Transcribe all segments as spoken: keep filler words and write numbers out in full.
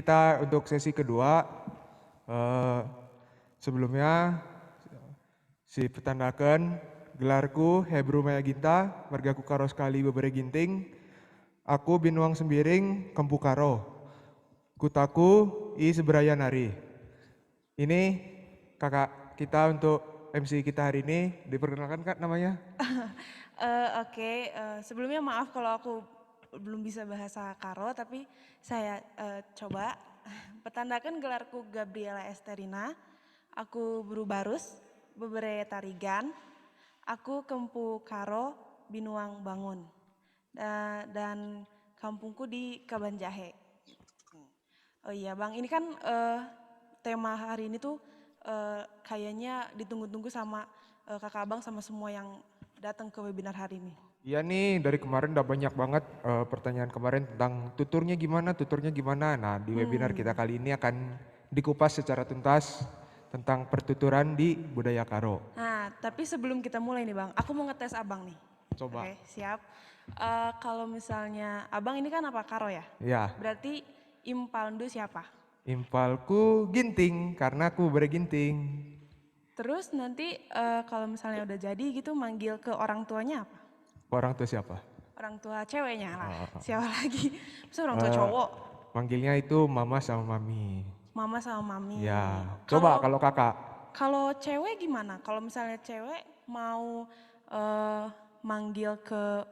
Kita untuk sesi kedua, eh, sebelumnya si petandaken, gelarku Hebru Maya Ginta, margaku Karo sekali bebere Ginting. Aku binuang Sembiring, Kempu Karo. Kutaku i Seberaya nari. Ini kakak kita untuk M C kita hari ini. Diperkenalkan, Kak, namanya? Eh, oke, eh, sebelumnya maaf kalau aku belum bisa bahasa Karo, tapi saya, eh, coba. Petandaken, gelarku Gabriela Esterina, aku beru Barus, bebere Tarigan, aku Kempu Karo, binuang Bangun, da-, dan kampungku di Kabanjahe. Oh iya, Bang, ini kan, eh, tema hari ini tuh, eh, kayaknya ditunggu-tunggu sama, eh, Kakak Abang sama semua yang datang ke webinar hari ini. Iya nih, dari kemarin udah banyak banget, eh, pertanyaan kemarin tentang tuturnya gimana, tuturnya gimana. Nah, di webinar Hmm. kita kali ini akan dikupas secara tuntas tentang pertuturan di budaya Karo. Nah, tapi sebelum kita mulai nih, Bang, aku mau ngetes Abang nih. Coba. Oke, siap. Eh, kalau misalnya Abang ini kan apa, Karo ya? Iya. Berarti impalndu siapa? Impalku Ginting, karena aku bebere Ginting. Terus nanti, eh, kalau misalnya udah jadi gitu, manggil ke orang tuanya apa? Orang tua siapa? Orang tua ceweknya lah. Oh. Siapa lagi? Masa orang tua Eh, cowok? Manggilnya itu mama sama mami. Mama sama mami. Ya. Kalau Coba kalau kakak. Kalau cewek gimana? Kalau misalnya cewek mau, eh, manggil ke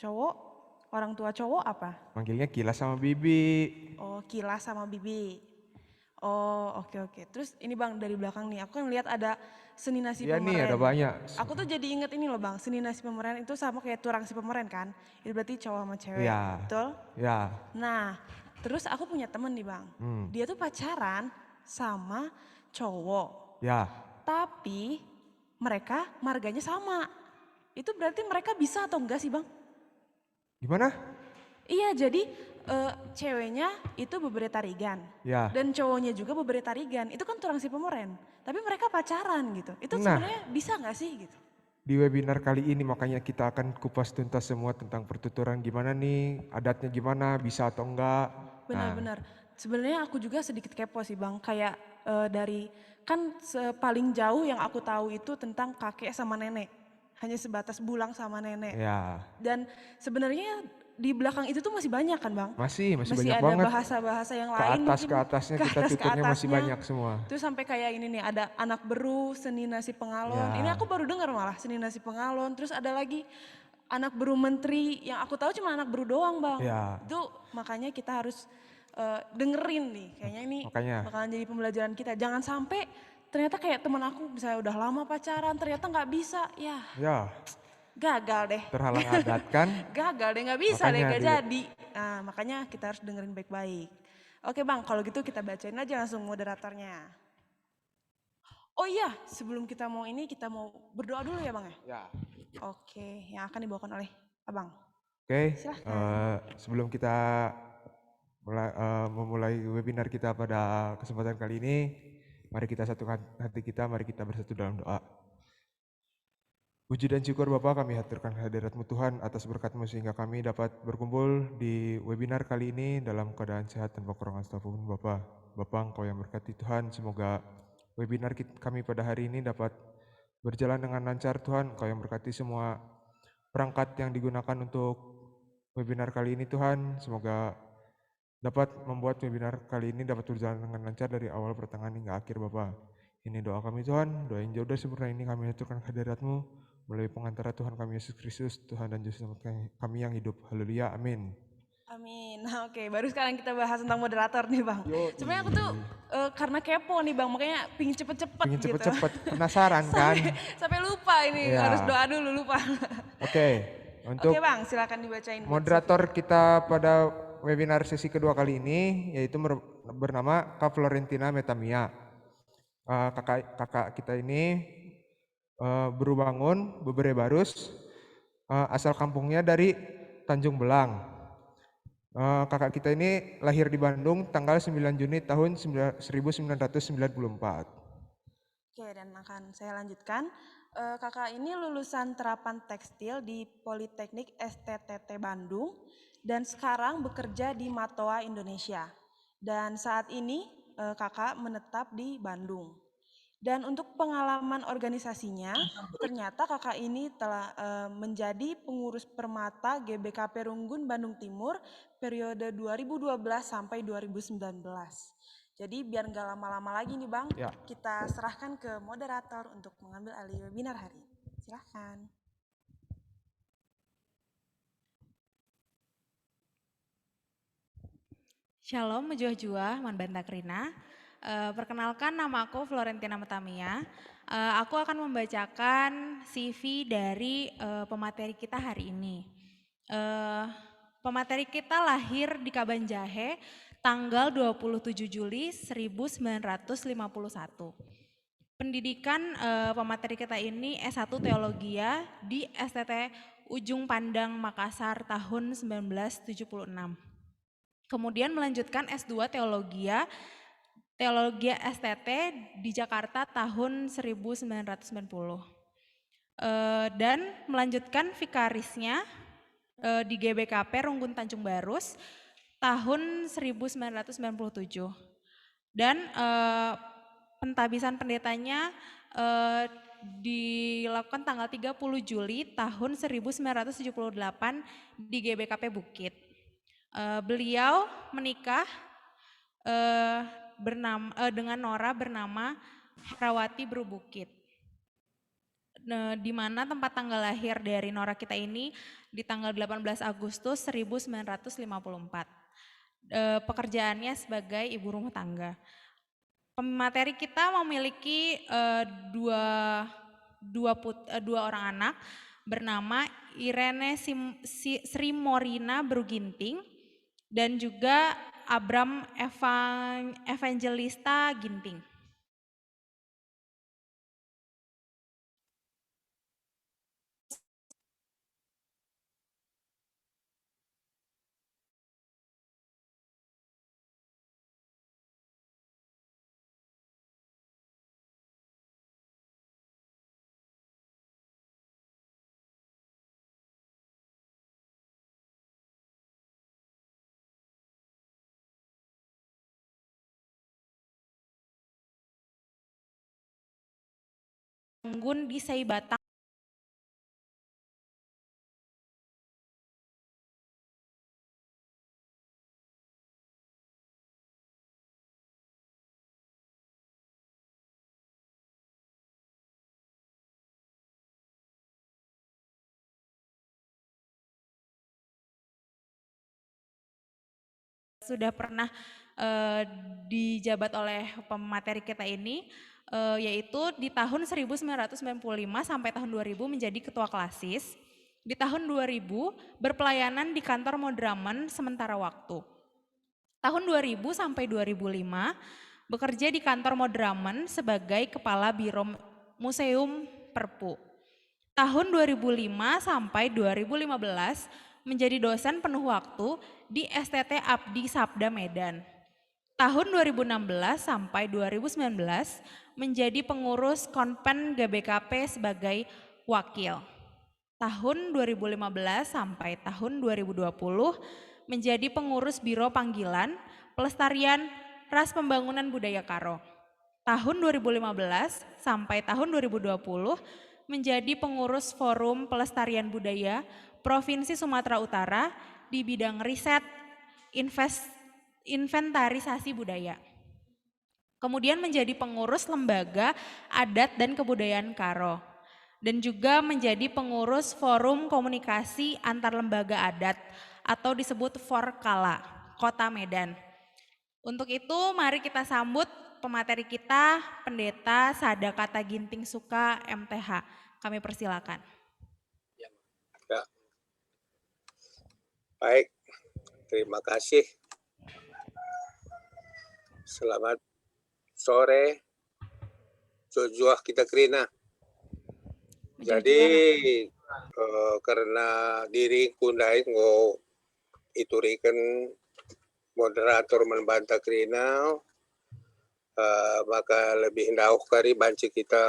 cowok, orang tua cowok apa? Manggilnya Kilas sama Bibi. Oh, Kilas sama Bibi. Oh, oke, oke. Terus ini, Bang, dari belakang nih, aku kan lihat ada seni nasi Iya nih, pemeren. Ada banyak. Aku tuh jadi inget ini loh, Bang, seni nasi pemeren itu sama kayak turang si pemeren kan? Itu berarti cowok sama cewek, Iya. betul? Ya. Nah, terus aku punya temen nih, Bang. Hmm. Dia tuh pacaran sama cowok. Ya. Tapi mereka marganya sama. Itu berarti mereka bisa atau enggak sih, Bang? Gimana? Iya, jadi, eh, ceweknya itu bebere Tarigan. Ya. Dan cowoknya juga bebere Tarigan. Itu kan turang si pemeren. Tapi mereka pacaran gitu. Itu Nah. sebenarnya bisa nggak sih gitu? Di webinar kali ini makanya kita akan kupas tuntas semua tentang pertuturan gimana nih, adatnya gimana, bisa atau enggak. Nah. Benar-benar. Sebenarnya aku juga sedikit kepo sih, Bang. Kayak, eh, dari, kan se-, paling jauh yang aku tahu itu tentang kakek sama nenek. Hanya sebatas bulang sama nenek. Ya. Dan sebenarnya di belakang itu tuh masih banyak kan, Bang? Masih, masih Masih banyak ada banget. bahasa-bahasa yang Ke lain atas, mungkin. ke atasnya Ke kita atas, ke tuturnya masih atasnya. banyak semua. Terus sampai kayak ini nih, ada anak beru, seni nasi pengalon. Ya. Ini aku baru dengar malah, seni nasi pengalon. Terus ada lagi anak beru menteri, yang aku tahu cuma anak beru doang, Bang. Ya. Itu makanya kita harus, eh, dengerin nih. Kayaknya ini Makanya. bakalan jadi pembelajaran kita. Jangan sampai ternyata kayak teman aku misalnya udah lama pacaran, ternyata nggak bisa. Ya, Ya. gagal deh. Terhalang adat kan? Gagal deh, nggak bisa Makanya deh, nggak di- jadi. Nah, makanya kita harus dengerin baik-baik. Oke, Bang, kalau gitu kita bacain aja langsung moderatornya. Oh iya, sebelum kita mau ini, kita mau berdoa dulu ya, Bang, ya? Ya. Oke, yang akan dibawakan oleh Abang. Oke, Silahkan. eh, sebelum kita mula-, eh, memulai webinar kita pada kesempatan kali ini, mari kita satukan hati kita, mari kita bersatu dalam doa. Puji dan syukur Bapa kami haturkan hadirat-Mu Tuhan atas berkat-Mu sehingga kami dapat berkumpul di webinar kali ini dalam keadaan sehat tanpa kekurangan satupun Bapa. Bapa Engkau yang berkati Tuhan, semoga webinar kit-, kami pada hari ini dapat berjalan dengan lancar Tuhan, Engkau yang berkati semua perangkat yang digunakan untuk webinar kali ini Tuhan, semoga dapat membuat webinar kali ini dapat berjalan dengan lancar dari awal pertengahan hingga akhir Bapa. Ini doa kami Tuhan, doa yang jauh dari sempurna ini kami haturkan ke hadirat-Mu melalui pengantara Tuhan kami Yesus Kristus, Tuhan dan Juru Selamat kami, kami yang hidup. Haleluya, amin. Amin. Nah, oke, baru sekarang kita bahas tentang moderator nih, Bang. Yo, Sebenarnya aku tuh, eh, karena kepo nih, Bang, makanya pingin cepet-cepet Pingin gitu. cepet-cepet, penasaran kan? Sampai, sampai lupa ini, Iya. harus doa dulu, lupa. Oke, untuk Oke, Bang, silakan dibacain buat moderator kita pada webinar sesi kedua kali ini, yaitu mer-, bernama Kak Florentina Metamia. Eh, kakak, kakak kita ini, eh, beru Bangun, bebere Barus, eh, asal kampungnya dari Tanjung Belang. Eh, kakak kita ini lahir di Bandung tanggal sembilan Juni tahun sembilan-, seribu sembilan ratus sembilan puluh empat. Oke, dan akan saya lanjutkan. Eh, Kakak ini lulusan terapan tekstil di Politeknik S T T T Bandung dan sekarang bekerja di Matoa Indonesia. Dan saat ini, eh, Kakak menetap di Bandung. Dan untuk pengalaman organisasinya, ternyata Kakak ini telah, eh, menjadi pengurus Permata G B K P Runggun Bandung Timur periode dua ribu dua belas sampai dua ribu sembilan belas. Jadi biar nggak lama-lama lagi nih, Bang, ya, kita serahkan ke moderator untuk mengambil alih webinar hari ini. Silahkan. Shalom, mejuah-juah, man banta kerina. Eh, perkenalkan, nama aku Florentina Metamia. Eh, aku akan membacakan C V dari, eh, pemateri kita hari ini. Eh, pemateri kita lahir di Kabanjahe tanggal dua puluh tujuh Juli seribu sembilan ratus lima puluh satu. Pendidikan, eh, pemateri kita ini S satu Teologia di S T T Ujung Pandang, Makassar, tahun sembilan belas tujuh puluh enam. Kemudian melanjutkan S dua Teologia, Teologia S T T di Jakarta tahun seribu sembilan ratus sembilan puluh. Eh, dan melanjutkan vikarisnya, eh, di G B K P Runggun Tanjung Barus tahun seribu sembilan ratus sembilan puluh tujuh. Dan, eh, pentabisan pendetanya, eh, dilakukan tanggal tiga puluh Juli tahun seribu sembilan ratus tujuh puluh delapan di G B K P Bukit. Eh, beliau menikah, eh, bernam-, eh, dengan Nora bernama Herawati Beru Bukit. Nah, di mana tempat tanggal lahir dari Nora kita ini di tanggal delapan belas Agustus seribu sembilan ratus lima puluh empat. Eh, pekerjaannya sebagai ibu rumah tangga. Pemateri kita memiliki, eh, dua, dua put-, eh, dua orang anak bernama Irene Sim-, Si-, Sri Morina Beru Ginting dan juga Abram Evan-, Evangelista Ginting. Nggun di Saibatang. Sudah pernah, eh, dijabat oleh pemateri kita ini, eh, yaitu di tahun seribu sembilan ratus sembilan puluh lima sampai tahun dua ribu menjadi ketua klasis. Di tahun dua ribu berpelayanan di kantor Moderamen sementara waktu. Tahun dua ribu sampai dua ribu lima bekerja di kantor Moderamen sebagai kepala Biro Museum Perpu. Tahun dua ribu lima sampai dua ribu lima belas menjadi dosen penuh waktu di S T T Abdi Sabda Medan. Tahun dua ribu enam belas sampai dua ribu sembilan belas menjadi pengurus Konven G B K P sebagai wakil. Tahun dua ribu lima belas sampai tahun dua ribu dua puluh menjadi pengurus Biro Panggilan, Pelestarian, ras Pembangunan Budaya Karo. Tahun dua ribu lima belas sampai tahun dua ribu dua puluh menjadi pengurus Forum Pelestarian Budaya Provinsi Sumatera Utara di bidang riset, inves-, inventarisasi budaya. Kemudian menjadi pengurus Lembaga Adat dan Kebudayaan Karo, dan juga menjadi pengurus Forum Komunikasi Antar Lembaga Adat atau disebut Forkala, Kota Medan. Untuk itu, mari kita sambut pemateri kita, Pendeta Sada Kata Ginting Suka, M T H. Kami persilakan. Ya. Baik, terima kasih. Selamat sore, mejuah-juah kita kerina. Jadi, eh, kerna diringku ndai enggo ituriken moderator man banta kerina, eh, maka lebih ndauh kari banci kita,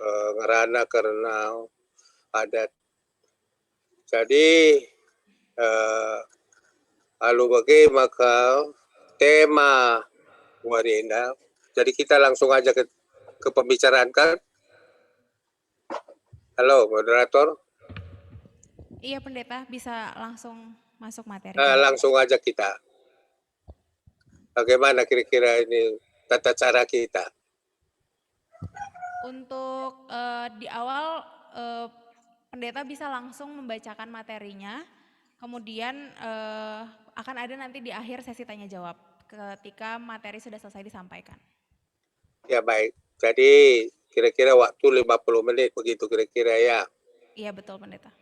eh, ngerana kerna adat. Jadi, eh, alu bage maka tema wari enda. Jadi kita langsung aja ke, ke pembicaraan kan? Halo, moderator. Iya, Pendeta, bisa langsung masuk materi. Nah, langsung aja kita. Bagaimana kira-kira ini tata cara kita? Untuk eh, di awal eh, Pendeta bisa langsung membacakan materinya, kemudian eh, akan ada nanti di akhir sesi tanya jawab ketika materi sudah selesai disampaikan. Ya, baik. Jadi kira-kira waktu lima puluh menit begitu kira-kira ya. Iya, betul, Pendeta.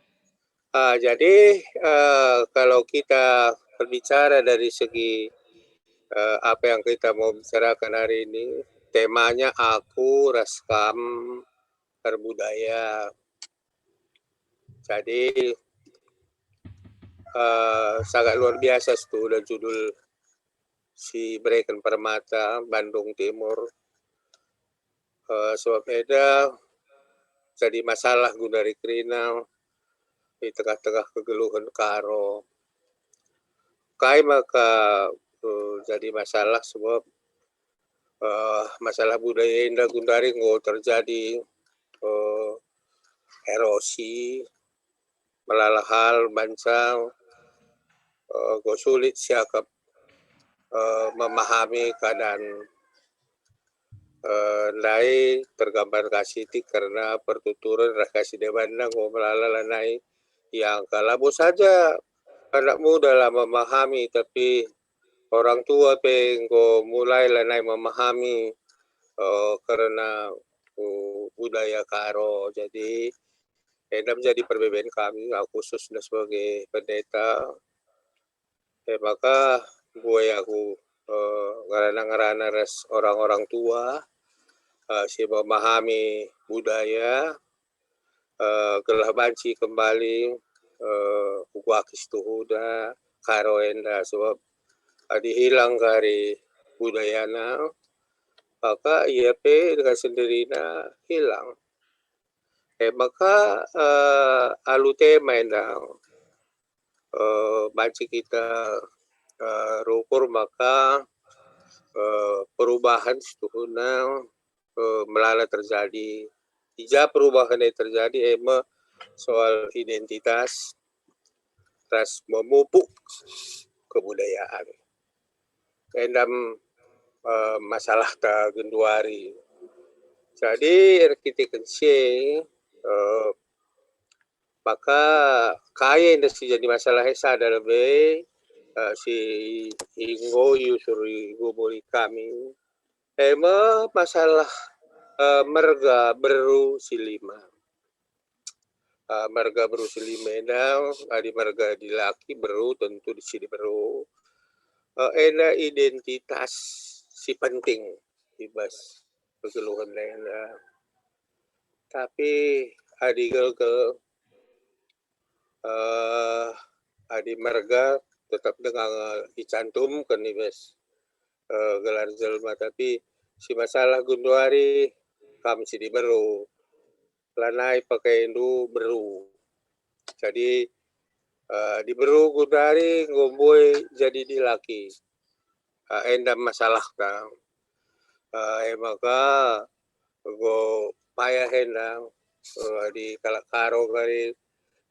Ah, jadi eh, kalau kita berbicara dari segi eh, apa yang kita mau bicarakan hari ini, temanya aku ras kam berbudaya. Jadi eh, sangat luar biasa setuhuna judul si bereken Permata Bandung Timur. Eh, sebab enda jadi masalah guna ari kerina i tengah-tengah kegeluhen Karo. Kai maka eh, jadi masalah sebab eh, masalah budaya enda gundari enggo terjadi eh, erosi, melala hal bansa eh, enggo sulit siakap eh, memahami keadaan eh, ndai tergambar ka sitik kerna pertuturen ras ka si debanna enggo melala lanai iangka. Labo saja anak muda la memahami, tapi orang tua pe enggo mulai lanai memahami eh, kerna uh, budaya Karo. Jadi enda menjadi perbeben kami, aku khususnya sebagai pendeta. Eh, maka buai aku eh, ngerana-ngerana ras orang-orang tua eh, si memahami budaya eh, gelah banci kembali eh, uga akis tuhuda Karo enda, sebab adi hilang kari budayana, maka ia pe dengan sendirina hilang. Eh, maka eh, alu tema enda eh, banci kita eh, rukur maka eh, perubahan setuhuna eh, melala terjadi. Ija perubahan yang terjadi, eh, me soal identitas ras memupuk kebudayaan. Endam eh, masalah ta genduari. Jadi erkiteken si eh, maka kai enda si jadi masalah e sada lebe eh, si enggo iusur i gubuli kami. E me masalah eh, merga beru si lima. Eh, merga beru si lima enda, adi merga dilaki beru tentu si diberu. Eh, enda identitas si penting i bas kegeluhen enda. Tapi adi gelgel eh, adi merga tetap denga icantumken i bas eh, gelar jelma, tapi si masalah genduari kam si diberu, lanai pakaindu beru. Jadi eh, diberu genduari enggo mbue jadi dilaki. Eh, enda masalahta. Eh, e maka enggo payah enda eh, di kalak Karo kari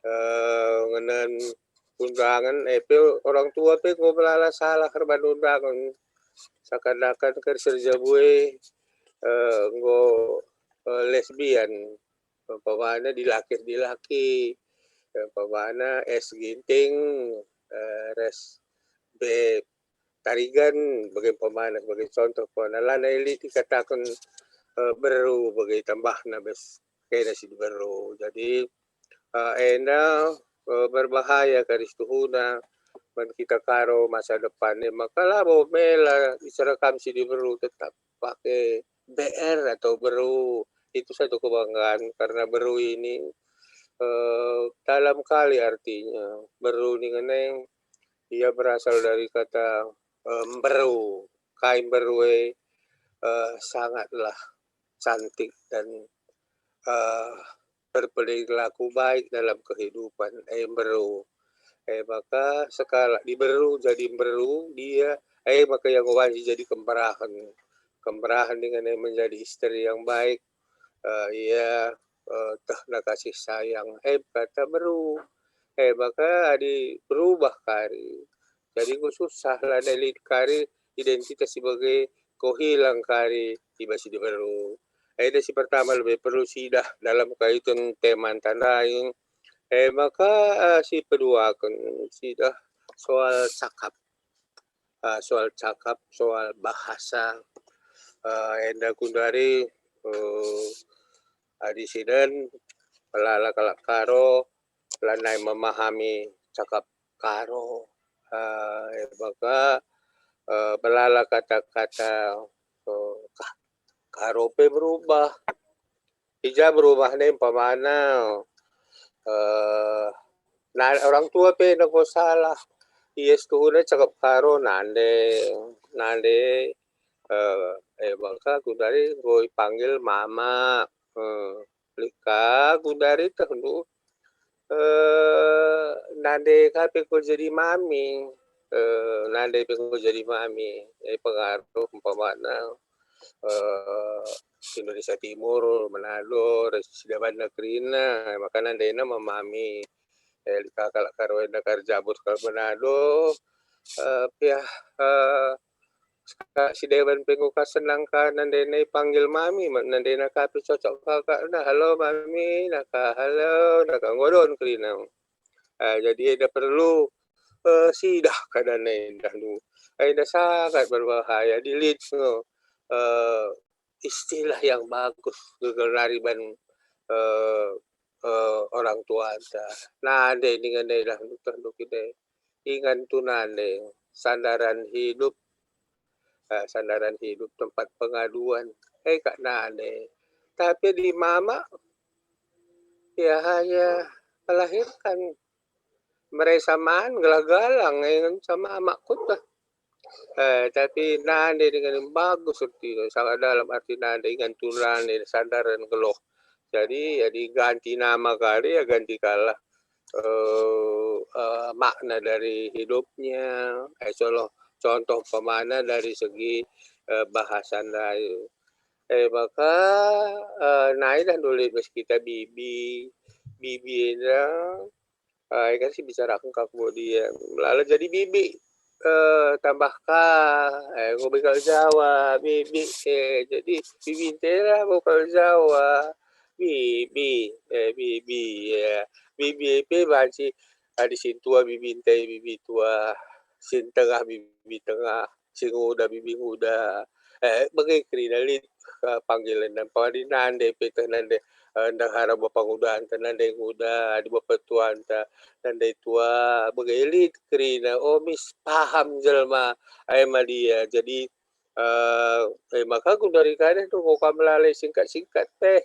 eh, ngenen undangan, eh, pe orang tua pe enggo melala salah erban undangan. Seakan-akan kan serja bue eh, enggo eh, lesbian, umpamana dilaki dilaki, umpamana es ginting eh, ras be tarigan bage umpamana, sebagai contoh, umpamana lanai lit ikataken eh, beru bage tambahna bas kena si beru. Jadi eh, enda eh, berbahaya kari situhuna man kita Karo masa depan e, maka labo mela bicara kam si diberu, tetap pakai B R atau beru. Itu satu kebanggaan karena beru ini eh, dalam kali artinya. Beru ini ngeneng ia berasal dari kata eh, mberu. Kai mberu e eh, sangatlah cantik dan eh, berperilaku baik dalam kehidupan. Eh, mberu. Eh, maka sekalak diberu jadi mberu, dia E maka ia enggo banci jadi kemberahen. Kemberahen dengan e menjadi istri yang baik, eh, ia, eh, tehna kasih sayang. E kata beru. E maka adi berubah kari. Jadi enggo susah lah lit kari identitas si bage enggo hilang kari i bas si diberu. Enda si pertama lebe perlu sidah dalam kaiten tema ntandai. E maka, eh, si peduaken sidah soal cakap. Eh, soal cakap, soal bahasa. Eh, enda kundari, eh, adi siden pelala kalak Karo lanai memahami cakap Karo. Eh, e maka, eh, pelala kata-kata, eh, Ka-, Karo pe berubah. I ja berubah ne umpamana, eh, na-, orang tua pe enggo salah. Ia setuhuna cakap Karo nande, nande, eh, e maka kundari enggo ipanggil mama, eh, lit ka kundari tehndu, eh, nande ka pe enggo jadi mami, eh, nande pe enggo jadi mami, e pengaruh umpamana, eh, Indonesia Timur, Manado, ras si debanna kerina, maka nandena me mami, eh, lit ka kalak Karo enda kari Jabu kal Manado, eh, piah, eh, Ka si deban pe enggo ka senang ka nandena ipanggil mami, ma-, nandena ka pe cocok ka, ka, "Nah, halo mami," naka, "Halo," naka, enggo don kerina. Ah, jadi enda perlu, eh, sidah keadaan enda nu. Enda sangat berbahaya, adi lit ngo, eh, istilah yang bagus gegelar i ban, eh, eh, orang tuanta. Nande dingen enda nu tehndu kine. Ingan tu nande, sandaran hidup, eh, sandaran hidup, tempat pengaduan. Eh, kak nande. Tapi di mama, ya hanya melahirkan, meresa man, gelah galang, eh, sama amak kutah. Eh, tapi nande dengan yang bagus ertina, sangat dalam arti nande, ingan tu nande, sandaran geluh. Jadi, ya diganti nama kali, ya ganti kalah, eh, eh, makna dari hidupnya. Eh, contoh, contoh umpamana dari segi, eh, bahasa ndai. Eh, maka, eh, nai dah nulit bas kita bibi. Bibi enda, eh, kan si bicaraken ka kemudian. Lala jadi bibi, eh, tambah ka, eh, enggo bage kal Jawa, bibi, eh, jadi bibi ntela bage kal Jawa. Bibi, eh, bibi, ya. Bibi pe banci, adi si ntua bibi nte, bibi tua, si ntengah bibi tengah, si nguda bibi nguda. Eh, bage kerina lit, eh, panggilen, umpama adi nande pe teh nande, eh, ndehara bapa ngudanta, nande nguda, adi bapa tuanta, nande tua, bage lit kerina. Oh, mis paham jelma, ai ma dia. Jadi, eh, eh, maka gundari kadeh tu enggo kam lalai singkat-singkat teh.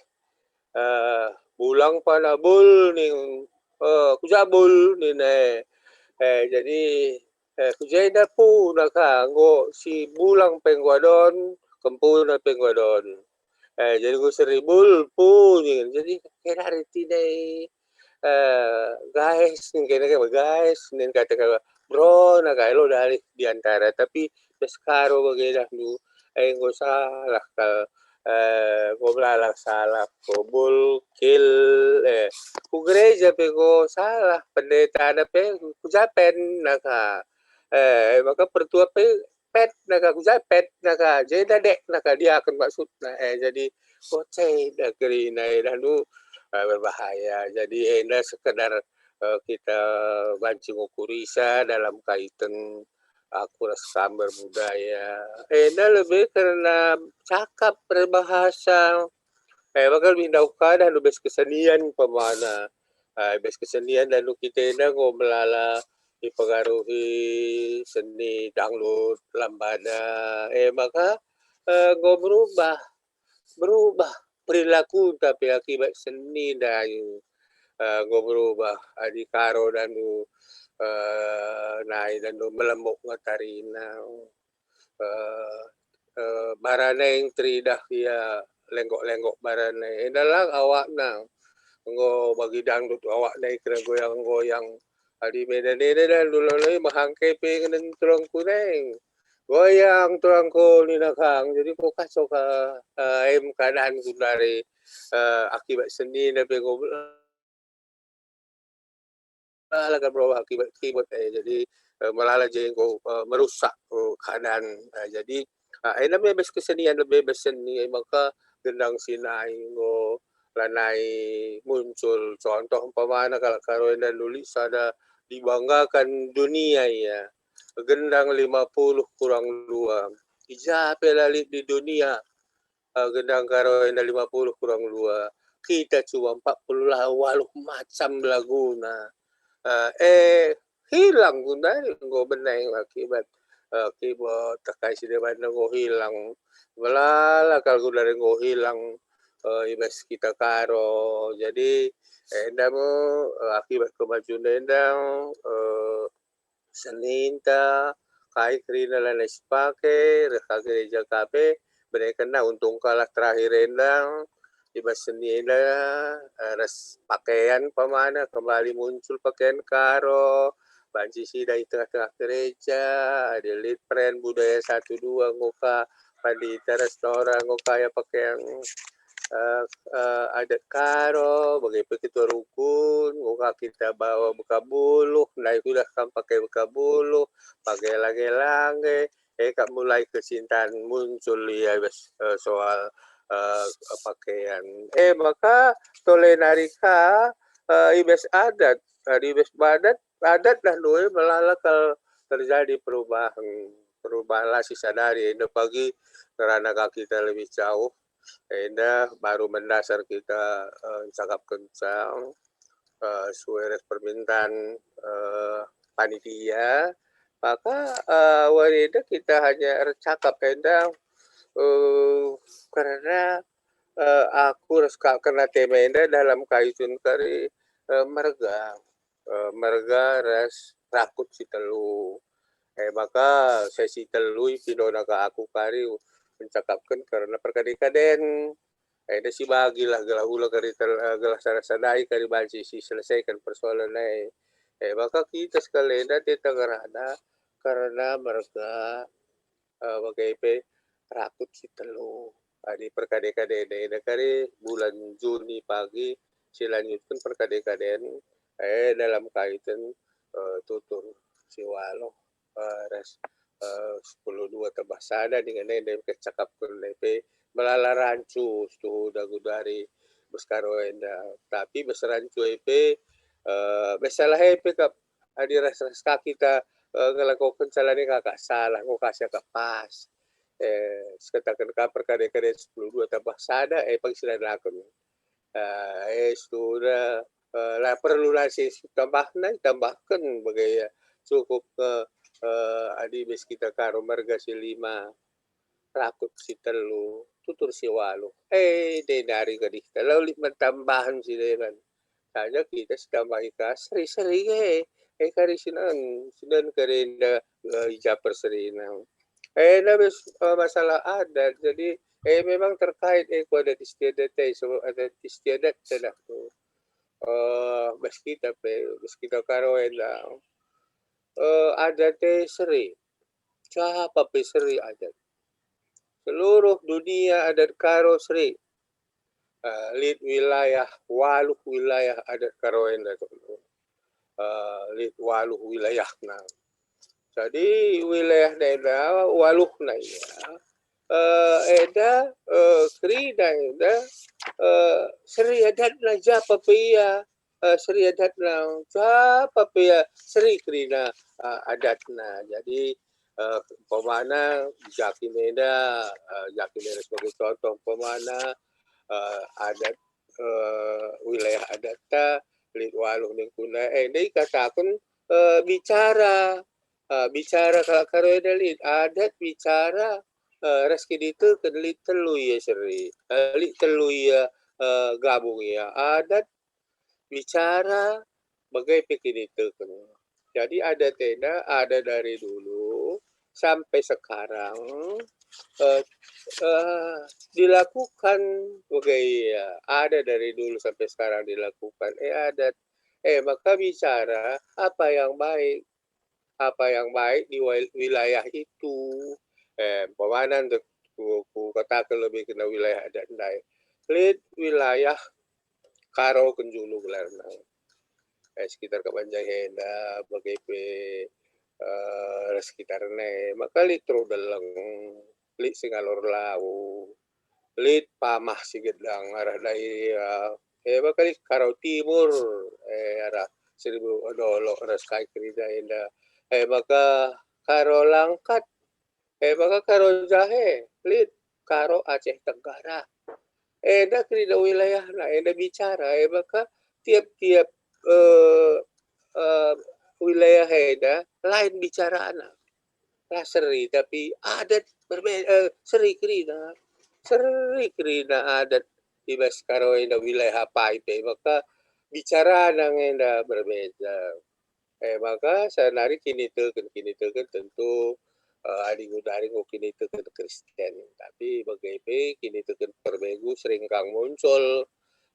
Eh, bulang pana bul ning, eh, ku ja bul nina e. Eh, jadi, eh, ku ja enda puna ka, enggo si bulang pe enggo adon, kempuna pe enggo adon. Eh, jadi enggo seri bul pu ning. Jadi kena artina e, eh, guys, ning kena ke guys, ning kata ka bro, na kai lo dari di antara, tapi bas Karo bage dah ndu, eh, enggo salah kal, eh, enggo melala salah, kubul, kil, eh, ku gereja pe enggo salah, pendetana pe ku ja pen naka, eh, maka pertua pe pet naka, ku ja pet naka, jenda dek naka, diaken maksudna, eh, jadi koceda kerina, eh, dah ndu, eh, berbahaya. Jadi enda sekedar, eh, kita banci ngukurisa dalam kaiten aku ras kam berbudaya. Enda lebe kerna cakap, berbahasa. Eh, maka lebih ndauh ka dah nu bas kesenian umpamana. Ah, bas kesenian dah nu kita enda enggo melala ipengaruhi seni dangdut, lambada. Eh, maka, eh, enggo berubah. Berubah perilakunta pe akibat seni ndai, eh, enggo berubah. Adi Karo dandu, eh, nai dandu melembuk nge tarina. Eh, eh, barana eng teridah ia lenggok-lenggok barana. Enda lang awakna. Enggo bagi dangdut awakna ikena goyang-goyang. Adi Medan enda dandu loloi mehangke pe ngenen tulangku neng. Goyang turangku nina kang, jadi enggo kacau ka, eh, em keadaanku ndari, eh, akibat seni ndai pe enggo melala kan berubah akibat keyboard, eh, jadi, eh, melala je enggo, eh, merusak, eh, keadaan. Eh, jadi, eh, enda me bas kesenian, lebe bas seni, eh, maka gendang si nai enggo lanai muncul. Contoh umpamana kalak Karo enda nulis sada dibanggakan dunia ia, gendang lima puluh kurang dua. I ja pe la lit di dunia, eh, gendang Karo enda lima puluh kurang dua. Kita cuma empat puluh lah waluh macam laguna. Eh, eh, hilang guna enggo beneng akibat, eh, keyboard tah kai si deban enggo hilang. Melala kal guna enggo hilang, eh, i bas kita Karo. Jadi, enda me, eh, akibat kemajuan enda, eh, seninta, kai kerina lanai sipake, reh ka gereja ka pe, benekenna untung kalak terakhir enda, i bas seni enda, eh, ras pakean umpamana, kembali muncul pakean Karo, banci sida i tengah-tengah gereja, adi lit peren budaya satu dua enggo ka, pandita ras tora enggo ka ia pakean, eh, eh, adat Karo, bage pe ketua rukun, enggo ka kita bawa bekabuluh, ndai kudah kam pake bekabuluh, pake lage-lage, eh, kap mulai kecintaan muncul ia bas, eh, soal, eh, pakean. Eh, maka tole nari ka, eh, i bas adat, eh, i bas badat, adat lah ndai melala kal terjadi perubahan. Perubahan la sisadari, enda pagi ngerana ka kita lebih jauh. Enda baru mendasar kita, eh, cakapkenca, eh, sue ras permintaan, eh, panitia. Maka, eh, wari enda kita hanya ercakap enda, eh, karena, eh, aku ras ka kena tema enda dalam kaisun kari, eh, merga. Eh, merga ras rakut si telu. Eh, maka sesi telu ipindona ka aku kari mencakapken kerna perkade-kaden. Eh, enda sibagilah gelah ula kari tel-, eh, gelah sada-sadai kari banci siselesaiken persoalan e. Eh, maka kita sekalenda teta ngerana kerna merga, eh, bage pe rakut si telu. Adi perkade-kaden enda kari bulan Juni pagi silanjutken perkade-kaden, eh, dalam kaiten, eh, tutur si waluh, eh, ras, eh, sepuluh dua tambah sada dingen enda kecakapken ndai pe melala rancu setuhu dagu dari bas Karo enda. Tapi bas rancu e pe, eh, bas salah e pe kap adi ras-ras ka kita, eh, ngelakoken salah ni kakak salah, enggo ka siakap pas. Eh, sekataken ka perkade-kade sepuluh dua tambah sada, eh, pagi sidalanken. Eh, eh, sudah, eh, la perlu la si tambahna, tambahken bage ia. Cukup nge, eh, adi bas kita Karo merga si lima, rakut si telu, tutur si waluh. Eh, de nari kadihta, la lit man tambahen si deban. Saja kita sitambahi ka seri-seri e. Eh, kari sinen, sinen kari enda, eh, i ja perserina. Eh, enda bas, eh, masalah adat. Jadi, eh, memang terkait, eh, ku adat istiadat e, sebab adat istiadat tenah tu. Eh, bas kita pe, bas kita Karo enda. Eh, adat e seri. Capa pe seri adat. Seluruh dunia adat Karo seri. Eh, lit wilayah, waluh wilayah adat Karo enda tu. Eh, lit waluh wilayahna. Jadi wilayahna enda, waluhna ia, eh, eda, eh, kerina enda, eh, seri adatna japa pe ia, eh, seri adatna, japa pe ia seri kerina, eh, adatna. Jadi, eh, umpamana jakin enda, eh, jakin enda sebagai contoh, umpamana, eh, adat, eh, wilayah adatta lit waluh ningkuna, eh, enda ikataken, eh, bicara, eh, bicara kalak Karo enda lit adat, bicara, eh, ras kiniteken lit telu ia seri, eh, lit telu ia, eh, gabung ia adat, bicara, bage pe kiniteken. Jadi adat enda ada dari dulu sampai sekarang, eh, eh, dilakukan bage ia, ada dari dulu sampai sekarang dilakukan. Eh, adat, eh, maka bicara apa yang baik. apa yang baik di wil-, wilayah itu. Eh, umpamana ndek ku, kukataken lebih kena wilayah adat ndai. Lit wilayah Karo Kenjulu gelarna. Eh, sekitar Kabanjai enda, bage pe, eh, sekitarna e. Maka lit Terudeleng, lit Singalor Lau, lit Pamah si Gedang arah daerah, eh, maka lit Karo Timur, eh, arah Seribu Dolok ras kai kerina enda. Eh, maka Karo Langkat, eh, maka Karo Jahe, lit Karo Aceh Tenggara. Enda kerina wilayahna, enda bicara, eh, maka tiap-tiap, eh, eh, wilayah enda lain bicarana. La seri, tapi adat berbeda, eh, seri kerina. Seri kerina adat i bas Karo enda wilayah apai pe, maka bicarana nge enda berbeda. Eh, maka senari kiniteken, kiniteken tentu, eh, adi gundari enggo kiniteken Kristen. Tapi bage pe kiniteken perbegu sering kang muncul,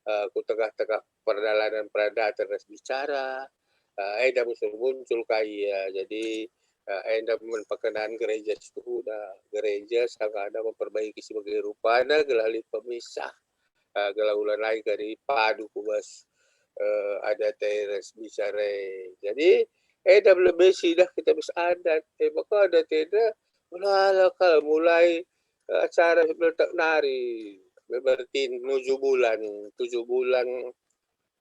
eh, ku tengah-tengah perdalanan peradaten ras bicara, eh, enda muncul-muncul ka ia. Jadi, eh, enda man perkenaan gereja situhuna. Gereja sangana memperbaiki si bage rupana gelah lit pemisah, eh, gelah ula nai kari padu ku bas, eh, adat e ras bicara e. Jadi, enda lebe sidah kita bas adat. Eh, maka adat enda melala kal mulai, eh, acara meletak nari, berarti nuju bulan, tujuh bulan,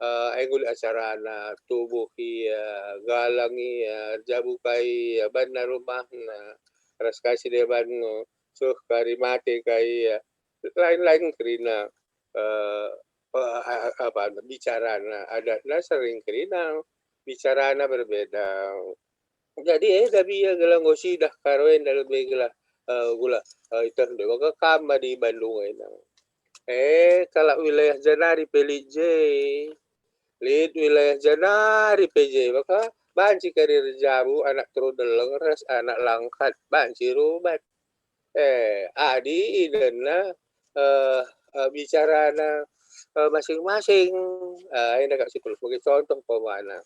eh, enggo lit acarana, tubuh ia, galang ia, erjabu kai ia, banna rumahna, ras kai si deban, seh kari mate kai ia, lain-lain kerina, eh, eh, apa, bicarana, adatna sering kerina, bicarana berbeda. Jadi, eh, tapi ia gelah enggo sidah Karo enda lebe gelah, eh, gula, eh, itehndu maka kam adi Bandung enda. Eh, kalak wilayah ja nari pe lit je. Lit wilayah ja nari pe je, maka banci kari erjabu anak Terudeleng ras anak Langkat, banci rubat. Eh, adi idenna, eh, eh, bicarana, eh, masing-masing, eh, enda kap si perlu sebagai contoh umpamana.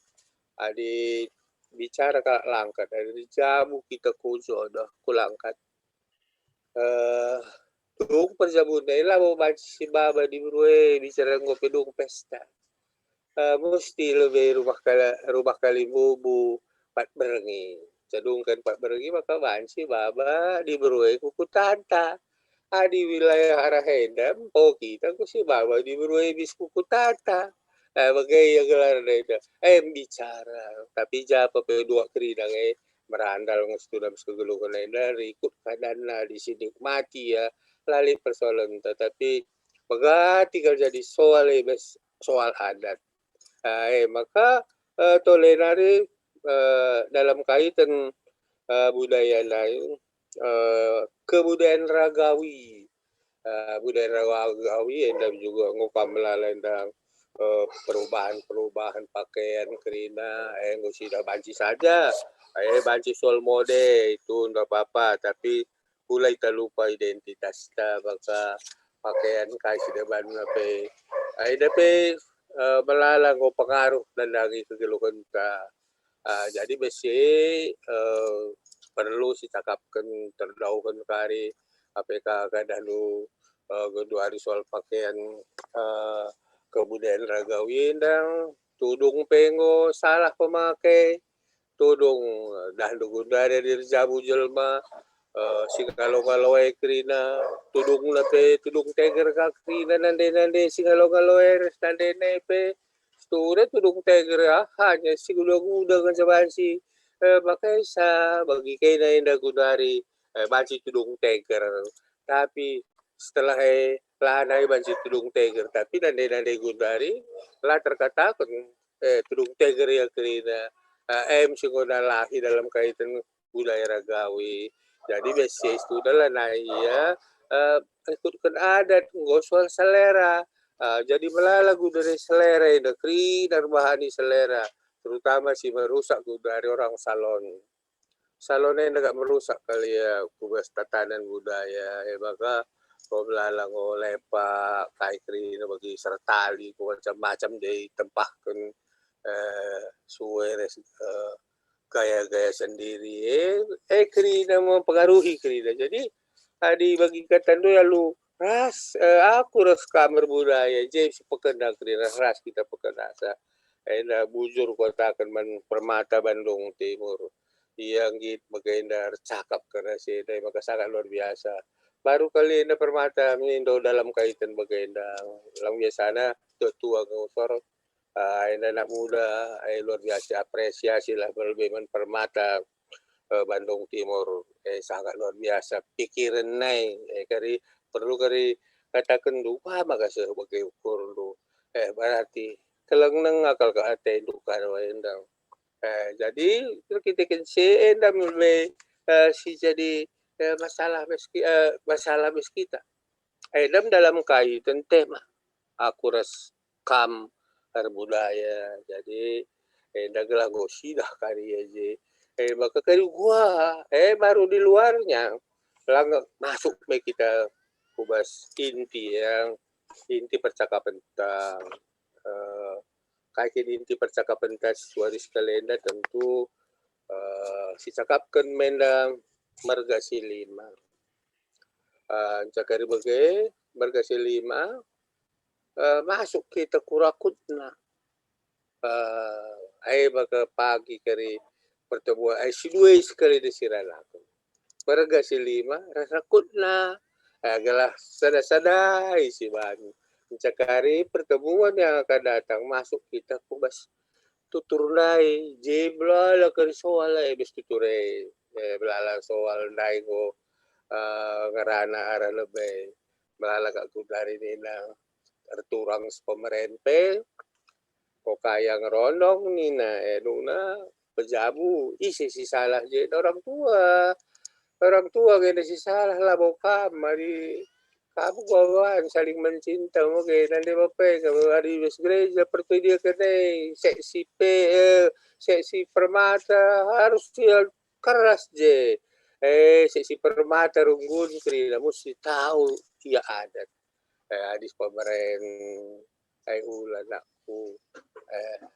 Adi bicara kalak Langkat, adi erjabu kita ku jodoh ku Langkat. Eh, dung perjabunta e labo banci sibaba diberu e bicara enggo pe dung pesta. Eh, musti lebe rumah kala-, rumah kalimbubu pat berngi. Cadungken pat berngi maka banci baba diberu e ku kutanta. Adi wilayah arah enda, empo kita enggo sibaba diberu e bis ku kutanta. Eh, bage ia gelarna enda. Eh, mbicara. Tapi ja pe dua kerina nge merandal nge situhuna bas kegeluhen enda, rikut keadaanna adi si nikmati ia, la lit persoalenta, tapi megati kal jadi soal e bas soal adat. Ah, eh, maka, eh, tole nari, eh, dalam kaiten, eh, budaya ndai, eh, kebudayaan ragawi. Eh, budaya ragawi enda juga enggo kam melala enda, eh, perubahan-perubahan pakaian kerina, eh, enggo sidah banci saja. Eh, banci soal mode itu ndak apa-apa, tapi ula ita lupa identitasta, maka pakaian kai si debanna pe, eh, enda pe, eh, melala enggo pengaruh nandangi kegeluhenta. Ah, jadi besi, eh, perlu sicakapken terdauhen kari, A P K K dahndu, eh, genduari soal pakaian, eh, kebudayaan ragawi ndang, tudung pe enggo salah pemake, tudung, eh, dahndu genduari adi erjabu jelma, eh, singalo-ngalo e kerina, tudungna pe tudung teger ka kerina, nande-nande singalo-ngalo e ras nandena pe, Situhuna tudung teger, ah, hanya si guda-guda ngenca banci, eh, maka sa bagi kena enda genduari, eh, banci tudung teger. Tapi setelah, eh, lanai banci tudung teger, tapi nande-nande genduari la terkataken, eh, tudung teger ia kerina, eh, em si enggo nalahi dalam kaiten budaya ragawi. Jadi besi situhuna lanai ia, eh, ikutken adat, enggo soal selera. Ah, jadi melala genduari selera enda kerina erbahani selera, terutama si merusak genduari orang Salon. Salon enda kap merusak kal ia ku bas tatanan budaya, e maka enggo melala enggo lepak, kai kerina bagi sertali, ku macam-macam jadi tempahken, eh, sue ras, eh, gaya-gaya sendiri, eh, eh, kerina mempengaruhi kerina. Jadi, adi bagi kata ndai alu ras, eh, aku ras kam erbudaya, je si pekena kerina, ras kita pekena asa. Enda bujur kukataken man Permata Bandung Timur. Ia nggit bagenda ercakap kerna si enda, maka sangat luar biasa. Baru kali enda Permata mindo dalam kaitan bagenda. Lang biasana tua-tua ngusor, ah, enda anak muda, eh, luar biasa, apresiasilah berlebih man Permata, eh, Bandung Timur, eh, sangat luar biasa pikiren nai, eh, kari perlu kari kataken ndu, kuga maka seh bage ukurndu. Eh, berarti keleng nengah kal ka atendu karo enda. Eh, jadi erkiteken si enda me, eh, si jadi, eh, masalah meski, eh, masalah mes kita. Eh, dalam, dalam kaitan tema aku ras kam erbudaya. Jadi, enda gelah enggo sidah kari aja. Eh, maka kari gua, eh, baru di luarnya, lang masuk me kita ku bas inti, ya, inti percakapenta. Eh, kai kin inti percakapenta si suari si kalenda tentu, eh, sicakapken menda merga si lima. Eh, nca kari bage, merga si lima, eh, masuk kita ku rakutna. Eh, ai bage pagi kari pertemuan, ai si dua sekali di siranaken. Merga si lima, ras rakutna. Eh, gelah sada-sadai si banci. Nca kari pertemuan yang akan datang, masuk kita ku bas tutur ndai, je belala kari soal e bas tutur e. Eh, belala soal ndai enggo, eh, ngerana arah lebe. Belala kak ku dari nina erturang sepemeren pe, ko kaya ngerondong nina, eh, nuna pejabu, ise si salah je orang tua. Orang tua kena si salah, labo kam, adi kam kuawan saling mencinta, oke, nande bapai kam, adi bas gereja pertoidia kenai, seksi pe, eh, seksi Permata, harus dia keras je. Eh, seksi Permata runggun kerina musti tahu ia adat. Eh, adi pemeren, ai ula anakku, eh,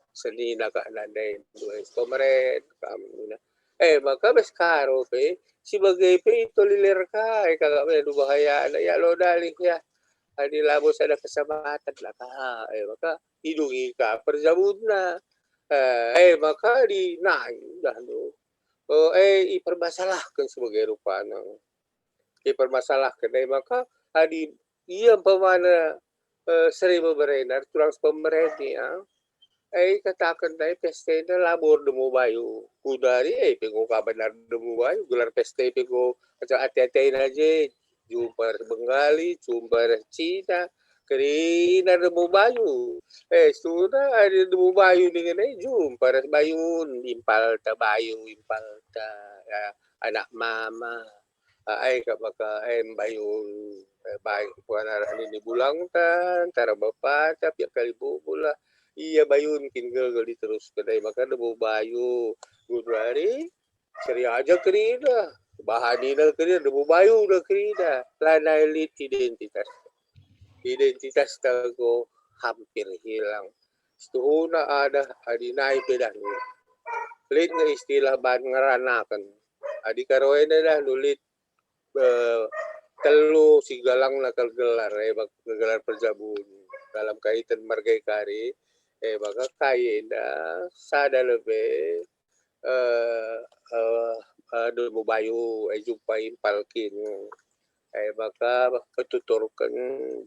senina kak nandai, eh, pemeren, kam nina. Eh, maka bas karo pe, si bage pe itoliler kai, kagak me du bahayana, ya lo dalih ya. Adi labo sada kesempatan lah ka, eh, maka idungi ka perjabunna. Eh, eh, maka di nai dah tu. Oh, eh, ipermasalahken sebagai rupana. Ipermasalahken, eh, maka adi ia umpamana, eh, seri beberena, turang si pemeren ia, eh, ikataken ndai pesta enda labo erdemu bayu. Kudari, eh, pe enggo ka banci erdemu bayu, gelar pesta pe enggo ate-atena je, jumpa ras Bengali, jumpa ras Cina, kerina erdemu bayu. Eh, situhuna adi erdemu bayu dingen, eh, jumpa ras bayun, impalta bayu, impalta, ya, anak mama. Ah, ai kap maka, eh, mbayun, eh, baik puan arah nini bulangta, ntara bapata, piak kali bubul lah. Ia bayun kin gelgel diterusken, ai maka erdemu bayu. Gudari, seri aja kerina, bahanina kerina, erdemu bayu dah kerina. Lanai lit identitas. Identitas ta enggo hampir hilang. Situhuna ada adi nai pe dah lit. Lit nge istilah bahan ngeranaken. Adi karo enda dah lit, eh, telu si galangna kal gelar, eh, bak-, gelar perjabun dalam kaitan margai kari, eh, maka kai enda sada lebe, eh, eh, eh, erdemu bayu, eh, jumpa impal kin. Eh, maka petuturken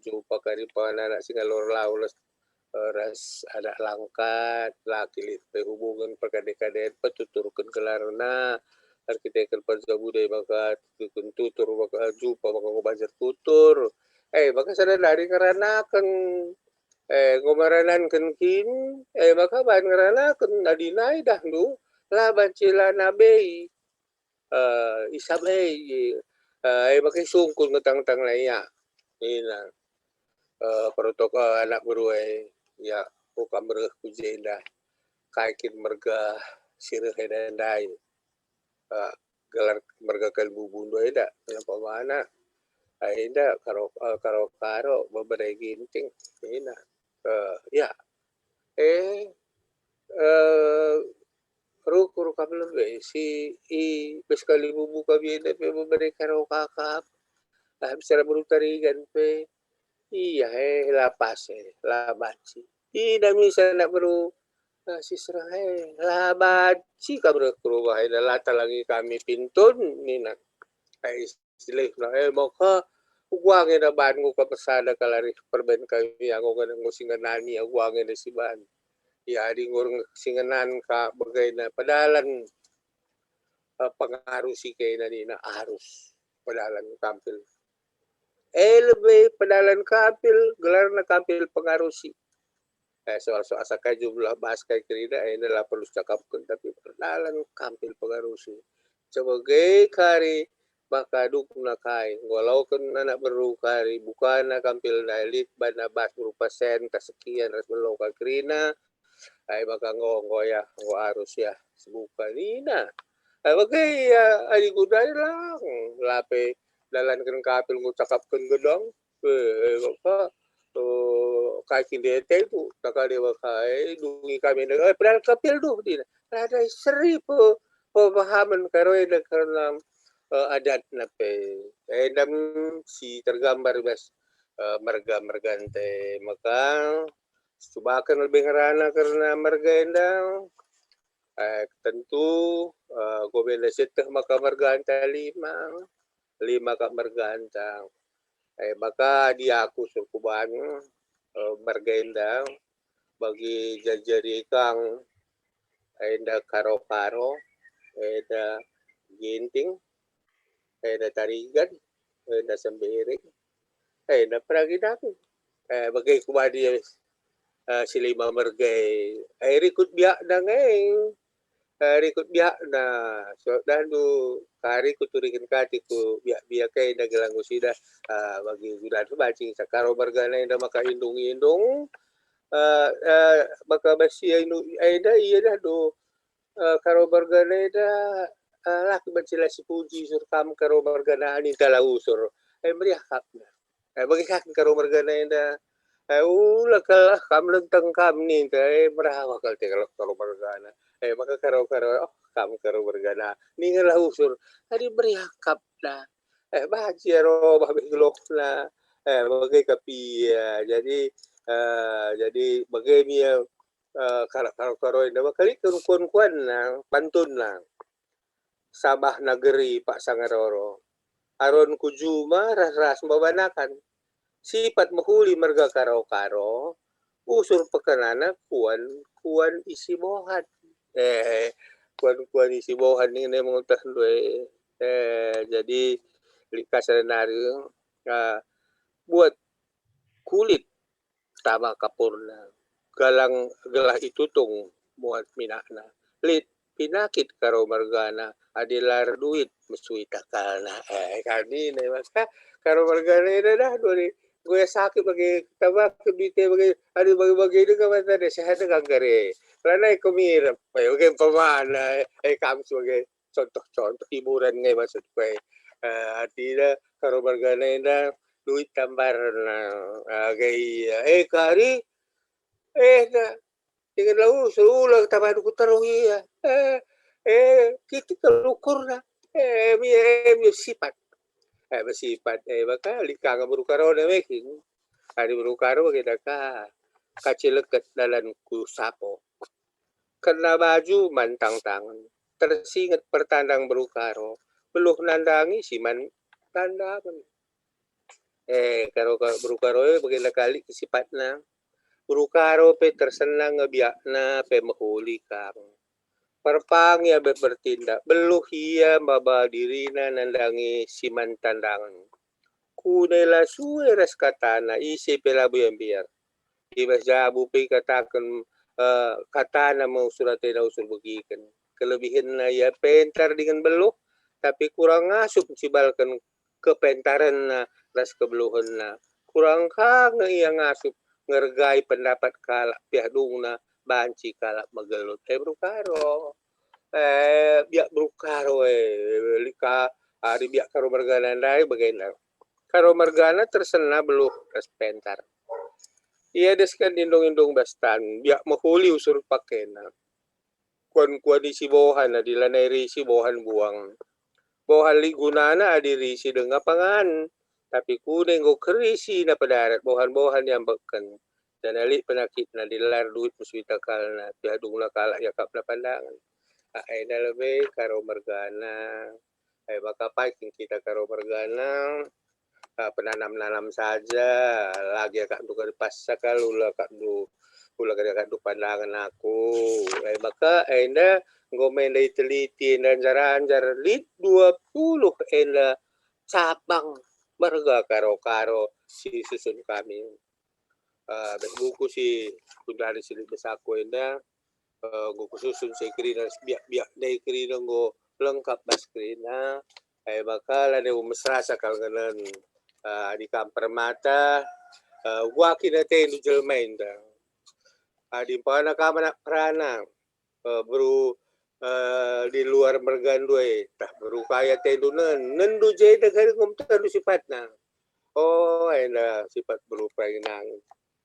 jumpa kari panganak si ngalor lau ras, eh, ras anak langkat, la kin lit pe hubungen perkade-kaden, petuturken gelarna, erkiteken perjabun e maka tuturken tutur, maka jumpa maka enggo banjir tutur. Eh, maka sada nari ngeranaken, eh, enggo merananken kin, eh, maka bahan ngeranaken, adi nai dahndu, la banci la nabei. Eh, isap e, eh, e bage sungkun ngetang-tang la ia. Nina, eh, protokol anak beru e, ia, uka mereh ku jenda. Kai kin merga si reh enda ndai. Eh, gelar merga kalbubundu enda, kenapa mana? Ai enda karo, eh, karo-karo, bebere ginting, nina. Eh, ia. Eh, eh, Rukur kam lebe, si i bas kalibubu kami enda pe mebere karo kakap. Ah, bicara beru Tarigan pe, ia e, la pas e, la banci. Ina misa anak beru, ah, si serah e, la banci kam reh ku rumah enda, la talangi kami pintun, nina. Ai, silihna e maka, uga nge na banku ka pesada kalari perben kami, anggo ngena enggo si ngenani, uga nge na si ban. Ya, adi enggo si ngenan ka bagena pedalan, eh, pengarusi kena nina arus pedalan kampil. Eh, lebe pedalan kampil, gelarna kampil pengarusi. Eh, soal-soal asa kai jumlah bas kai kerina, eh, enda la perlu cakapken, tapi pedalan kampil pengarusi. Sebagai kari maka dukna kai, nggo laoken anak beru kari, bukana kampil ndai lit bana bas berupa sen, ka sekian ras belo ka kerina, ai maka enggo, enggo ya, enggo arus ya, sebuka nina. Ai bage ya, adi guna lang, lape dalanken kampil enggo cakapken gedang, eh, eh, apa, eh, kai kin dietaiku, taka dewa kai, dungi kami, eh, padahal kampil duh, dina. Rada seri pe, pemahaman karo enda kerna, eh, adatna pe. Enda, mm, si tergambar bas, eh, merga-merganta e. Maka, cubaken lebe ngerana kerna merga enda, eh, tentu, eh, enggo be enda sieteh maka merganta lima, lima kap merganta. Eh, maka adi aku seh kuban, eh, merga enda, bagi jari-jari kang, enda Karo-Karo, enda Ginting, enda Tarigan, enda Sembiring, enda Peragin aku. Eh, bage kuban ia, eh, si lima merga e. Eh, rikut biakna nge. Eh, rikut biakna. So, dahndu kari kuturiken kati ku biak-biak e enda gelah nggo sidah, eh, bagi gudana banci ngenca Karo mergana enda maka indung-indung. Eh, eh, maka bas ia indu-, enda ia dahndu, eh, Karo mergana enda, eh, la kin banci la sipuji usur kam Karo mergana ninta la usur. Eh, meriah kap. Eh, bage ka kin Karo mergana enda. Eh, ula kal ah, kam lenteng kam ninta, eh, merawa kal te kal Karo mergana. Eh, maka Karo-Karo, oh, kam Karo mergana. Ninga la usur. Adi meriah kap da. Eh, banci ia robah beh gelohna. Eh, bage kap ia. Jadi, eh, jadi bage me ia, eh, kalak Karo-Karo enda. Maka lit kuan-kuanna, pantunna. Sabah nageri paksa ngeroro. Aron ku juma ras-ras mbabanakan. Sipat mehuli merga Karo-Karo, usur pekenana kuan-kuan isi bohan. Eh, kuan-kuan isi bohan ning ne mengutah ndue. Eh, jadi lit ka sada nari, ah, buat kulit tama kapurna. Galang gelah itutung muat minakna. Lit pinakit Karo mergana, adi la erduit mesui takalna. Eh, kami nai maka Karo mergana enda dah dua ni. Gue sakit bagi tama ke duit e bagi, adi bagi-bagi ini kan mata deh sehat kan kare. Lanai kemirep, eh, bagi pemana, eh, kam sebagai contoh-contoh hiburan nge maksudku e. Eh, artina Karo mergana enda duit tambarna. Aga ia. Eh, kari, eh, na, ingetlah, uh, seulah tamadu ku teruh ia. Eh, eh, kitik kal ukurna. Eh, mia, eh, mia sipat. Eh, mia sipat. Eh, maka lit ka nge beru Karona meking. Adi beru Karo bage da ka. Kaci leket dalan ku sapo. Kena baju man tangtangen. Tersinget pertandang beru Karo, beluh nandangi si man tandangen. Eh, Karo, Karo, beru Karo e bagenda kali sipatna. Beru Karo pe tersenang nge biakna pe mehuli kang. Perpang ia be bertindak, beluh ia maba dirina nandangi si man tandangen. Kune la sue ras katana, ise pe labo ia mbiar. I bas jabu pe ikataken, eh, katana me usur atena usur begiken. Kelebihenna ia pentar dingen beluh, tapi kurang ngasup nsibalken kepentarenna ras kebeluhenna. Kurang ka nge ia ngasup ngergai pendapat kalak piah dungna banci kalak megelut. Eh, beru Karo. Eh, biak beru Karo, eh, lit ka, adi biak Karo mergana ndai bagenda. Karo mergana tersena beluh ras pentar. Ia desken indung-indung bas tan, biak mehuli usur pakena. kuan-kuan isi bohan adi lanai risi bohan buang. Bohan lit gunana adi risi denga pangan, tapi kune enggo kerisi na pedarat bohan-bohan iambekken. Janah lit penakitna, dilar duit mesui takalna, piah dungna kalak iakapna pandangen. Ah, enda lebe karo mergana. Eh, maka paiken kita karo mergana, ah, penanam-nanam saja, lagi akapndu kari passa kal, ula akapndu, ula kari akapndu pandangen aku. Eh, maka enda enggo menda iteliti enda anjar-anjar lit dua puluh enda cabang merga karo-karo si susun kami. Eh, beh buku si kundari si lit besaku enda, eh, enggo kususun si kerina, biak-biak ndai kerina enggo lengkap bas kerina. Eh, maka lanai mesrasa kal ngenen, eh, adi kam permata, eh, uga kin atendu jelma enda. Adi umpamana kam anak perana, eh, beru, eh, di luar mergandu e, tah beru kai atendu nen, nendu jenda kari enggo metendu sipatna. Oh, enda sipat beru Perinang.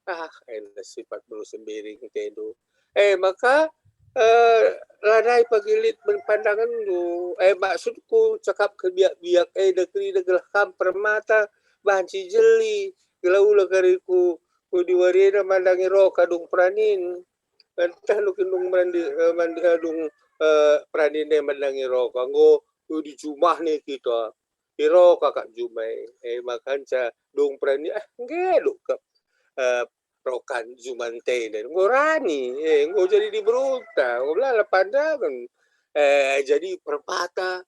Ah, enda sipat beru Sembiring atendu. Eh, maka, eh, lanai pagi lit men pandangenndu. Eh, maksudku cakap kebiak-biak enda kerina gelah kam permata banci jeli, gelah ula kari ku, ku di wari enda mandangi roh ka dung peranin. Ntah lu kin dung merandi, eh, mandi, eh, dung, eh, peranin e mandangi roh ka. Enggo, eh, di jumah ne kita. Iro kakak jumai, eh, makanca dung perani, ah, nggeluh kap, eh, rokan jumante enda. Enggo rani, eh, enggo jadi diberuta, enggo melala pandangen. Eh, jadi permata,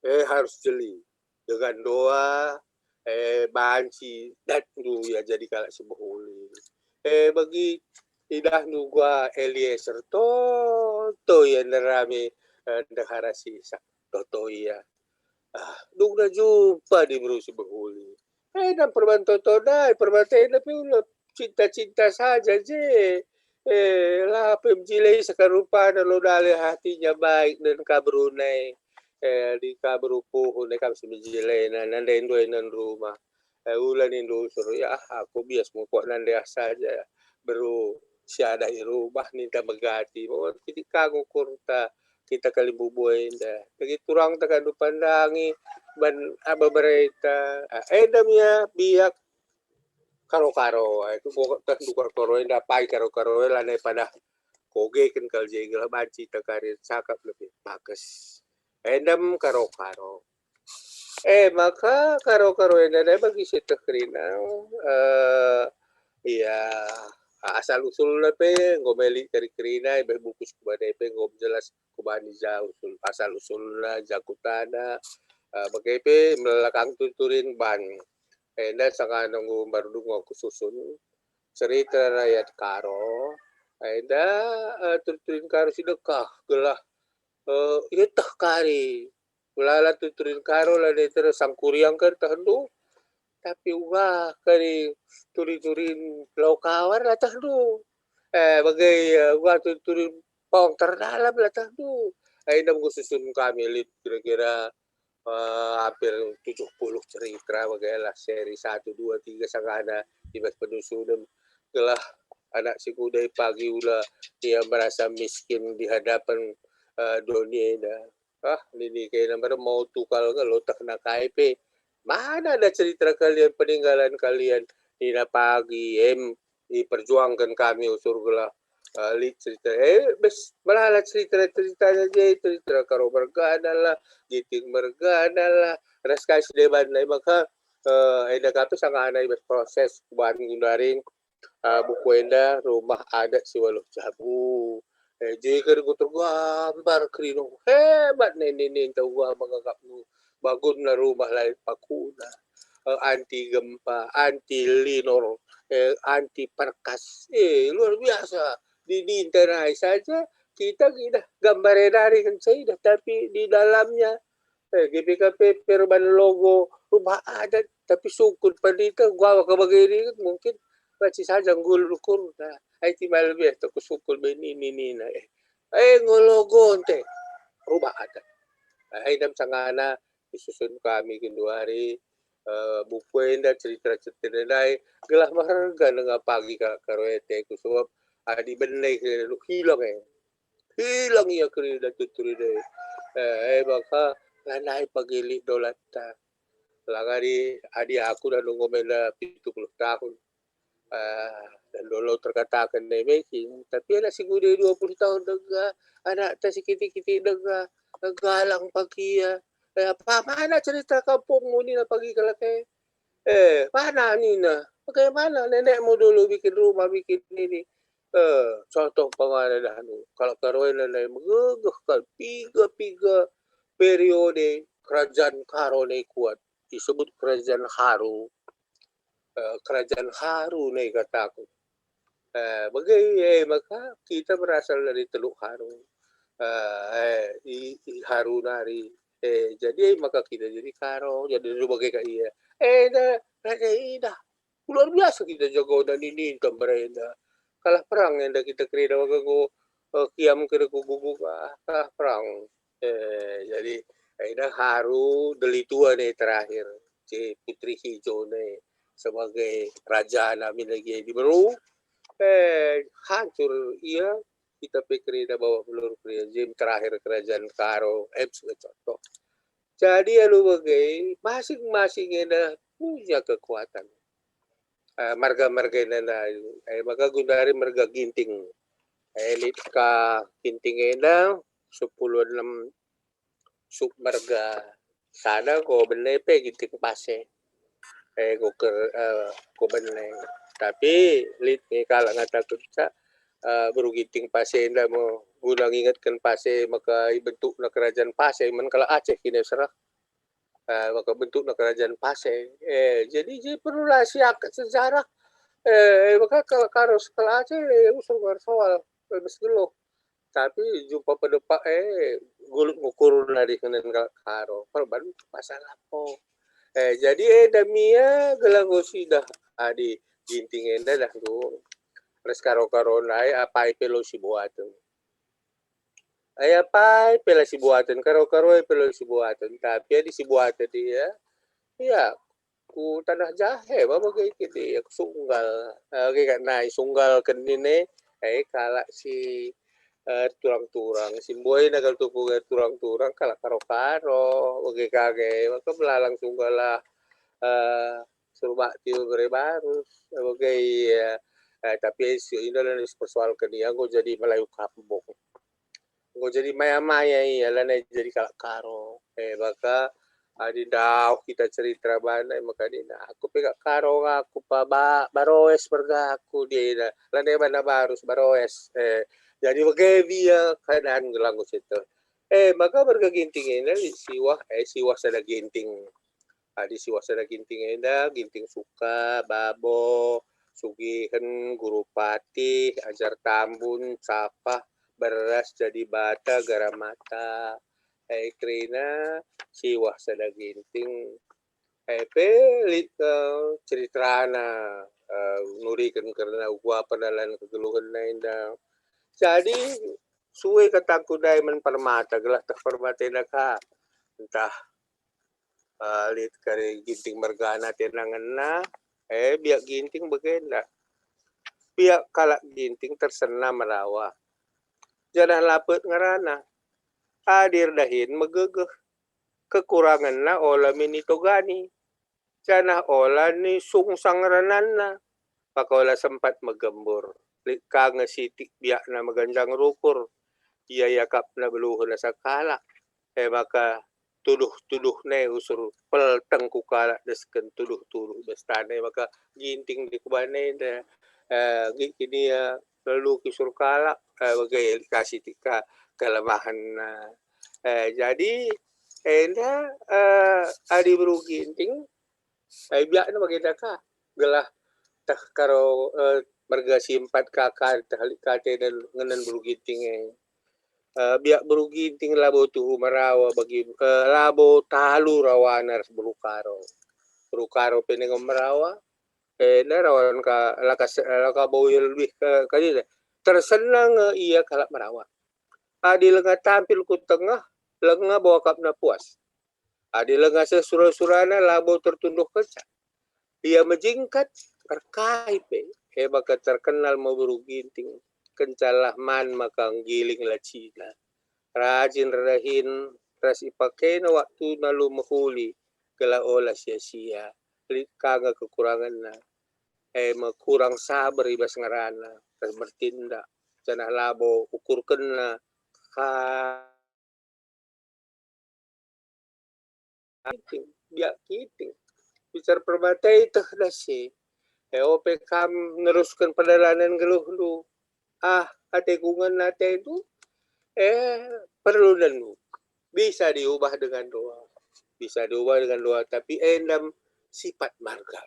eh, harus jeli dengan doa, eh, banci datndu ia jadi kalak si mehuli. Eh, bagi idahndu uga Eliezer, toto ia nderami, eh, ndehara si Isak, toto ia. Ah, dungna jumpa diberu si mehuli. Eh, dam perban toto ndai, perban tenda pe ula cinta-cinta saja je. Eh, la pe mejilei sekarupana lo dale hatinya baik dan kaberu nai. Eh, di kaberu puhu nai kam si mejileina, nandai nduai nan rumah. Eh, ula nindu usur, ya, ah, aku bias mukok nandai ah saja. Beru si ada i rumah ninta megati. Oh, kitik ka ngukurta kita kalimbubu enda. Bagi turang ta kandu pandangi ban aba bereta. Ah, enda mia biak karo-karo. Ah, itu gua teh dukar karo enda pai karo-karo lanai pada kogeken kal je gelah banci ta kari cakap lebih bagus. Endam karo-karo. Eh, maka karo-karo enda ndai bagi sieteh kerina, eh, ia, asal usulna pe enggo meli kari kerina, ibeh buku si kubane pe enggo jelas kubani ja usul, asal usulna, ja kutana, eh, bage pe melakang turin-turin ban. Enda sangana enggo mbarudung enggo kususun cerita rakyat Karo, enda, eh, turin-turin Karo si dekah gelah, eh, ieteh kari. Ulala turin-turin Karo lanai terus sangkuriang kari tehndu, tapi uga kari turin-turin Lau Kawar la tehndu. Eh, bage, eh, uga turin-turin Pawang Terdalam la tehndu. Eh, enda enggo susun kami lit kira-kira, eh, hampir tujuh puluh cerita, bage lah seri satu, dua, tiga sangana i bas penusunen. Gelah anak si kuda pagi ula ia merasa miskin di hadapan, eh, doni enda. Ah, nini kena mbar mau tukal nge lotehna kai pe. Mana ada cerita kalian, peninggalan kalian? Nina pagi, em, diperjuangken kami usur gelah, eh, lit cerita. Eh, bes, melala cerita-ceritanya je, cerita Karo mergana lah, Giting mergana lah, ras kai si deban lah, maka, eh, enda kape sangana i bas proses kubahan gundari, eh, buku enda Rumah Adat Siwaluh Jabu. Eh, je kari enggo tergambar kerina hebat nini-ninta uga mengagapna. Bagusna rumah lit pakuna. Eh, anti gempa, anti linur, eh, anti perkas. Eh, luar biasa. Di, di internet saja kita idah gambar e dari kan saya idah, tapi di dalamnya, eh, G P K P perban logo rumah adat, tapi sukut pandita gua ke bagini mungkin masih saja nggul ukur. Nah, ai timal bias tak kusukul beni nina, eh. Eh, ngologo ente rumah adat. Ai dam sangana disusun kami genduari, eh, buku enda, cerita-cerita ndai, gelah meherga nengah pagi ka karo ete ku, sebab adi bene ke hilang, eh. Hilang ia kerina tutur enda. Eh, eh, maka lanai pagi lit dolatta. Lang adi, adi aku dah nunggu menda pitu puluh tahun. Eh, dan dolo terkataken nai meking, tapi anak si nguda dua puluh tahun denga, anakta si kitik-kitik denga, galang pagi ia. Eh, apa mana cerita kampungmu nina pagi kalak e? Eh, mana nina? Bagaimana nenekmu dulu bikin rumah, bikin ini? Eh, contoh umpamana dah anu, kalak Karo enda nai megegeh kal, piga-piga periode kerajaan Karo nai kuat, disebut kerajaan Haru. Eh, kerajaan Haru nai kataku. Eh, bage, eh, maka kita berasal dari Teluk Haru. Eh, eh, i, i Haru nari. Eh, jadi, eh, maka kita jadi Karo, jadi bage ka ia. Eh, dah, dah, dah, dah. Luar biasa kita jago dan ini, temberenda. Kalah perang enda kita kerina maka enggo, eh, kiam kena ku gubuk, ah, kalah perang. Eh, jadi, enda Haru Delitua nai terakhir, si Putri Hijo nai sebagai raja nami lagi diberu. Eh, hancur ia, kita pe kerina bawa peluru kerina, jadi terakhir kerajaan Karo, eh, sebagai contoh. Jadi alu bage, masing-masing enda punya kekuatan. Eh, marga-marga enda, eh, maka gundari marga Ginting. Eh, lit ka Ginting enda, sepuluh enem sub marga. Sada ko bene pe Ginting Pase. Eh, ko ker, eh, ko bene. Tapi lit nge kalak ngataken ca, eh, beru Ginting Pase enda me guna ngingetken Pase maka ibentukna kerajaan Pase man kalak Aceh kine serah. Eh, maka bentukna kerajaan Pase. Eh, jadi, jadi perlulah siakat sejarah. Eh, maka kalak Karo sekalak Aceh, eh, usung ersoal, eh, bas geluh. Tapi jumpa pedepak, eh, gulut ngukur nari ngenen kalak Karo. Perban pasal apa? Eh, jadi, eh, damia gelah enggo sidah adi Ginting enda dah tu. Ras Karo-Karo ndai apai pe lo sibuaten. Ai apai pe la sibuaten, Karo-Karo pe lo sibuaten, tapi adi sibuaten ia, ia ku Tanah Jahe, ma bage kin ia, ku Sunggal. Eh, age kak nai Sunggal kenin e, eh, kalak si, eh, turang-turang, si mbuena kal tupu turang-turang, kalak Karo-Karo, bage kage, maka belalang Sunggal lah, eh, Surbakti bere barus, eh, bage ia. Eh, tapi si indah la persoalken ia, enggo jadi Melayu kampung. Enggo jadi maya-maya ia, lanai jadi kalak Karo. Eh, maka adi ndauh kita cerita bana, maka nina, "Aku pe kak Karo, aku pa ba-, Baroes merga aku," dia ina. Lanai bana barus, Baroes. Eh, jadi bage ia keadaan gelah enggo situ. Eh, maka merga Ginting ina siwah, eh, siwah sada Ginting. Adi siwah sada Ginting enda, Ginting Suka, Babo, Sugihen, Guru Patih, Ajar Tambun, Sapah, Beras, Jadi Bata, Garam Mata. Eh, kerina siwah sada Ginting. Eh, pe lit, eh, ceritana, eh, nuriken kerna uga perdalan kegeluhenna enda. Jadi, sue katangku ndai man Permata, gelah teh Permata enda ka. Ntah eh, lit kari Ginting mergana tenangenna, eh, biak Ginting bagenda. Biak kalak Ginting tersena merawa. Janah lapet ngerana. Adi erdahin megegeh. Kekurangenna ola min itogani. Janah ola nisungsang renanna. Maka ola sempat megembur. Lit ka nge sitik biakna meganjang rukur. Ia iakapna beluhen asa kalak. E maka tuduh-tuduh nai usur pelteng ku kalak desken tuduh-tuduh bas tanai maka Ginting di kubanenda, eh, gik kin ia lalu kisur kalak, eh, bage kasih tika kelemahen, eh, jadi enda, eh, adi beru Ginting, eh, biakna bagenda ka, gelah teh Karo, eh, merga si empat kaka teh lit kate dan ngenen beru Ginting e. Eh, biak beru Ginting labo tuhu merawa bagi, eh, labo talu rawana ras beru Karo. Beru Karo pe enggo merawa, eh, enda rawan ka, la ka se-, la ka bo ia lebih ke, kadi deh. Tersenang nge ia kalak merawa. Adi langa tampil ku tengah, langa bo akapna puas. Adi langa seh sura-surana labo tertunduh kenca. Ia mejingkat, erkai pe, e maka terkenal me beru Ginting. kencalah man maka nggiling lacina. Rajin erdahin ras ipakena waktuna alu mehuli gelah ola sia-sia. Lit ka nge kekurangenna, e me kurang saber i bas ngerana ras bertindak, janah labo ukurkenna ka Kiting, biak Kiting. Bicara perbatai teh dasi. E ope kam nerusken perdalanen geluhndu. Ah, ateku ngena atendu. Eh, perlu dendu. Bisa diubah dengan doa. Bisa diubah dengan doa, tapi endam sifat marga.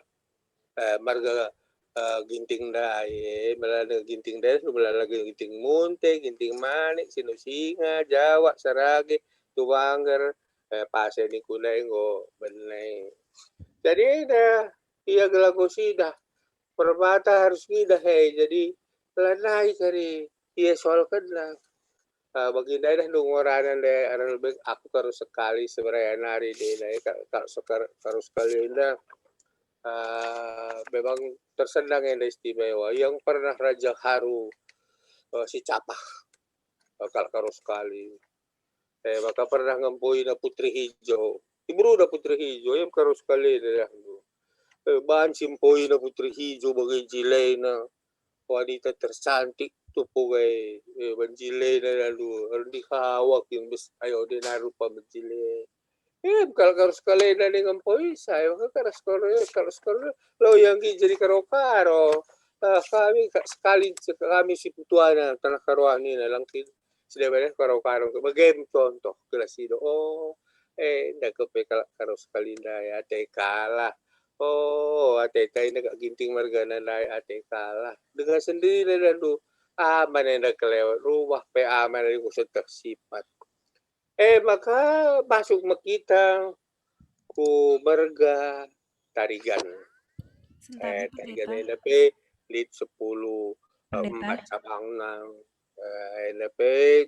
Eh, marga, eh, Ginting ndai, eh, melala Ginting ndai, melala Ginting Munte, Ginting Manik, Sinu Singa, Jawak, Sarage, Tubangger, eh, Pase niku ndai enggo bene. Jadi enda, ia gelah sidah, permata harus ngidah, eh, jadi lanai kari ia soalkenna. Ah, bagi ndai dah ndu ngorana ndai arah lebih aku karu sekali seberaya nari di ndai ka-, ka-, sekar-, karu sekali enda. Ah, memang tersendang enda istimewa. Yang pernah Raja Haru, eh, si capah, eh, kal karu sekali. Eh, maka pernah ngempoina Putri Hijo. Iberuna Putri Hijo, yang karu sekali enda dah ndu. Eh, banci mpoina Putri Hijo bagi jilena. Wanita tercantik tupu kai, eh, banjilena lalu, erndi hawa kin bes, ayo dena rupa banjile. Eh, kal karu sekali nani ngempoi, saya maka karu sekali, karu sekali, lo yang ki jadi karo-karo. Ah, kami ka-, sekali se-, kami si putuana tanah karuah nina langkin. Sida bene karo-karo, bagem contoh gelah sido. Oh, eh, enda kepe kalak karu sekali ndai, ate kalah. Oh, ate tai enda kak Ginting mergana ndai, ate kalah. Denga sendiri ndu, aman enda kelewat rumah pe aman adi kuseteh sifat. Eh, maka masuk me kita ku merga Tarigan. Sentari Eh, Tarigan pendeta. Enda pe lit sepuluh, eh, Pendeta. Empat cabangna. Eh, enda pe,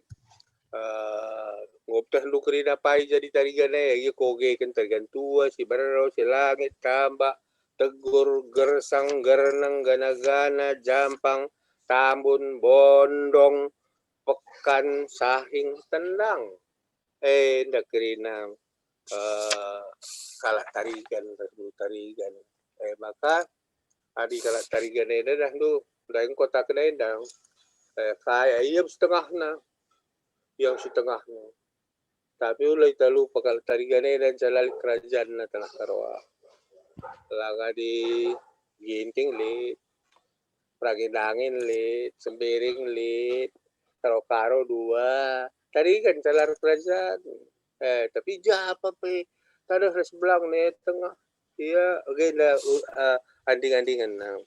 eh, ngopteh ndu kerina pai jadi Tarigan e, ia kogeken Tarigan Tua, si Bero, si Langit, Tambak, Tegur, Gersang, Gerneng, Gana-gana, Jampang, Tambun, Bondong, Pekan, Sahing, Tendang. Eh, enda kerina, eh, kalak Tarigan, ras beru Tarigan. Eh, maka, adi kalak Tarigan enda dah ndu, ndai engkota kena enda. Eh, kaya ia setengahna, ia setengahna. Tapi ula ita lupa kalak Tarigan enda ncalali kerajanna tanah Karoa. Langa di Ginting lit, Perangin-angin lit, Sembiring lit, Karo-karo dua, Tarigan calar kerajaan. Eh, tapi ja apa pe taneh ras belang ne tengah. Ia agenda, uh, uh, anding-andingen nang.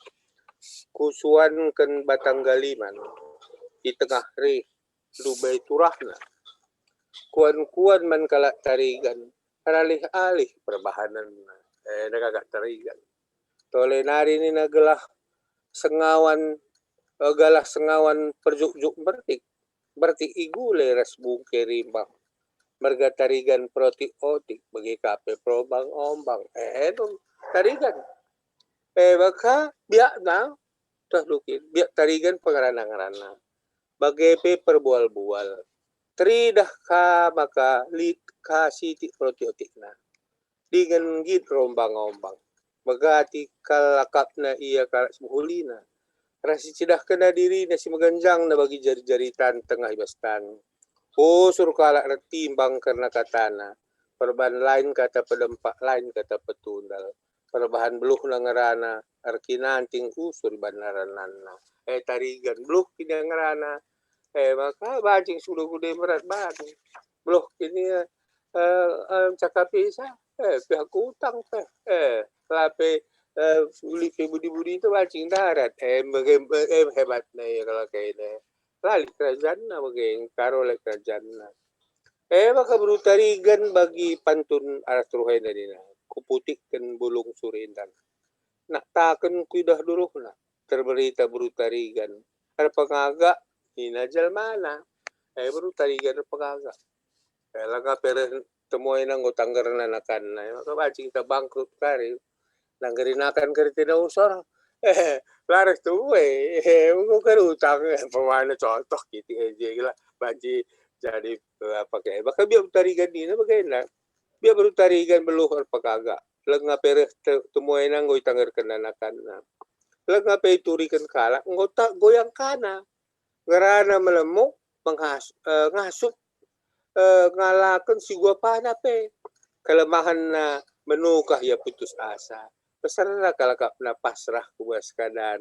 Kusuanken batang galiman i tengah rih, ndube turahna. Kuan-kuan man kalak Tarigan, ralih-alih perbahanenna. Eh, enda kalak Tarigan. Tole nari nina gelah sengawan, eh, galah sengawan perjukjuk bertik, bertik i gule ras bungke rimbang. Merga Tarigan perotik-otik, bage ka pe perombang-ombang. Eh, enda Tarigan. Eh, maka biakna, teh lukin, biak Tarigan pengerana-ngerana. Bage pe perbual-bual. Teridah ka maka lit ka sitik perotik-otikna. Dingen nggit rombang-ombang. Megati kal akapna ia kalak si mehulina. Ras icidahkenna dirina si meganjangna bagi jari-jari tan tengah i bas tan. Usur kalak ertimbang kerna katana. Perban lain kata pedempak, lain kata petundal. Perbahan beluhna ngerana, erkinanting usur i bas rananna. Eh, Tarigan, beluh kin ia ngerana. Eh, maka banci sudah gude merat bani. Beluh kin ia, eh, eh, cakap isa, eh, pihak utang teh. Eh, lape, eh, uli pe budi-budi itu banci ndarat. Eh, bage-, eh, hebatna ia kalak enda. Lali kerajanna bage, engkaro lali kerajanna. Eh, maka beru Tarigan bagi pantun arah teruh enda nina, kuputikken bulung suri endang. Naktaken kuidah duruhna, terberita beru Tarigan. Erpengagak, nina jelmana. Eh, beru Tarigan erpengagak. Eh, langa pe reh temuai nanggo tanggerna nakanna. Eh, maka banci kita bangkrut kari. Nanggeri nakan kari tidak usor. Laras tu, eh, eh, enggo kan utang, eh, umpamana contoh kitik, eh, je lah, banci jadi, eh, apa ke, maka biak Betarigan nina bagenda. Biak Betarigan beluh erpekaga. Langa pe reh te-, temuena enggo itanggerken anakanna. Langa pe ituriken kalak, enggo tak goyangkana. Ngerana melemuk, menghas-, eh, ngasup, eh, ngalaken si guapana pe. Kelemahenna menukah ia putus asa. Peserna kalak akapna pasrah ku bas keadaan.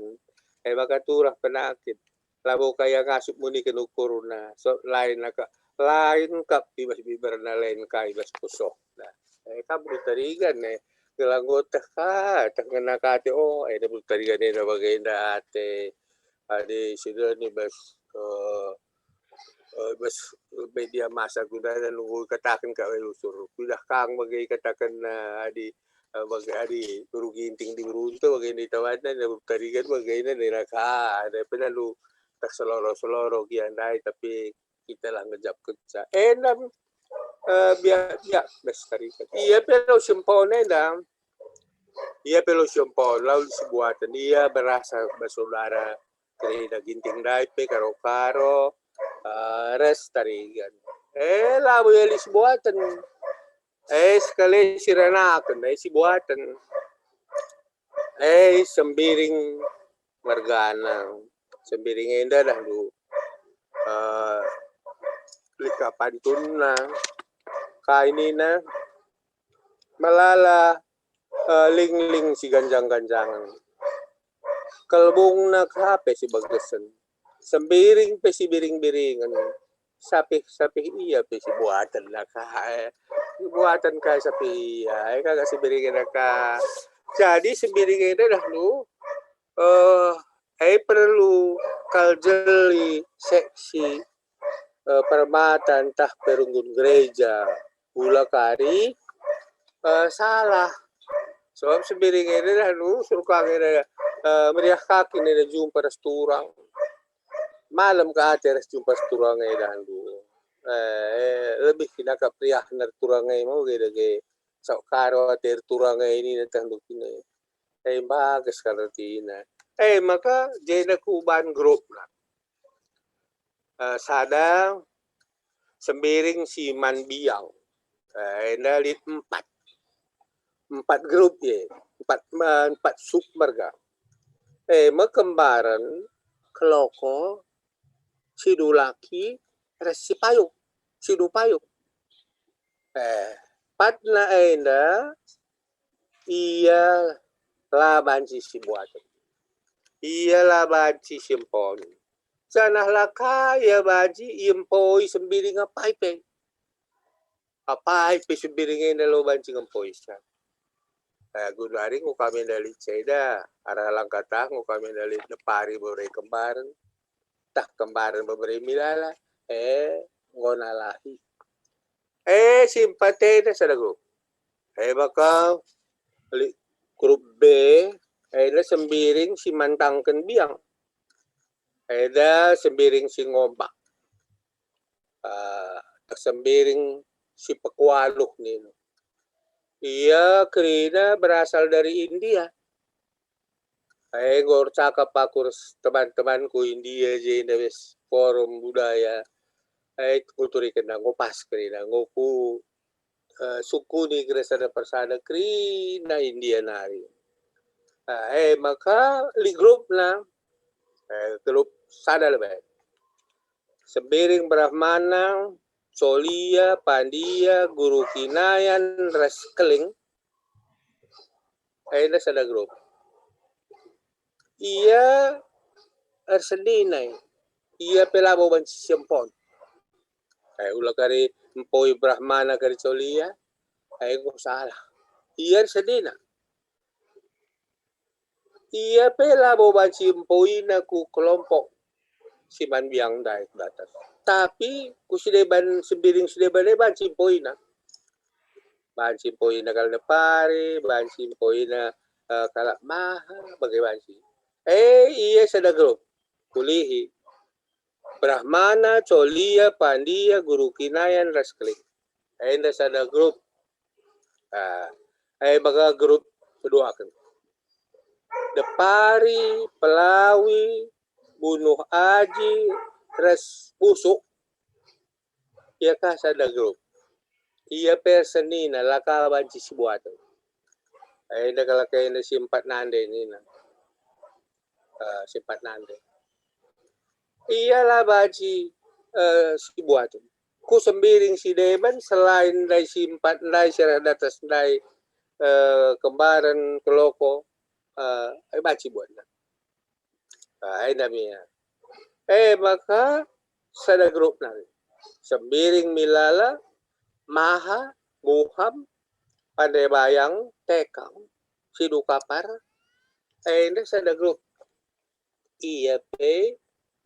E maka turah penakit. Labo ka ia ngasup muniken ukurna. So, lain aka, lain kap i bas biberna, lain ka i bas pusuhna. E, kam Betarigan e. Gelah enggo teh ka, teh ngena ka ate, oh, enda Betarigan enda bagenda ate. Adi sidoni bas, eh, eh, bas media massa guna nunggu ikataken ka wari usur. Kuidah kang bage ikataken, eh, adi, eh, bage adi Guru Ginting di Beruntu bage itabanna, enda Betarigan bagenda nina ka, ada pe lalu tak seloro-seloro gia ndai, tapi kita lah ngejapkenca. Enda, eh, biak, biak bas Betarigan. Ia pe lo si Empon enda. Ia pe lo si Empon, lau si Buaten. Ia berasa bersaudara kerina Ginting ndai pe karo-karo, eh, ras Betarigan. Eh, labo ia lit si Buaten. Eh, sekali si Ranaken, eh, si Buaten. Eh, Sembiring mergana. Sembiring enda dah lu, eh, lit ka pantunna. Kai nina, melala, eh, lingling si ganjang-ganjangen. Kelbungna ka pe si bagesen. Sembiring pe si biring-biringen. Sapih-sapih ia pe si Buaten na ka, eh. Si Buaten ka sapih ia, eh, kagak si biringen na ka. Jadi Sembiring enda dah lu, eh, eh, perlu kal jeli seksi, eh, permata ntah perunggun gereja. Ula kari, eh, salah. Sebab Sembiring enda dah lu, surkang enda, eh, meriah kaki enda jumpa ras turang. Malem ka ate ras jumpa ras turang enda lu. Eh, eh, lebih kin akap riahna turang e mau ge dage. Sok karo ate turang e nina teh lu kine. Eh, mbages kal ertina. Eh, maka jenda kuban grup lah. Eh, sada Sembiring si man biang. Eh, enda lit empat. Empat grup ye. Empat, eh, empat sub merga. Eh, me kembaren, keloko, sidulaki, ras si payung. Sidu payung. Eh, patna enda, ia la banci si Buaten. Ia la banci si Empon. Janah la ka ia banci iempoi Sembiring apai pe. Apai pe Sembiring enda la banci ngempoisa. Eh, gundari enggo kami enda lit ceda, arah langkatah enggo kami enda lit nepari bebere kembaren. Tah kembaren bebere milala, eh, enggo nalahi. Eh, si empat enda sada grup. Eh, maka li-, grup B, eh, enda Sembiring si mantangken biang. Enda Sembiring si ngombak. Ah, Sembiring si pekualuh nina. Ia kerina berasal dari India. Eh, enggo ercakap aku ras teman-temanku India je enda bas forum budaya. Eh, kuturiken enggo pas kerina, enggo ku, eh, sukuni kerina sada persada kerina India nari. Ah, eh, maka lit grupna, eh, grup sada lebe. Sembiring Brahmana, Colia, Pandia, Guru Kinayan, ras Keling. Enda sada grup. Ia ersenina, ia pe labo banci si Empon. Eh, ula kari empoi Brahmana kari Colia, eh, enggo salah. Ia ersenina. Ia pe labo banci empoina ku kelompok si man biang ndai ku datas. Tapi ku si deban, Sembiring si deban e banci empoina. Banci empoina kalak nepari, banci empoina, eh, kalak maha, bage banci. Eh, ia sada grup. Kulihi. Brahmana, Colia, Pandia, Guru Kinayan, ras Keling. Enda sada grup. Ah, eh, maka grup keduaken. Depari, Pelawi, Bunuh Aji, ras Busuk, ia ka sada grup. Ia pe senina la ka banci sibuaten. Enda kalak enda si empat nande nina. Eh, si empat nande. Ia la banci, eh, sibuaten. Ku Sembiring si deban, selain ndai si empat ndai, si arah datas ndai, eh, Kembaren, Keloko, eh, banci buatna. Ah, enda me ia. E maka sada grup nari. Sembiring, Milala, Maha, Muham, Pande Bayang, Tekang, Sidu Kapar, enda sada grup. Ia pe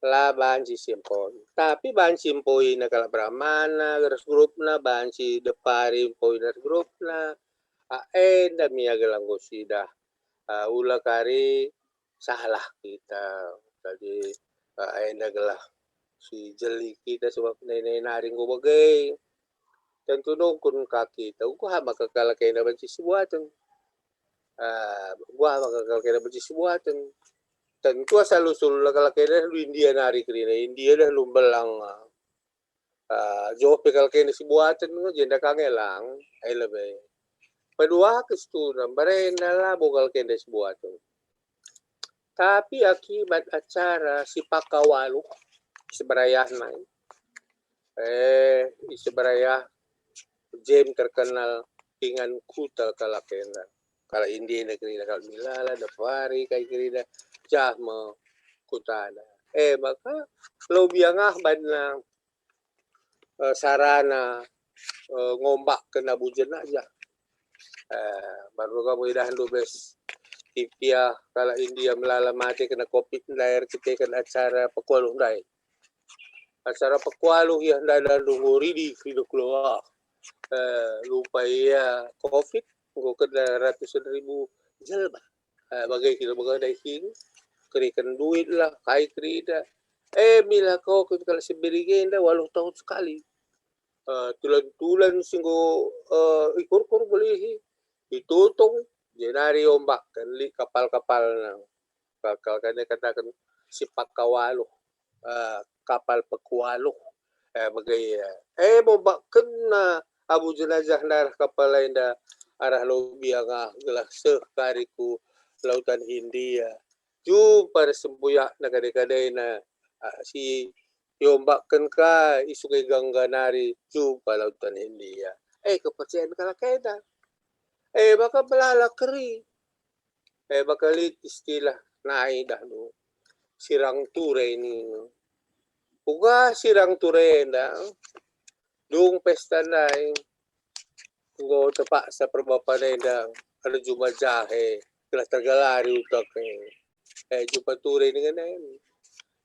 la banci si empoi. Tapi banci empoina kalak Brahmana ras grupna, banci Depari empoina ras grupna. Ah, enda me ia gelah enggo sidah, ah, ula kari salah kita. Jadi, eh, enda gelah si jeli kita sebab nai-nai nari enggo bage. Tentu nungkun ka kita, uga maka kalak enda banci sibuaten. Eh, uga maka kalak enda banci sibuaten. Tentu asal usulna kalak enda alu India nari kerina, India dah lumbelang. Ah, joh pe kalak enda sibuaten nge, jenda ka nge lang, ai lebe. Paduaken situhuna, mbarenda labo kalak enda sibuaten. Tapi akibat acara si pakawaluh, si berayahna, eh, si berayah Jem terkenal dengan kuta kalak enda. Kalak India kerina, kalak Milala, Depari, kai kerina, jah me kutana. Eh, maka lo biang ah banna, eh, sarana, eh, ngombakken Abu Jenajah. Eh, baru kamu idahndu bas kipiah kalak India Milala mate kena covid ndai erkiteken acara pekualuh ndai. Acara pekualuh ia ndai dah enggo ridi, ridi keluar. Eh, lupa ia covid, enggo kena ratusan ribu jelma. Eh, bage kita bage ndai kin, keriken duit lah, kai kerida. Eh, mila ko kin kalak Sembiring enda waluh tahun sekali. Eh, tulan-tulan si enggo, eh, ikurkur belihi, itutung, jenari ombakken lit kapal-kapalna. Kapal kan ikataken si pakawaluh, eh, kapal pekualuh, eh, bage ia. Eh, mombakkenna Abu Jenajah ndai arah kapal enda arah lo biang ah gelah seh kari ku Lautan Hindia. Jumpa ras sembuyakna kade-kadena, ah, si iombakken ka i Sungai Gangga nari jumpa Lautan Hindia. Eh, kepercayaan kalak enda. Eh, maka melala keri. Eh, maka lit istilah nai dah nu. Sirang ture nina. Uga sirang ture enda. Dung pesta ndai. Enggo terpaksa perbapan enda erjuma jahe, gelah tergelari utak e. Eh, jumpa ture dengan en.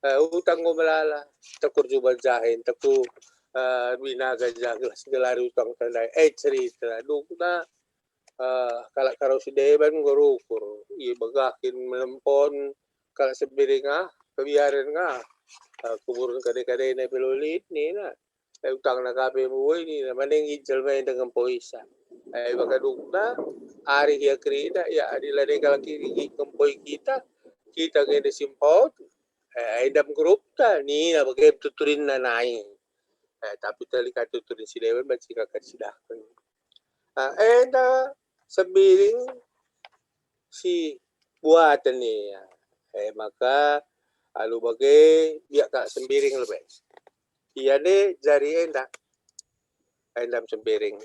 Eh, utak enggo melala, tekur juma jahe, teku, eh, binaga jah gelah segelari utak tandai. Eh, cerita, dukna, eh, kalak Karo si deban enggo rukur, ibegah kin melempon, kalak Sembiring ah, kebiaren ah, eh, kuburen kade-kadena pe lit nina. Eh, utangna ka pe mbue nina, mane nggit jelma enda ngempoisa. Eh, baka dukna, ari ia kerina, ia adi la deka laki nggit ngempoi kita, kita nge enda si mpot, eh, enda me grupta, nina bage tuturinna nai. Eh, tapi telik ka tuturin si deban banci ka cidahken. Ah, enda Sembiring si buaten ia. Eh, maka alu bage biak kalak Sembiring lebe. Ia nde jari enda, enda me Sembiring.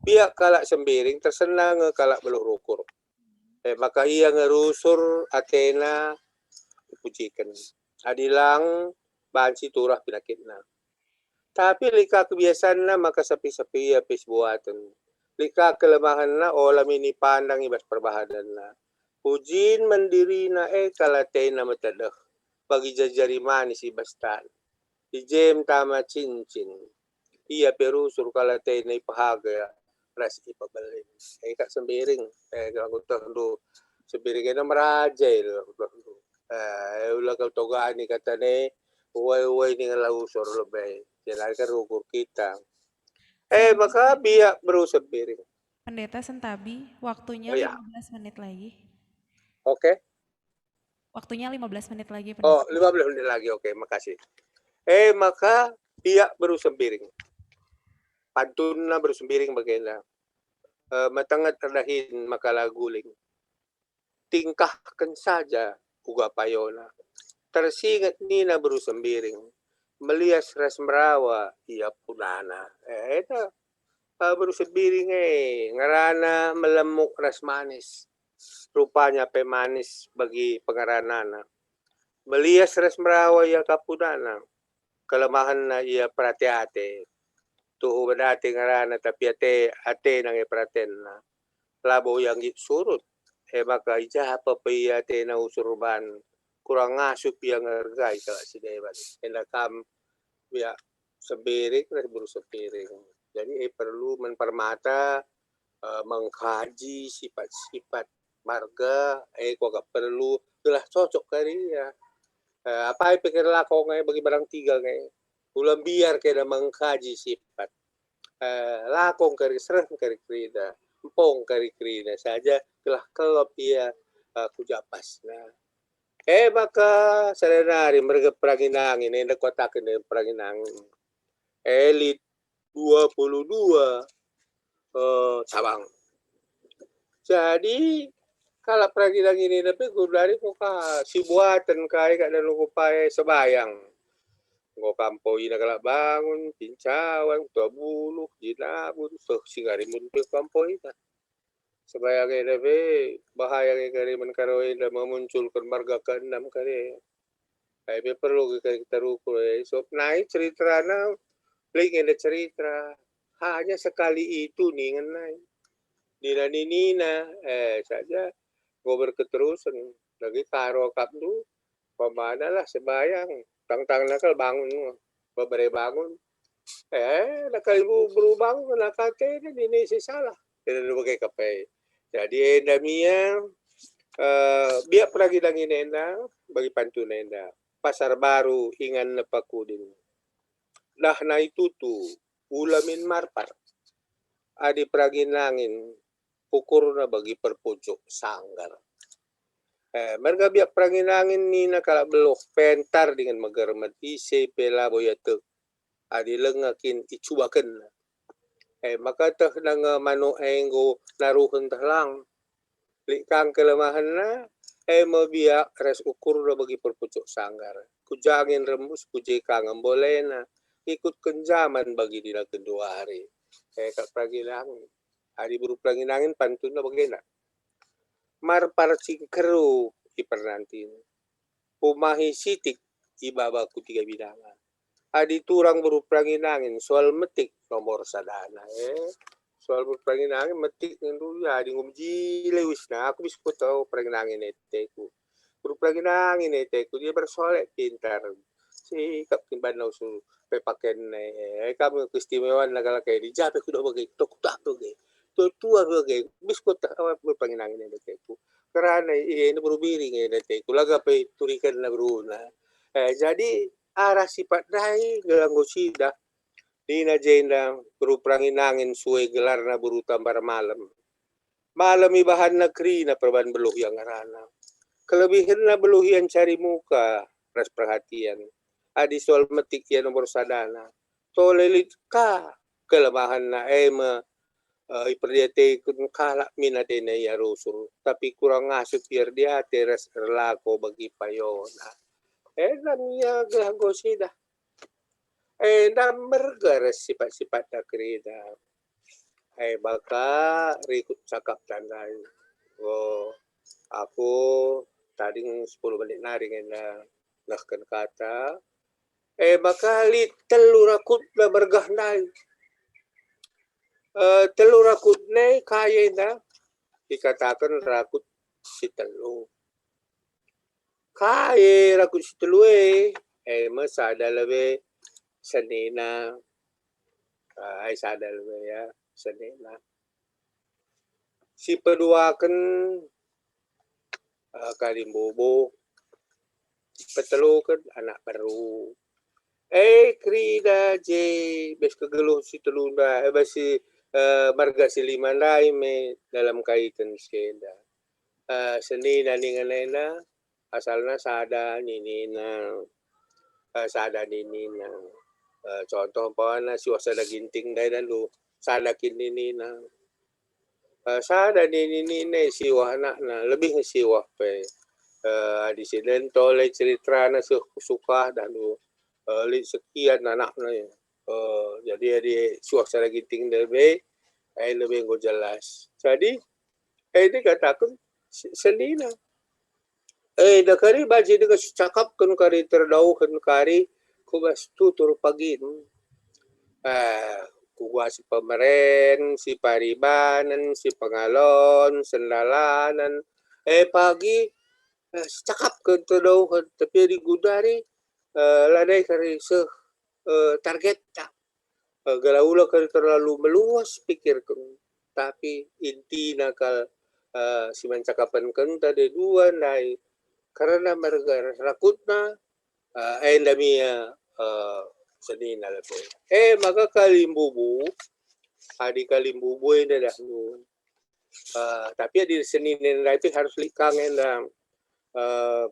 Biak kalak Sembiring tersenang nge kalak beluh rukur. Eh, maka ia nge rusur atena ipujiken. Adi lang banci turah penakitna. Tapi lit ka kebiasanna maka sepi-sepi ia pe sibuaten. Lit ka kelemahenna ola min ipandang i bas perbahanenna. Pujin man dirina e kal atena metedeh, bagi jari-jari manis i bas tan. I je me tama cincin. Ia pe rusur kal atena ipehaga ras ipebelin. E kak Sembiring, e kak kutehndu Sembiring enda meraja i kak kutehndu. Eh, ula kau togani katana, uwai-uwai ningan la usur lebe. Jenari kan rukur kita. Eh, maka biak beru Sembiring. Pendeta Sentabi, waktunya Oh, ya. lima belas menit lagi. Oke. Waktunya lima belas menit lagi, Pendeta. Oh, lima belas menit lagi. Oke, makasih. Eh, maka biak beru Sembiring. Pantunna beru Sembiring bagenda. Eh, metenget erdahin maka la guling. Tingkahken saja uga payona. Tersinget nina beru Sembiring, melias ras merawa ia punana. Eh, eda, eh, beru Sembiring, eh, ngerana melemuk ras manis. Rupanya pe manis bagi pengeranana. Melias ras merawa ia ka punana. Kelemahenna ia perate-ate. Tuhu bedate ngerana, tapi ate, atena nge peratenna. Labo ia nggit surut. E maka i ja pe ia atena usur ban. Kurang ngasup ia ngergai kalak si deban. Enda kam biak Sembiring ras beru Sembiring. Jadi, eh, perlu man permata, eh, mengkaji sifat-sifat marga, eh, kuakap perlu gelah cocok kari ia. Eh, apai pe kari lako nge bagi barang tiga nge. Ula mbiar kena mengkaji sifat. Eh, lako kari sereh kari kerina, empong kari kerina saja gelah kelop ia, eh, ku ja pasna. Eh, maka sada nari merga perangin angin, enda kuataken dengan perangin angin. Elit dua puluh dua, eh, cabang. Jadi, kalak perangin angin enda pe guru dari muka si buaten kai kak dan luku pae sebayang. Enggo kampoina kalak Bangun, Pincawan, Tua Buluh, Jinabun, seh, si ngarimun pe kampoina. Sebayang enda pe bahaya nge kari man Karo enda memunculken marga keenam kari. Ai pe perlu nge kari kita rukur, eh. Sebab nai ceriterana, lit nge enda ceritra. Hanya sekali itu ningen nai. Nina ninina, eh, saja enggo berketerusen. Lagi Karo akapndu, umpamana lah sebayang, tangtangna kal Bangun, bebere Bangun. Eh, nakal ibu beru Bangun, kena kate, nina si salah. Enda bage kape. Jadi enda mia, eh, biak perangin angin enda, bagi pantun enda. Pasar Baru ingan nepa kudin. Nah nai tutu, ula min marpar. Adi perangin angin, ukurna bagi perpucuk sanggar. Eh, merga biak perangin angin nina kalak beluh, pentar dingen megermet, ise pe labo ia tek. Adi langa kin icubakenna. Eh, maka tehna nge manuk e enggo naruhen teh lang. Lit kang kelemahenna, e me biak ras ukurna bagi perpucuk sanggar. Ku ja nge rembus, ku je ka nge mbolena, ngikutken jaman bagi dina genduari. E kak perangin angin. Adi beru perangin angin pantunna bagenda. Marpar si ngkeru ipernantin. Pumahi sitik ibaba ku tiga bidanga. Adi turang beru perangin angin, soal metik nomor sadana, eh. Soal beru perangin angin, metik ngendu, ya, adi enggo mejile uisna, aku bis kutau perangin angin eteku. Beru perangin angin eteku, dia bersolek pintar. Sikap kin banna usul pe paken, eh, kami keistimewaanna kalak e, di ja pe kudah bage, tok kudah bage, tua-tua bage, bis kutah awak beru perangin angin eteku. Kerana ia enda beru Biring enda teku, laga pe turikenna beruna. Eh, jadi arah sipat ndai gelah enggo sidah. Nina jenda beru perangin angin sue gelarna beru Tambar Malem. Malem ibahanna kerina perban beluh ia ngerana. Kelebihenna beluh ia ncari muka ras perhatian. Adi soal metik ia nomor sadana. Tole lit ka kelemahenna e me, eh, iperdiateken kalak min atena ia rusur, tapi kurang ngasup ia erdiate ras erlako bagi payona. Enda mia gelah enggo sidah. Enda merga ras sipat-sipatna kerina. E maka rikut cakapta ndai. Oh, aku tading sepuluh menit nari nge enda nehken kata. E maka lit telu rakutna mergah ndai. Eh, telu rakutna kai enda? Ikataken rakut si telu. Kai rakut si telu e? E me sada lebe senina. Ah, ai sada lebe ya, senina. Si peduaken, eh, kalimbubu. Peteluken anak beru. Eh, kerina je bas kegeluh si telu ndai, eh, bas si, eh, marga si lima ndai me dalam kaiten si enda. Eh, senina ningen enda, Asalna sada ninina, eh, sada ninina. Eh, contoh umpamana siwah sada ginting ndai, dan lu sada kin ninina. Eh, sada ninina siwah anakna, lebih nge siwah pe. Eh, adi si den tole ceriterana seh ku sukah, dan lu, eh, lit sekian anakna. Eh, jadi adi siwah sada ginting ndai be, eh, lebih enggo jelas. Jadi, eh, ini kataken se-, senina. Eh, enda kari banci denga sicakapken kari, terdauhen kari ku bas tutur pagin. Eh, ku bas si pemeren, si paribanen, si pengalon, sendalanen. Eh, pagi, eh, sicakapken terdauhen, tapi adi gundari, eh, lanai kari seh, eh, targetta. Eh, gelah ula kari terlalu meluas pikirken, tapi intina kal, eh, si man cakapenkenta de dua ndai, kerna merga rakutna, eh, enda me ia, eh, senina lebe. Eh, maka kalimbubu, adi kalimbubu enda dahndu. Eh, tapi adi senina ndai pe harus lit ka nge enda, eh,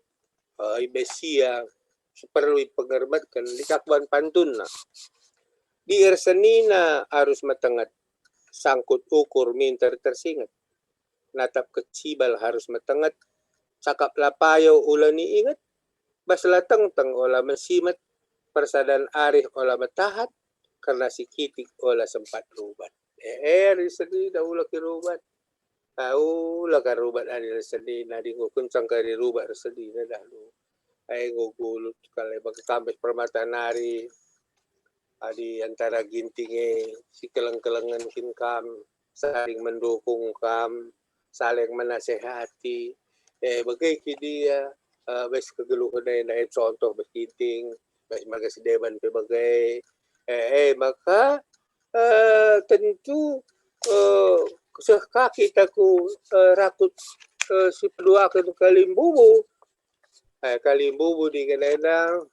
eh, i bas ia si perlu ipengermetken, lit ka kuban pantunna. Dier senina arus metenget, sangkut ukur minter tersinget. Natap kecibal harus metenget, cakap la payo ula niinget, bas la tengteng ola mesimet, persadan arih ola metahat, kerna si kitik ola sempat rubat. Eh, eh, adi senina ula kin rubat. Ah, ula ka rubat adi senina, adi enggo kencang kari rubat senina dahndu. Ai enggo gulut kal e bage kam bas permata nari. Adi antara ginting e sikeleng-kelengen kin kam, saling mendukung kam, saling menasehati. Eh, bage kin ia, eh, bas kegeluhen e ndai, contoh bas ginting, bas marga si deban pe bage. Eh, eh, maka, eh, tentu, eh, seh ka kita ku, eh, rakut, eh, si peduaken kalimbubu. Eh, kalimbubu dingen enda,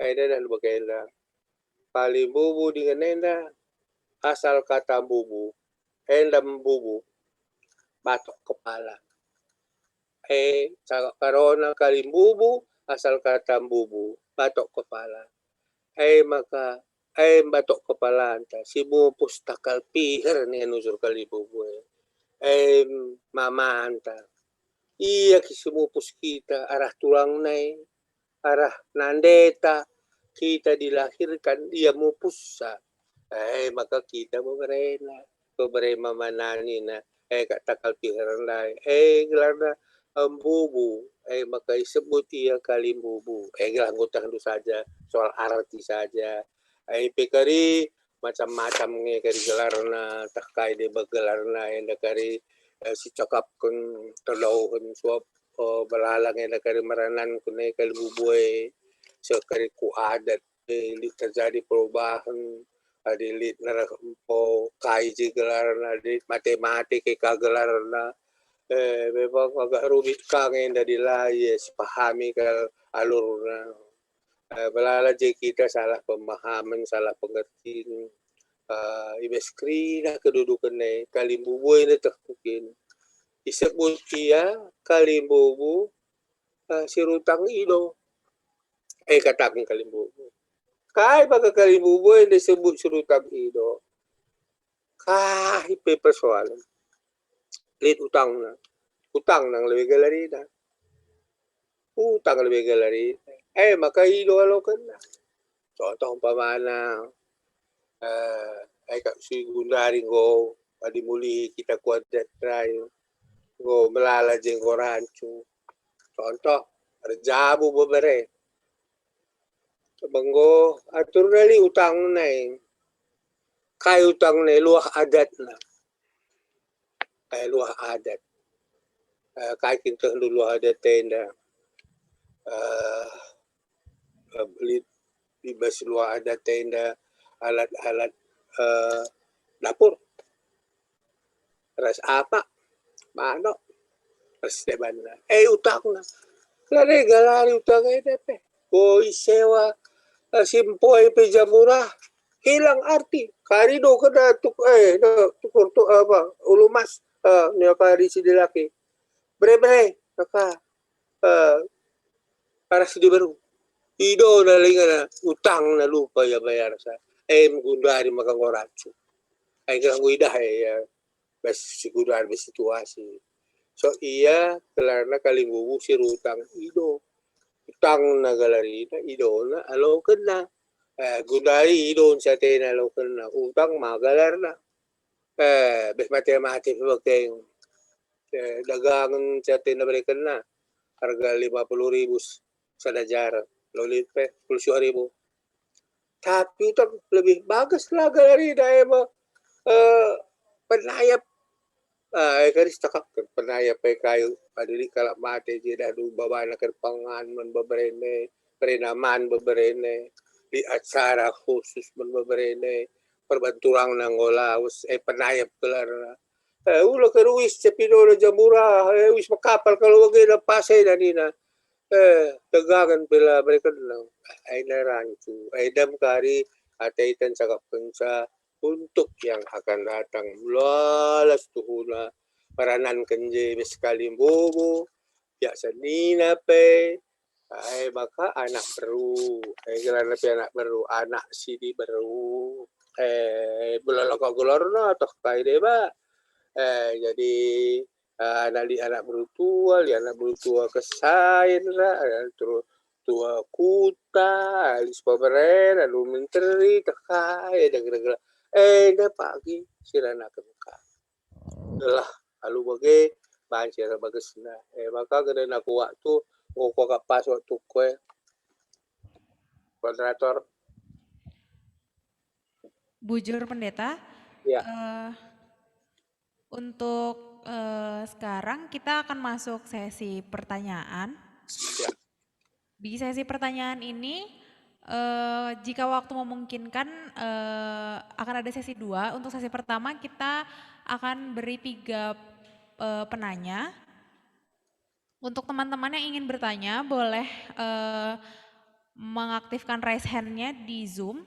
eh, enda bagenda. Kalimbubu dingen enda asal kata mbubu, enda mbubu, batok kepala. Eh, cakap karona kalimbubu asal kata mbubu, batok kepala. Eh, maka, eh, batok kepalanta, si mupus takal piher ningen usur kalimbubu e. Eh, mamanta. Ia ki si mupus kita arah tulangna e, arah nandeta kita dilahirkan, ia mupussa. Eh, maka kita beberena, bebere mamananina, eh, kak takal piher ndai, eh, gelarna, eh, mbubu, eh, maka isebut ia kalimbubu. Eh, gelah ngutahndu saja, soal arti saja. Eh, pe kari macam-macam nge kari gelarna, tah kai deba gelarna, enda kari, eh, sicakapken terdauhen suap, eh, belalang enda kari merananken e kalimbubu e, seh kari ku adat, eh, lit terjadi perubahan, adi lit nereh empo kai je gelarna, adi mate-mate ke ka gelarna, eh, memang agak rumit ka nge enda adi la ia sipahami kal alurna. Eh, melala je kita salah pemahaman, salah pengertin. Eh, i bas kerina keduduken e, kalimbubu e ngeteh kukin. Isebut ia kalimbubu, eh, si rutang ido. Eh, kataken kalimbubu. Kai maka kalimbubu e disebut si rutang ido? Kai pe persoalen. Lit utangna. Utang nang lebe gelarina. Utang lebe gelarina. Eh, maka ido alokenna. Contoh umpamana, eh, eh, kak si gundari enggo, adi mulihi kita ku adat ndai, enggo melala je enggo rancu. Contoh, erjabu bebere. Enggo aturna lit utangna e. Kai utangna e? Luah adatna. Eh, luah adat. Eh, kai kin tehndu luah adat enda? Eh, eh, lit i bas luah adat enda alat-alat, eh, dapur. Ras apa? Manuk. Ras debanna. Eh, utangna. Lari galari utang enda pe. Boi sewa, eh, si mpoi pe jamurah. Hilang arti. Kari do kena tuk-, eh, do tukur tu, apa, ulu emas, eh, nia kari si dilaki. Bere-bere, maka, eh, arah si diberu. Idona lingana, utangna lupa ia bayar sa. Em gundari maka enggo racu. Ai kena enggo idah e, ya. Bas si gundari bas situasi. So ia, gelarna kalimbubu si rutang ido. Utangna galarina, idona, alokenna. Eh, gundari idon si atena alokenna. Utang ma galarna. Eh, beh mate-mate pe bekeng. Eh, dagangen si atena berekenna. Harga lima puluh ribu s-, sada jar. Lolit pe, puluh siwah ribu. Tapi utang lebih bagus lah galarina, e me, eh, penayap. Ah, e kari sitangkapken penayap e kayu. Adi lit kalak mate je dah du babana ken pangan man beberene, perena man beberene, lit acara khusus man beberene, perbenturangna enggo lawes, e penayap gelarna. Eh, ula keruis cepidona jambura, eh, uis mekapal kalo bage na pas e nina. Eh, dagangen pe la berekenna. Ai na rancu, ai dam kari ate ita ncakapkenca untuk yang akan datang. Lalas tuhuna, merananken je bas kalimbubu, biak senina pe, ai maka anak beru, ai gelarna pe anak beru, anak si diberu. Eh, belala ka gelarna, toh kai deba. Eh, jadi, eh, anak lit anak beru tua, lit anak beru tua kesain ra, eh, terus tua kuta, lit si pemeren, alu menteri, toh kai, degel-degel. Eh, enda pagi si ranaken ka. Gelah, alu bage, banci arah bagesna. Eh, maka genen aku waktu, enggo kuakap pas waktuku e. Moderator. Bujur, Pendeta. Ya. Eh, untuk, eh, sekarang kita akan masuk sesi pertanyaan. Ya. Di sesi pertanyaan ini, eh, jika waktu memungkinkan, eh, akan ada sesi dua. Untuk sesi pertama, kita akan beri tiga, eh, penanya. Untuk teman-teman yang ingin bertanya, boleh, eh, mengaktifkan raise hand-nya di Zoom.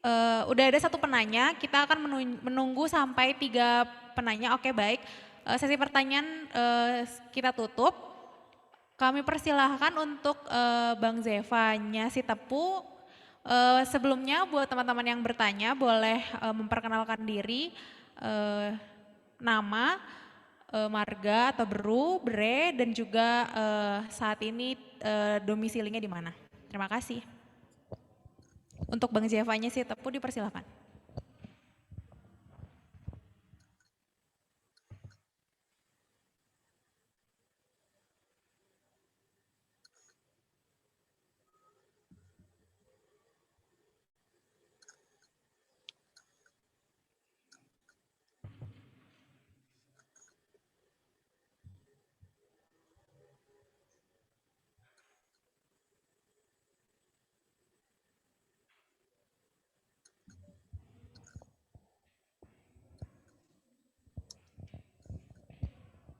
Eh, udah ada satu penanya, kita akan menun-, menunggu sampai tiga penanya. Oke, baik. Eh, sesi pertanyaan, eh, kita tutup. Kami persilahkan untuk, eh, Bang Zevanya Sitepu. Eh, sebelumnya, buat teman-teman yang bertanya, boleh, eh, memperkenalkan diri, eh, nama, eh, marga atau beru, bere, dan juga, eh, saat ini, eh, domisilinya di mana. Terima kasih. Untuk Bang Zevanya Sitepu, dipersilakan.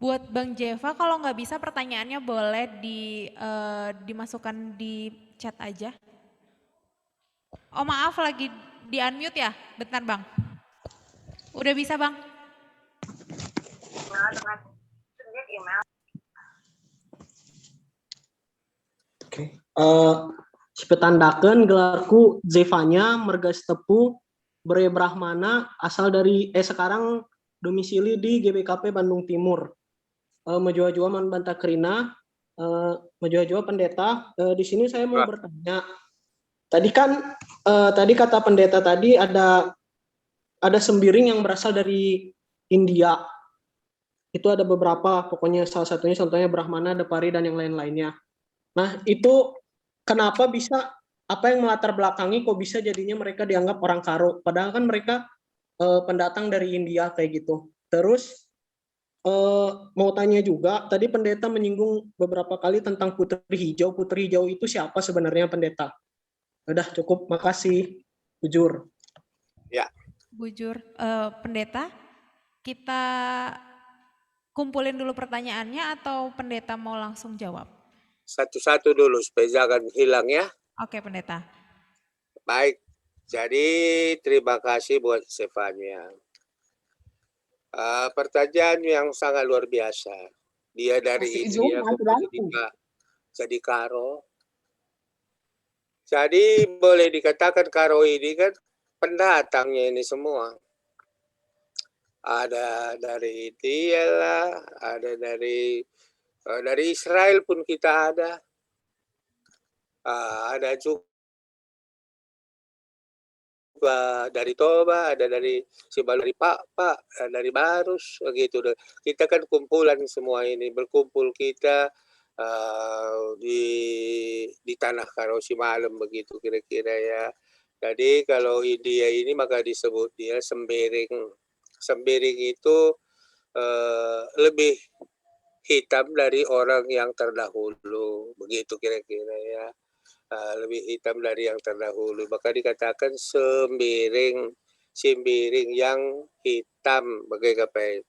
Buat Bang Jeva, kalau nggak bisa pertanyaannya boleh di, eh, dimasukkan di chat aja. Oh, maaf, lagi di-unmute ya? Bentar, Bang. Udah bisa, Bang? Oke. Eh, sipetandaken, gelarku Zevanya, marga Sitepu, bere Brahmana, asal dari, eh, sekarang domisili di G B K P Bandung Timur. Eh, mejuah-juah man banta kerina, eh, mejuah-juah Pendeta. Eh, di sini saya mau Ya. bertanya. Tadi kan, eh, tadi kata Pendeta tadi ada, ada sembiring yang berasal dari India. Itu ada beberapa, pokoknya salah satunya contohnya Brahmana, Dapari, dan yang lain-lainnya. Nah, itu kenapa bisa, apa yang melatar belakangi kok bisa jadinya mereka dianggap orang Karo? Padahal kan mereka, eh, pendatang dari India kayak gitu. Terus, eh, mau tanya juga, tadi Pendeta menyinggung beberapa kali tentang Putri Hijau. Putri Hijau itu siapa sebenarnya, Pendeta? Udah cukup, makasih. Bujur. Ya. Bujur. Eh, Pendeta, kita kumpulin dulu pertanyaannya atau Pendeta mau langsung jawab? Satu-satu dulu supaya jangan hilang ya. Oke, Pendeta. Baik. Jadi, terima kasih buat Zevanya. Eh, pertanyaan yang sangat luar biasa. Dia dari India, kemudian jadi Karo. Jadi boleh dikatakan Karo ini kan pendatangnya ini semua. Ada dari India lah, ada dari, eh, dari Israel pun kita ada. Ah, ada juga dari Toba, ada dari Sibalu, dari Pakpak, eh, dari Barus, begitu deh. Kita kan kumpulan semua ini, berkumpul kita, eh, di, di tanah Karo Simalem begitu kira-kira ya. Jadi kalau India ini maka disebut dia Sembiring. Sembiring itu, eh, lebih hitam dari orang yang terdahulu, begitu kira-kira ya. Eh, lebih hitam dari yang terdahulu. Maka dikatakan Sembiring, Sembiring yang hitam, bage pe.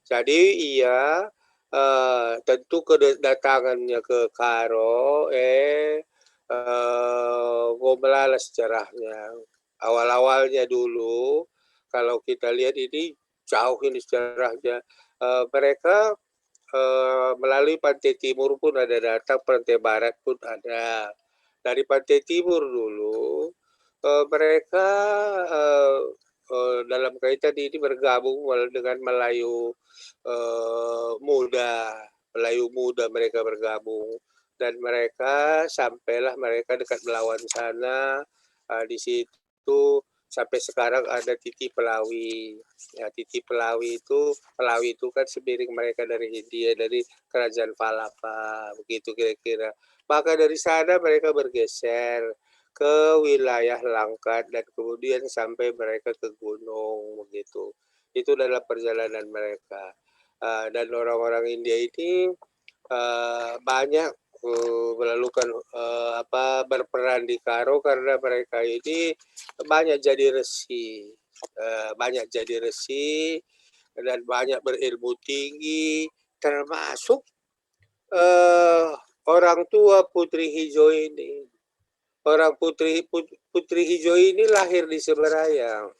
Jadi ia, eh, tentu kedatangannya ke Karo, eh, eh, enggo melala sejarahnya. Awal-awalnya dulu, kalau kita lihat ini jauh ini sejarahnya. Eh, mereka, eh, melalui pantai timur pun ada datang, pantai barat pun ada. Dari pantai timur dulu, eh, mereka, eh, eh, dalam kaitan ini bergabung mel-, dengan Melayu, eh, muda. Melayu muda mereka bergabung. Dan mereka sampailah mereka dekat Belawan sana, eh, di situ sampai sekarang ada Titi Pelawi. Ya, Titi Pelawi itu, Pelawi itu kan Sembiring mereka dari India, dari kerajaan Palapa, begitu kira-kira. Maka dari sana mereka bergeser ke wilayah Langkat dan kemudian sampai mereka ke gunung, begitu. Itu dalam perjalanan mereka. Eh, dan orang-orang India ini, eh, banyak, eh, melalukan, eh, apa, berperan di Karo karena mereka ini banyak jadi resi, eh, banyak jadi resi dan banyak berilmu tinggi, termasuk, eh, orang tua Putri Hijo ini. Orang Putri, Put-, Putri Hijo ini lahir di Seberayang.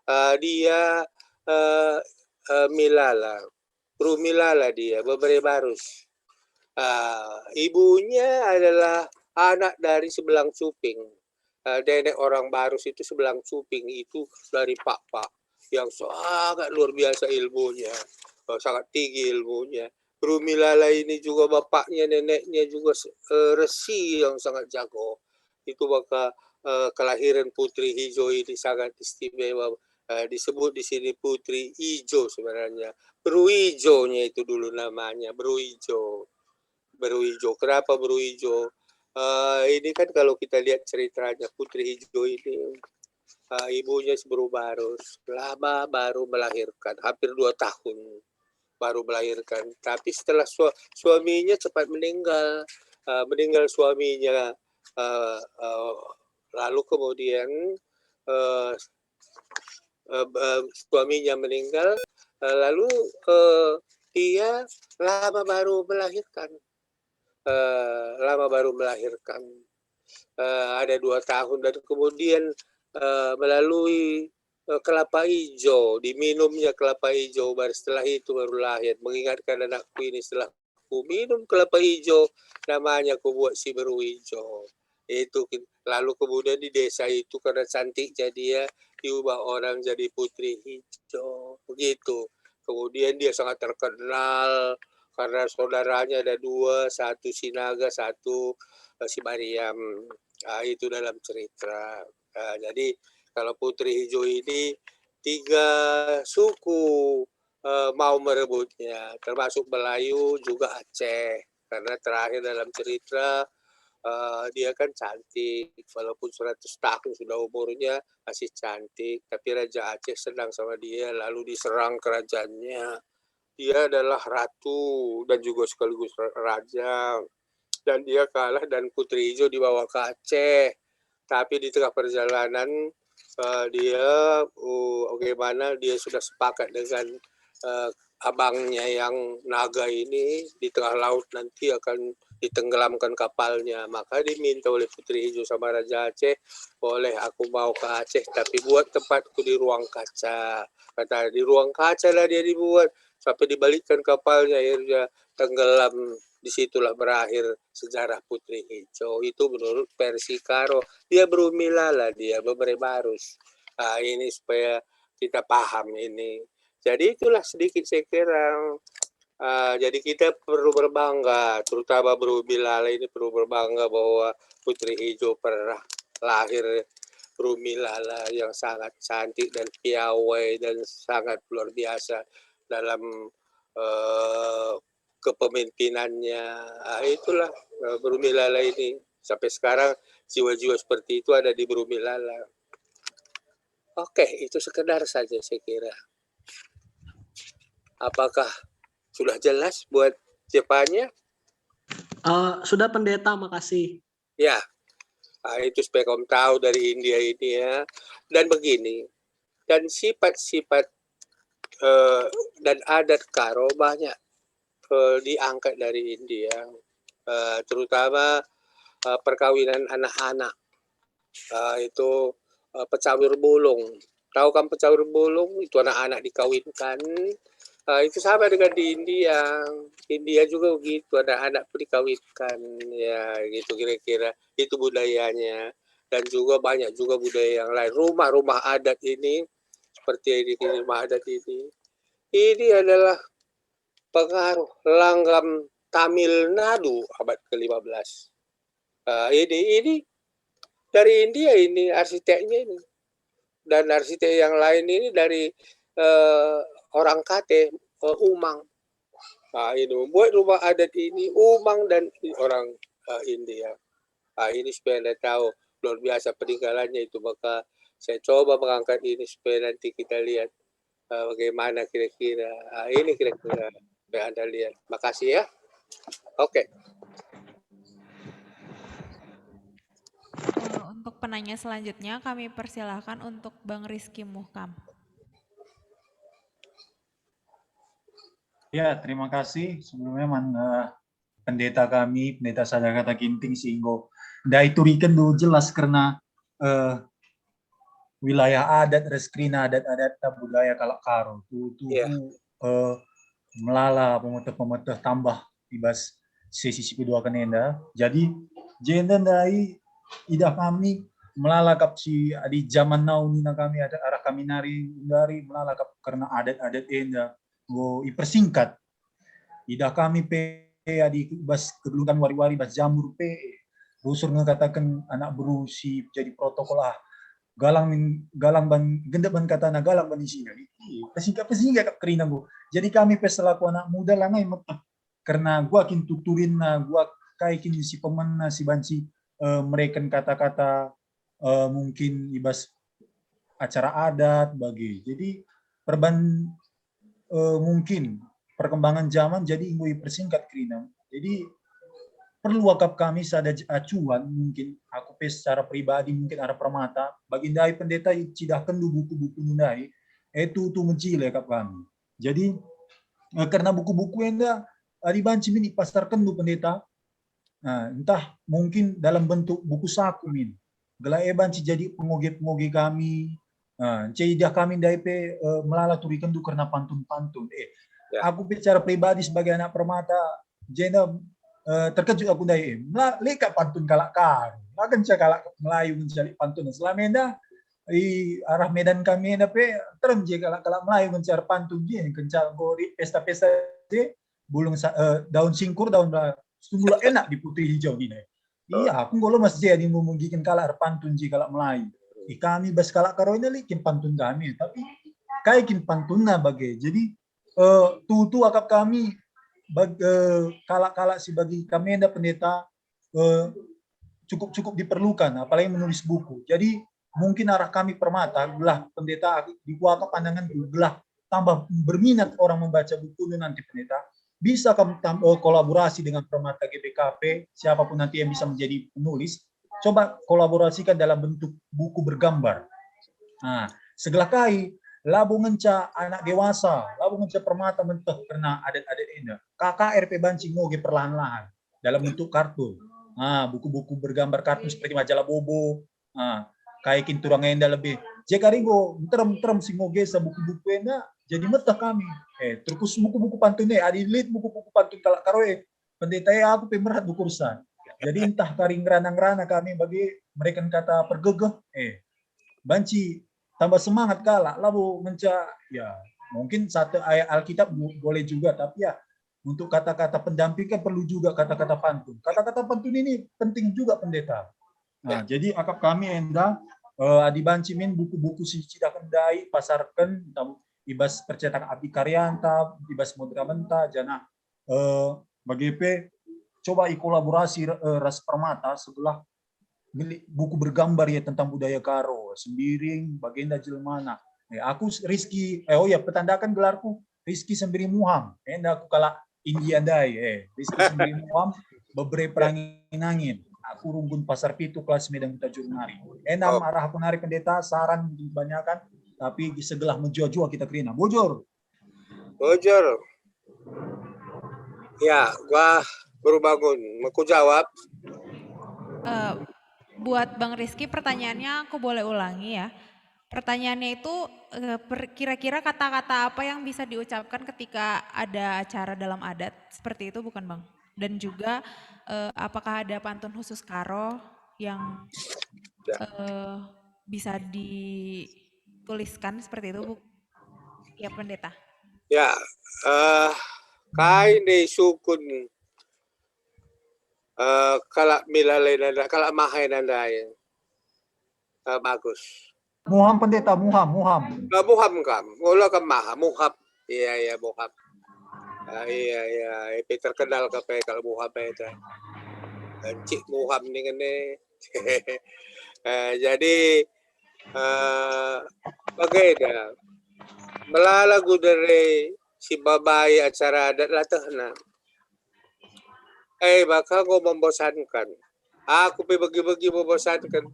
Eh, dia, eh, eh, Milala, Bru Milala dia, bebere Barus. Eh, ibunya adalah anak dari Sebelang Cuping. Eh, nenek orang Barus itu Sebelang Cuping, itu dari Pakpak yang sangat luar biasa ilmunya, eh, sangat tinggi ilmunya. Bru Milala ini juga bapaknya, neneknya juga se-, eh, resi yang sangat jago. Itu maka, eh, kelahiran Putri Hijo ini sangat istimewa. Eh, disebut di sini Putri Ijo sebenarnya. Bru Ijonya itu dulu namanya, Bru Ijo. Bru Ijo. Kenapa Bru Ijo? Eh, ini kan kalau kita lihat ceritanya, Putri Hijo ini, eh, ibunya si Bru Barus. Lama baru melahirkan, hampir dua tahun baru melahirkan. Tapi setelah sua-, suaminya cepat meninggal, eh, meninggal suaminya, eh, eh, lalu kemudian, eh, eh, eh, suaminya meninggal, eh, lalu, eh, dia lama baru melahirkan. Eh, lama baru melahirkan. Eh, ada dua tahun dan kemudian, eh, melalui, eh, kelapa ijo, diminumnya kelapa ijo, baru setelah itu baru lahir. Mengingatkan anakku ini, setelah ku minum kelapa ijo, namanya ku buat si Beru Ijo. Itu ki-, lalu kemudian di desa itu karena cantiknya dia, diubah orang jadi Putri Ijo. Begitu. Kemudian dia sangat terkenal karena saudaranya ada dua, satu Sinaga, satu, eh, Sibariam. Ah, itu dalam cerita. Ah, jadi kalau Putri Ijo ini tiga suku, eh, mau merebutnya, termasuk Melayu, juga Aceh. Karena terakhir dalam cerita, eh, dia kan cantik, walaupun seratus tahun sudah umurnya, masih cantik. Tapi Raja Aceh senang sama dia, lalu diserang kerajaannya. Dia adalah ratu dan juga sekaligus ra-, raja. Dan dia kalah dan Putri Ijo dibawa ke Aceh. Tapi di tengah perjalanan, eh, dia, uh, bagaimana dia sudah sepakat dengan, eh, abangnya yang naga ini, di tengah laut nanti akan ditenggelamkan kapalnya. Maka diminta oleh Putri Ijo sama Raja Aceh, "Boleh aku mau ke Aceh, tapi buat tempatku di ruang kaca." Kata, "Di ruang kaca lah dia dibuat." Sampai dibalikkan kapalnya, akhirnya tenggelam. Di situlah berakhir sejarah Putri Ijo. Itu menurut versi Karo. Dia berumilala, dia bebere barus. Nah, ini supaya kita paham ini. Jadi itulah sedikit saya kira. Ah, jadi kita perlu berbangga, terutama berumilala ini perlu berbangga bahwa Putri Ijo pernah lahir berumilala yang sangat cantik dan piawai dan sangat luar biasa dalam, eh, kepemimpinannya. Ah, itulah, eh, berumilala ini. Sampai sekarang jiwa-jiwa seperti itu ada di berumilala. Oke, itu sekedar saja saya kira. Apakah sudah jelas buat Jepangnya? Eh, sudah, Pendeta, makasih. Ya, ah, itu supaya kamu tahu dari India ini, ya. Dan begini, dan sifat-sifat, eh, dan adat Karo banyak, eh, diangkat dari India, eh, terutama, eh, perkawinan anak-anak. Eh, itu, eh, pecawir bulung. Tahu kan pecawir bulung? Itu anak-anak dikawinkan. Eh, itu sama dengan di India. India juga begitu, anak-anak pun dikawinkan. Ya, gitu kira-kira. Itu budayanya. Dan juga banyak juga budaya yang lain. Rumah-rumah adat ini, seperti di rumah adat ini, ini adalah pengaruh langgam Tamil Nadu abad ke lima belas. Eh, ini, ini dari India ini arsiteknya ini. Dan arsitek yang lain ini dari, eh, orang Kate, eh, Umang. Nah, ini membuat rumah adat ini Umang dan orang, eh, India. Nah, ini supaya Anda tahu luar biasa peninggalannya itu. Maka saya coba mengangkat ini supaya nanti kita lihat, eh, bagaimana kira-kira. Ah, ini kira-kira yang Anda lihat. Makasih, ya. Oke. Eh, untuk penanya selanjutnya kami persilahkan untuk Bang Rizky Muhkam. Ya, terima kasih. Sebelumnya, man, eh, pendeta kami, Pendeta Saja Kata Ginting, si enggo ndai turikenndu jelas kerna, eh, wilayah adat ras kerina adat-adat budaya kalak Karo. Tu, tu, Iya. eh, melala pemeteh-pemeteh tambah i bas sesi si peduaken enda. Jadi, jenda ndai idah kami melala kap si adi zaman now nina kami ada arah kami nari, nari melala kap kerna adat-adat enda. Enggo ipersingkat. Idah kami pe adi bas kegeluhken wari-wari bas jamur pe rusur ngekataken anak beru si jadi protokol, ah, galang min-, galang ban gendek ban katana, galang ban isina. Ih, pesingkat-pesingkat kap kerina enggo. Jadi kami pe selaku anak muda lanai meteh kerna gua kin tuturinna, gua kai kin si pemenna si banci, eh, mereken kata-kata, eh, mungkin i bas acara adat bage. Jadi perban, eh, mungkin perkembangan zaman jadi enggo ipersingkat kerina. Jadi perlu akap kami sada j-, acuan, mungkin aku pe secara pribadi mungkin arah permata, bagi ndai pendeta icidahkenndu buku-buku ndai, eh, tutu mejile akap kami. Jadi, eh, kerna buku-buku enda, adi banci min ipasarkenndu pendeta, nah, ntah mungkin dalam bentuk buku saku min, gelah e banci jadi pengoge-pengoge kami. Nah, ence idah kami ndai pe, eh, melala turikenndu kerna pantun-pantun. Eh, Ya. Aku pe secara pribadi sebagai anak permata, jenda, eh, terkejut aku ndai, eh, mela-, lit kap pantun kalak Karo. La kenca kalak Melayu ngenca lit pantun. Selama enda, i arah Medan kami enda pe, terem je kalak-kalak Melayu ngenca erpantun je, kenca enggo di pesta-pesta je, bulung sa-, eh, daun singkur, daun bela-, sungguh la enak di Putri Hijau nina. Iya, aku enggo lemes je adi enggo megiken kalak erpantun je kalak Melayu. Ih, kami bas kalak Karo enda lit kin pantun kami, tapi kai kin pantunna bage. Jadi, eh, tutu akap kami bag-, eh, kalak-kalak si bagi kami enda pendeta, eh, cukup-cukup diperlukan, apalagi menulis buku. Jadi, mungkin arah kami permata, gelah pendeta, di kuakap pandangan gelah tambah berminat orang membaca buku itu nanti pendeta, bisa kam tam-, eh, kolaborasi dengan permata G B K P, siapapun nanti yang bisa menjadi penulis, coba kolaborasikan dalam bentuk buku bergambar. Nah, segelah kai, labo ngenca anak dewasa, labo ngenca permata menteh kerna adat-adat enda. K K R pe banci ngoge perlahan-lahan. dalam bentuk kartun. Ah, buku-buku bergambar kartun seperti majalah Bobo. Ah, kai kin turang enda lebih. Jadi kari enggo nterem-nterem si ngoge sa buku-buku enda, jadi meteh kami. Eh, terus buku-buku pantun e, adi lit buku-buku pantun kalak Karo e, pendeta e aku pe merhat ukursa. Jadi ntah kari ngerana-ngerana kami bagi mereken kata pergegeh, eh, banci tambah semangat kalak, labo ngenca, ya, mungkin satu ayat Alkitab bu-, boleh juga, tapi ya, untuk kata-kata pendamping kan perlu juga kata-kata pantun. Kata-kata pantun ini penting juga, Pendeta. Nah, ya. Jadi akap kami enda, eh, adi banci min buku-buku si cidahken ndai, pasarken, tam-, i bas percetak Abdi Karyanta, i bas Modramenta, janah, eh, bage pe coba ikolaborasi, eh, ras Permata sebelah beli buku bergambar ya tentang budaya Karo, Sembiring, bagenda jelmana. Eh, aku s-, Rizky, eh, oh ya, petandakan gelarku Rizky Sembiring Muham. Enda aku kalak India ndai, eh, Rizky Sembiring Muham, Bebere Perangin-angin. Aku Runggun Pasar Pitu, kelas Medan Kuta Juru nari. Enda Oh. Arah aku nari, Pendeta, saran mungkin kebanyakan, tapi segelah mejuah-juah kita kerina. Bujur. Bujur. Ya, gua baru bangun. Mau ku jawab? Eh, buat Bang Rizky, pertanyaannya aku boleh ulangi ya. Pertanyaannya itu, eh, per-, kira-kira kata-kata apa yang bisa diucapkan ketika ada acara dalam adat? Seperti itu bukan, Bang? Dan juga, eh, apakah ada pantun khusus Karo yang, Ya. eh, bisa dituliskan seperti itu, Bu? Ya, Pendeta. Ya, eh, kai ndai sukun, eh, kalak Milale nandai, kalak Mahe nandai, eh, bagus. Muham, Pendeta, Muham, Muham. Eh, Muham kam, ola kam Maha, Muham. Iya, iya, Muham. Ah, iya, iya, eh, pe terkenal ke pe kalau Muham itu. Encik Muham ningen e. Eh, jadi, eh, bagenda. Melala gudere si babai acara adat latehna. Eh, baka enggo membosankan. Aku pe begi-begi membosankan.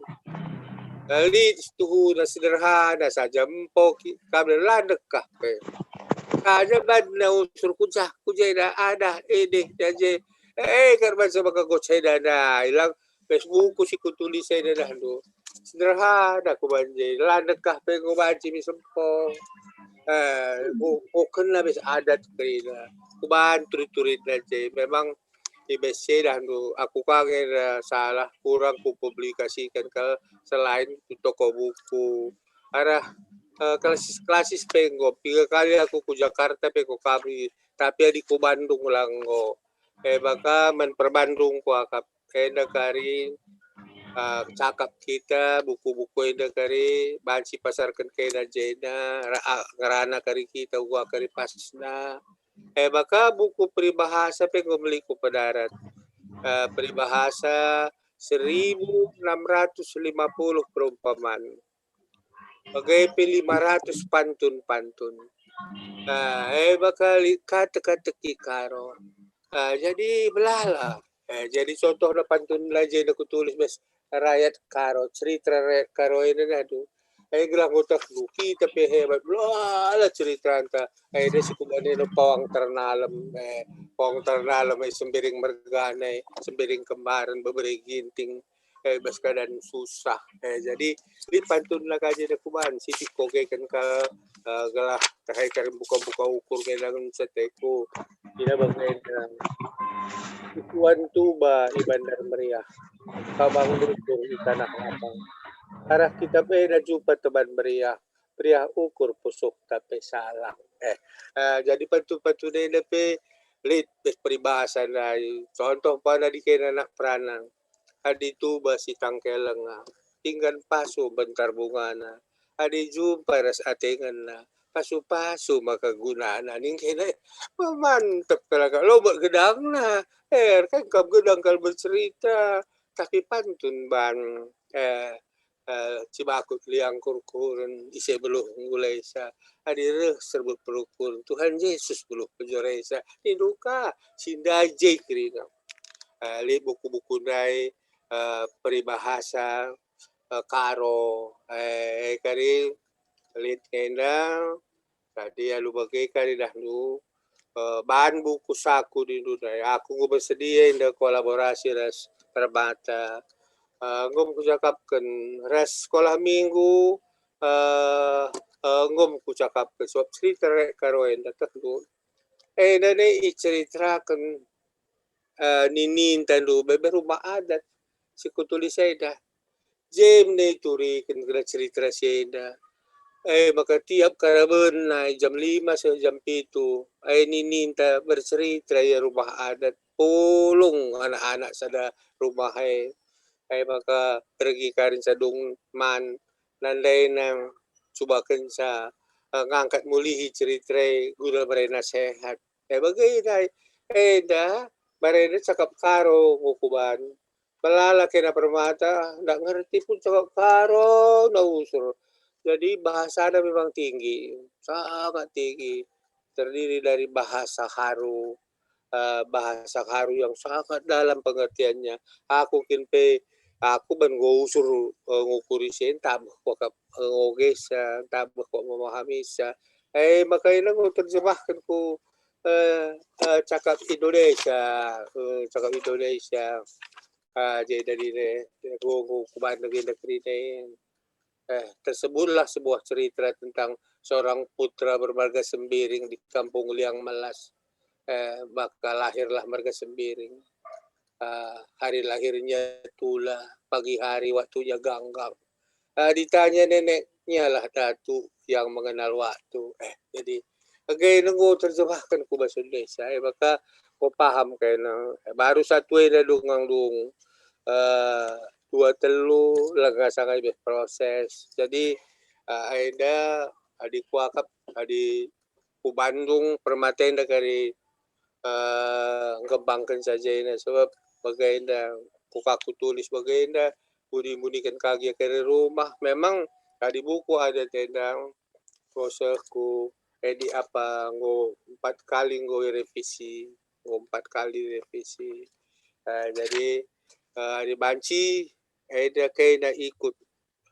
Lit tuhuna sederhana saja, empo ki-, kam la ndekah pe. Saja banna usur kucah, kuja ida adah, edeh, daje. Eh, kar bansa maka goce dana, ilang Facebook si kutulis eda dahndu. Sederhana ku banje, la ndekah pe enggo banci mi sempo. Eh, ku, ku kena bes adat kerina. Kuban turit-turit aja. Memang i bes sedahndu, aku ka nge, eh, salah, kurang kupublikasikan kal selain ku toko buku. Arah, eh, klasis-klasis pe enggo, piga kali aku ku Jakarta pe ku kami, tapi adi ku Bandung la enggo. Eh, baka man per Bandung ku akap enda kari, eh, cakap kita, buku-buku enda kari, banci pasarken kena jena, ra-, ah, ngerana kari kita, uga kari pasna. Eh, baka buku peribahasa pe enggo meliku pedarat. Eh, peribahasa seribu enam ratus lima puluh perumpamaan. Bage pe lima ratus pantun-pantun. Eh, baka lit katek-katek i Karo. Eh, jadi melala. Eh, jadi contohna pantun la jenda kutulis bas rakyat Karo, cerita rakyat Karo ini, aduh. Eh, gelah ngutah kita pe hebat, melala ceritanta. Eh, dia si kubanena Pawang Ternalem, eh, Pawang Ternalem, eh, Sembiring mergana, eh, Sembiring kembaran, Bebere Ginting, eh, bas keadaan susah. Eh, jadi, lit pantun la kaje da kuban, sitik kogeken ka, eh, gelah tahai kari buka-buka ukur ngenangen seteku. Ina bagenda. Tuan Tuba i Bandar Meriah, Kamang Lutung i Tanah Lapang. Arah kita pe na jumpa teman meriah, meriah ukur pusuh tapi salah. Eh, eh, jadi pantun-pantun enda pe lit bas peribahasa ndai. Contoh pana dikena anak peranan. Adi tuba si tangke lenga, pinggan pasu bentar bungana. Adi jumpa ras atengenna, pasu-pasu maka gunana. Ningkena, mantep kalak, lobek gedangna. Eh, kan kam gedang kal bercerita, tapi pantun ban, eh, eh, cibakut liang kurkuren, ise beluh nggulesa. Adi reh serbuk perukuren, Tuhan Yesus beluh pejoresa. Ninduka, si ndaje kerina. Eh, lit buku-buku ndai, eh, peribahasa, eh, Karo, eh, kari lit enda, tadi alu bage kari dahndu, eh, bahan buku saku di nduna. Aku enggo bersedia enda kolaborasi ras Permata. Eh, enggo kucakapken ras sekolah minggu, eh, eh, enggo kucakapken sebab cerita rek karo enda tehndu. Eh, enda ne iceriteraken, eh, nininta ndu bebe rumah adat si kutulis enda. Jem ne ituriken kena cerita si enda. Eh, maka tiap karaben nai jam lima seh jam pitu, eh, nininta bercerita ia rumah adat. Pulung anak-anak sada rumah e. Eh, maka pergi karin sadung man nandaina cubakenca, eh, ngangkat mulihi cerita e guna bere nasehat. Eh, bage nai. Enda, barenda cakap Karo ngukuban. Melala kena Permata, ndak ngerti pun cakap Karo na usur. Jadi bahasana memang tinggi, sangat tinggi. Terdiri dari bahasa haru, eh, bahasa haru yang sangat dalam pengertiannya. Aku kin pe, aku ban enggo usur, eh, ngukuri si enda, tabeh kuakap, eh, ngogesa, tabeh kuak memahami sa. Eh, maka ina enggo terjemahken ku, eh, eh, cakap Indonesia, eh, cakap Indonesia. Ah, jadi dari ne, aku, aku, aku bantu genda kerina. Eh, tersebutlah sebuah cerita tentang seorang putra bermarga Sembiring di Kampung Liang Melas. Eh, maka lahirlah marga Sembiring. Ah, hari lahirnya tula, pagi hari waktunya ganggang. Ah, ditanya neneknya lah datu yang mengenal waktu. Eh, jadi, age enggo terjemahken ku bahasa Indonesia, eh, maka enggo paham kena. Eh, baru satu enda dung dung, eh, dua telu langa sanga ibeh proses. Jadi, eh, enda adi kuakap, adi ku Bandung, Permata enda kari, eh, ngkembangken saja enda, sebab bage enda, kuka kutulis bage enda, buni-buniken kagi kari rumah. Memang adi buku ada tendang, prosesku, edi apa, enggo empat kali enggo irevisi, enggo empat kali revisi. Eh, jadi, eh, adi banci, eda kena ikut,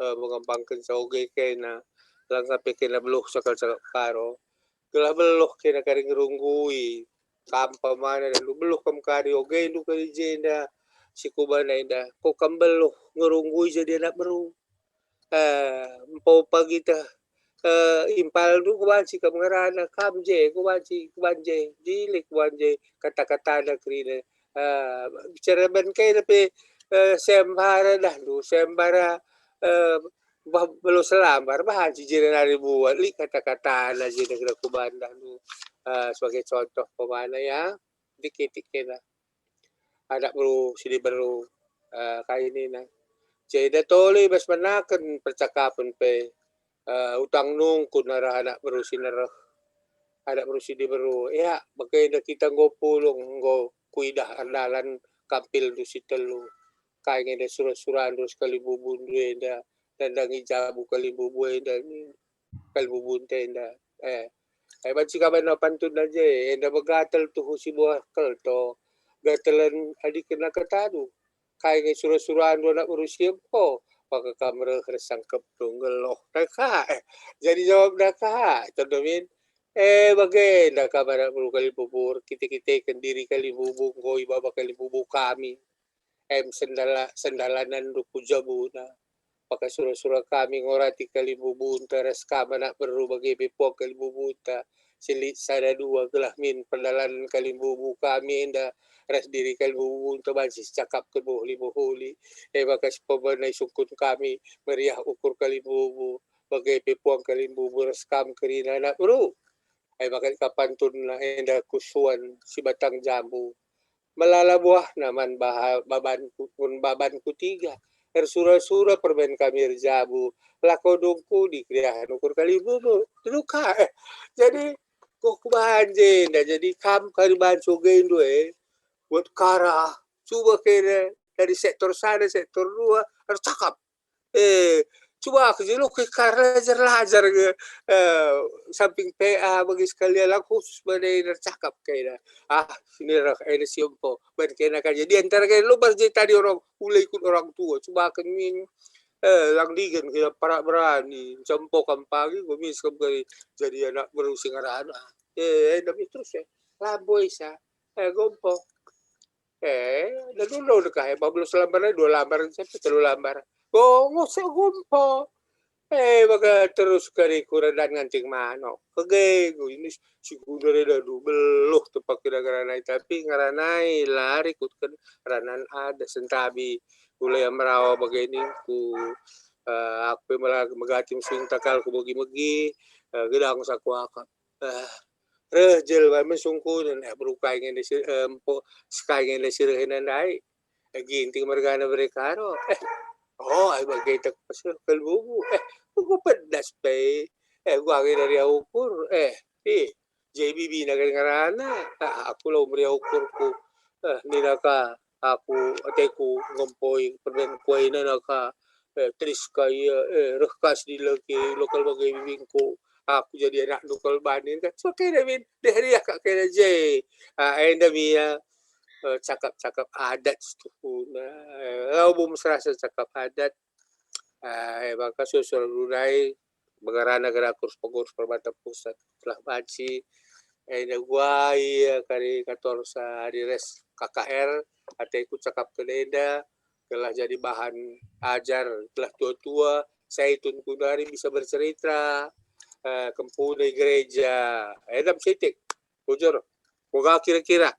eh, mengembangken sauge kena, langa pe kena beluh cakap-cakap Karo. Gelah beluh kena kari ngerunggui, kam pamana dan beluh kam kari ogendu kari jenda, si kubana enda, ko kam beluh ngerunggui jadi anak beru. Eh, empo pagi teh, eh, impalndu kubanci kam ngerana, kam je, kubanci, kuban je, jile kuban je, kata-katana kerina. Eh, bicara ban kai tapi, eh, sembara dahndu, sembara, eh, bah, belo selambar, bahan si jere nari buat, lit kata-katana jere kena kuban dahndu. Eh, sebagai contoh pemana ya, dikit-dikit kena. Anak beru, si diberu, eh, kai nina. Jeda tole bas menaken percakapen pe, eh, utang nungkun arah anak beru si nereh, anak beru si diberu. Ya, bage enda kita enggo pulung, enggo kuidah erdalan kampilndu si telu. Kai nge enda sura-surandu ras kalimbubundu enda, nandangi jabu kalimbubu enda, kalimbubunta enda. Eh, ai banci kaban pantunna je, enda megatel tuhu si buah kelto, gatelen adi kena ketadu. Kai nge sura-surandu anak beru si empo, maka kam reh ras sangkepndu nggeluh. Nah, ka, eh, jadi jawabna ka, tondomin. Eh, bage enda kam anak beru kalimbubu, kite-kiteken diri kalimbubu, enggo ibaba kalimbubu kami. Em sendala-, sendalanenndu ku jabuna. Maka sura-sura kami ngorati kalimbubunta ras kam anak beru bage pe puang kalimbubunta. Si lit sada dua gelah min perdalanen kalimbubu kami enda ras diri kalimbubunta banci sicakapken mehuli-mehuli. E maka si pemena isungkun kami meriah ukur kalimbubu, bage pe puang kalimbubu ras kam kerina anak beru. E maka kapantunna enda kusuan si batang jambu. Melala buahna man baha-, babanku, pun babanku tiga. Ersura-sura permen kami erjabu, lako dungku di keriahen ukur kalimbubu. Terluka, eh. Jadi, kuh kuban je enda, jadi kam kari bancu gendu, eh. Buat karah, cuba kena dari sektor sana, sektor dua, ercakap. Eh, cuba aku je lo ke kar lajar-lajar ke, eh, samping P A bagi sekalian lah khusus bana enda ercakap kena. Ah, sini reh, enda si empo. Ban kena kan jadi antara kena lo bar je tadi orang, ula ikut orang tua. Cuba aku min, eh, lang digan kena parak berani. Cempo kam pagi, kumis kam kari jadi anak beru si ngerana. Eh, enda mi terus ya. Labo isa. Eh, gompo. Eh, dah dulu deka, eh, bablu selambar, dua lambar, sampai telu lambar. Gongos, eh, gompo. Eh, maka terus kari ku redan ngancing manok. Kege, ku ini si guna reda du beluh tepak kira ngeranai, tapi ngeranai la rikutken ranan adat sentabi. Mulai merawa bageni ku, eh, aku pe mela-, megati musuh takal ku megi-megi, eh, gedang saku akap. Eh, reh jelma me sungkunen, eh, berukai ngende si, eh, empo, sekai ngende si rehena ndai. Eh, Ginting mergana bere karo. Eh, oh, ai bage tak pas kal bubu. Eh, bubu pedas pe. Eh, gua age dari ukur. Eh, ih, J B B na kan ngerana. Ah, aku lo meriah ukurku. Eh, nina ka aku, ateku ngempoi permen kuai nana ka. Eh, teris ka ia, eh, reh kas di lagi lokal bage bibingku. Aku jadi anak nukal banin kan. So kena bin, deh riah kak kena je. Ah, enda mia, eh, cakap-cakap adat situhuna. Eh, lau bum serasa cakap adat. Ah, eh, maka susul rudai, mengerana gerak kurus pengurus permata pusat telah banci. Eh, enda gua ia kari kator sehari res K K R, ateku cakap ke enda, gelah jadi bahan ajar, gelah tua-tua, saya tun kunari bisa bercerita, eh, kempuna i gereja. Edam sitik, bujur. Kuga kira-kira?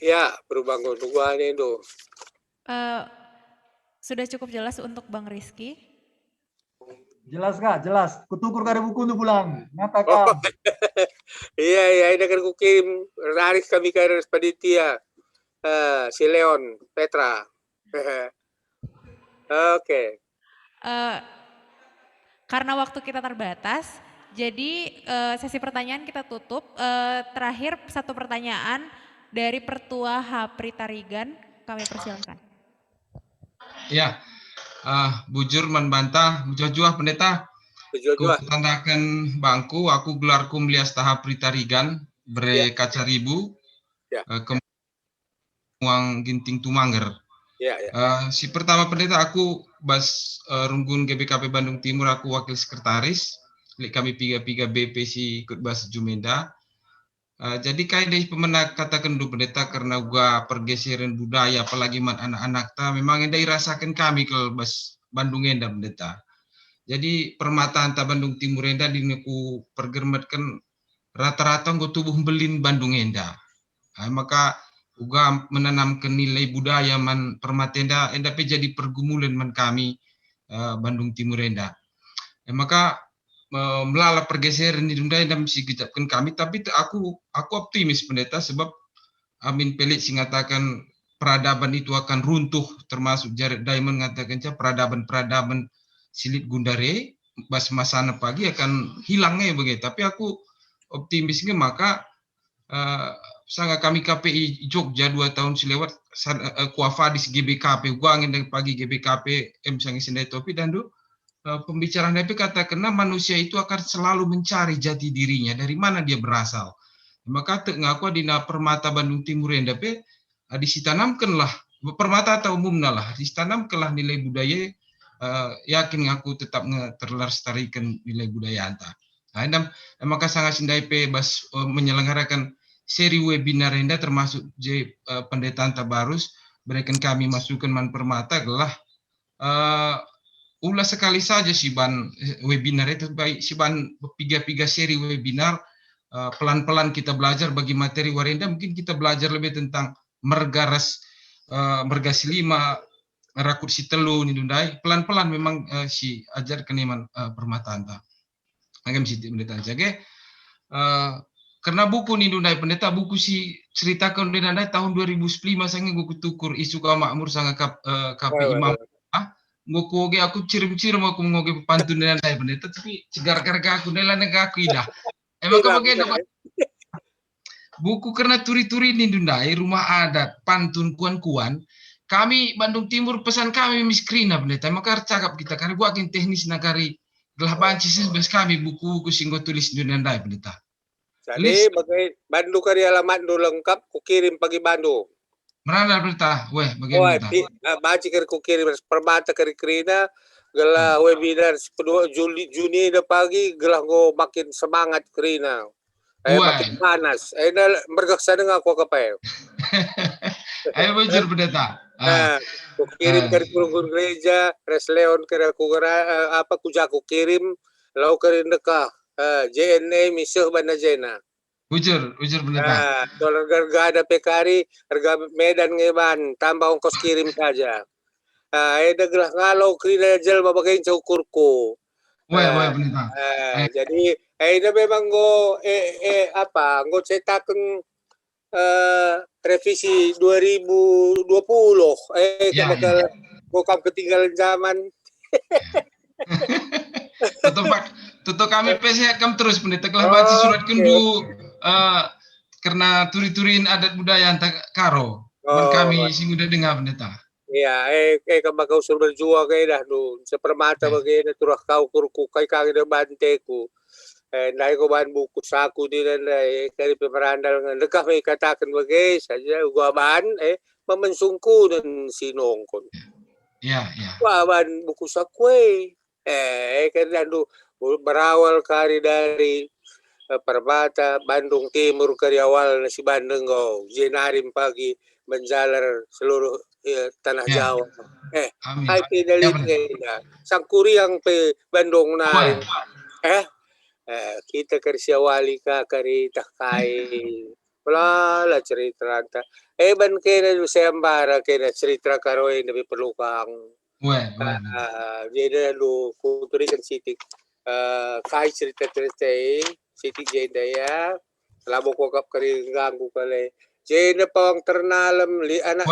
Ya, berubah nggo, tunggu ane do. Eh, sudah cukup jelas untuk Bang Rizky? Jelas, Kak, jelas. Kutukur kari bukundu pulang. Nyata, Oh, Kak. Iya, iya, ini kan kukirim, raris kami ke panitia. Eh, si Leon, Petra. Oke. Eh, karena waktu kita terbatas, jadi, eh, sesi pertanyaan kita tutup. Eh, terakhir, satu pertanyaan dari Pertua H Prita Rigan, kami persilakan. Ya, eh, bujur man banta, mejuah-juah, Pendeta. Mejuah-juah. Kutandaken bangku, aku gelarku Melias Taha Prita Rigan, bere Ya. Kaca Ribu, Ya. eh, ke Muang Ginting Tumangger. Ya, ya. Eh, si pertama, Pendeta, aku bas, eh, runggun G B K P Bandung Timur, aku wakil sekretaris. Lit kami piga-piga B P si ikut bas jumenda. Eh, jadi kai deh pemena kataken du Pendeta kerna uga pergeseran budaya, apalagi man anak-anakta, memang enda irasaken kami kal bas Bandung enda, Pendeta. Jadi permatanta Bandung Timur enda dingen ku pergermetken rata-rata enggo tubuh mbelin Bandung enda. Ah, maka uga menanamken nilai budaya man permata enda, enda pe jadi pergumulen man kami, eh, Bandung Timur enda. Eh, maka, eh, melala pergeseran i Dunda enda si gejapken kami, tapi te-, aku, aku optimis, Pendeta, sebab amin pe lit si ngataken peradaban itu akan runtuh, termasuk Jared Diamond ngatakenca peradaban-peradaban si lit gundare, bas masana pagi akan hilang nge bage. Tapi aku optimis nge maka, eh, sanga kami K P I Jogja dua tahun si lewat, san-, eh, eh, kuafadis G B K P, uga nge pagi G B K P, em sanga si ndai topi dandu, eh, pembicaraan ndai pe katakenna manusia itu akan selalu mencari jati dirinya, dari mana dia berasal. Maka tek ngaku adina permata Bandung Timur enda pe, adi sitanamkenlah, permata atau umumna lah, sitanamkenlah nilai budaya, eh, yakin ngaku tetap nge terlestariken nilai budayanta. Nah, enda, maka sanga si ndai pe bas, eh, menyelenggarakan seri webinar enda termasuk je, eh, pendetanta barus, bereken kami masukan man permata gelah, eh, ula sekali saja siban, eh, webinar itu, baik siban piga-piga seri webinar, eh, pelan-pelan kita belajar bagi materi wari enda, mungkin kita belajar lebih tentang merga ras, eh, merga si lima, rakut si telu nindu ndai, pelan-pelan memang, eh, si ajarken man, eh, permatanta. Agam sitik menit aja, oke. Eh, kerna buku nindu ndai Pendeta, buku si ceritaken nindu ndai tahun dua ribu sepuluh lima sanga enggo kutukur isu ka makmur sanga kap-, eh, K P I Wah, wah, Imam. Wah. Ah, enggo kuoge aku cirem-cirem aku ngoge pantun nindu ndai Pendeta, tapi cegar-gar aku, ndai la nega aku idah. Emang Iya, kau bagi benar, ada ya. Buku kerna turi-turi nindu ndai, rumah adat, pantun, kuan-kuan, kami Bandung Timur pesan kami miskrina, Pendeta. Maka ercakap kita, kari buat kin teknis na kari gelah banci seh bas kami buku-buku si enggo tulis nindu ndai, Pendeta. Jadi, Lis. Bagi bandu kari alamatndu lengkap, kukirim pagi bandu. Merana, Pendeta. Weh, bagi Wah, Pendeta. Pi-, ah, banci kari kukirim ras permata kari kerina, Gelah webinar si kedua Juli, Juni enda pagi, gelah enggo makin semangat kerina. Eh, makin panas. Eh, enda mergeh sada nge aku akap e. Eh, bujur, Pendeta. Ah, kukirim kari perunggun gereja, ras Leon kari aku gera-, eh, apa, ku ja kukirim, lau kari ndekah, eh, J N A miseh bana jena. Bujur, bujur, Pendeta. Ah, kalau rega-rega ada pe kari, rega Medan nge ban, tambah ongkos kirim saja. Ah, enda gelah ngalo kerina jelma bage nca ukurku. Weh, weh, Pendeta. Eh, jadi, eh, enda memang enggo, eh, eh, apa, enggo cetaken, eh, revisi dua ribu dua puluh. Eh, ya, ya. Enggo kam ketinggalan zaman. Tutu, Pak, tutu kami pe sehat kam terus, Pendeta. Kelah baca surat kendu, eh, kerna turi-turin adat budaya anta Karo. Man kami si nguda denga, Pendeta. Iya, eh, eh, kam maka usur berjuang, eh, dah, du. Sepermata bage, dah, turah kau kurku, kai kang dah banteku. Eh, ndai ko ban buku saku di ndai, eh, kari pe merandal nge. Ndekah me ikataken bage saja, gua ban, eh, mamensungkunen si nongkon. Ya, ya. Gua ban buku saku, eh. Eh, kan, aduh, berawal kari dari, eh, Permata, Bandung Timur kari awalna si Bandung enggo, jenari pagi menjalar seluruh, eh, tanah Jawa. Eh, amin. Ai pe dalit enda. Sangkuriang pe Bandung nari. Eh, eh, kita kari siawali ka kari tah kai. Pelala cerita ranta. Eh, ban kena du seambara kena cerita Karo enda pe perlu kang. Weh, weh, weh. Ah, jadi lu kuturikan sitik, eh, kai cerita-cerita e, sitik jenda ya. Labo kuakap kari ngganggu kale. Jenda pawang ternalem, lit anak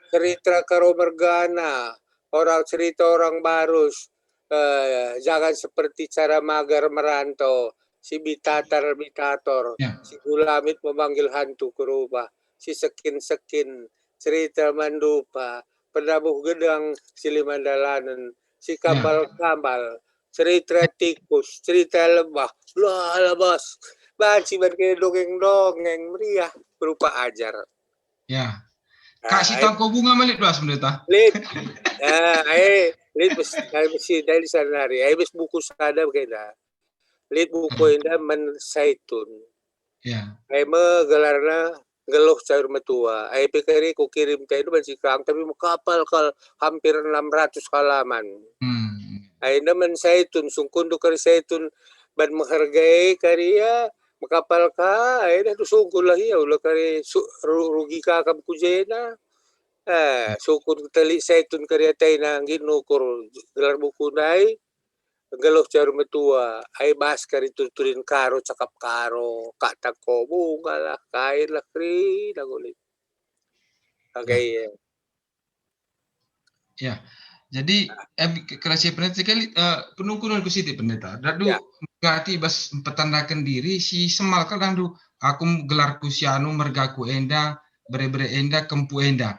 cerita Karo mergana, orang cerita orang Barus, eh, jangan seperti cara magar merantau, si bitatar-bitator, si gulamit memanggil hantu ke rumah, si sekin-sekin, cerita mandupa, penabuh gedang si lima dalanen, si kambal-kambal, cerita tikus, cerita lebah, lah, lah, bas. Banci ban kena dongeng-dongeng meriah berupa ajar. Ya. Ah, Kak si ai- tangko bunga malik bas, Pendeta. Lit. Ah, eh, lit bes, ai besi, dai di sana nari. Ai bes buku sada kena. Lit buku enda men Saitun. Ya. Ai me gelarna Nggeluh Caur Metua. Ai pe kari kukirim teh banci kang, tapi mekapal kal hampir enam ratus halaman. Hmm. Ai enda men Saitun, sungkundu kari Saitun ban menghargai kari ia, mekapal ka, ai dah tu sungkunlah ia, ula kari su-, ru-, rugi ka kam ku jena. Eh, sungkun telik Saitun kari ataina nggit nukur gelar buku ndai. Nggeluh Caur Metua, ai bas kari turin Karo, cakap Karo, kak tangko bunga lah, kain lah, kerina kulit. Oke, iya. Ya. Jadi, em, ke-, kerasi Pendeta sekali, eh, penungkunan ku sitik, Pendeta. Dadu, ya, berarti bas mpetandaken diri, si semal kal dandu, aku gelarku si anu, mergaku enda, bere-bere enda, kempu enda.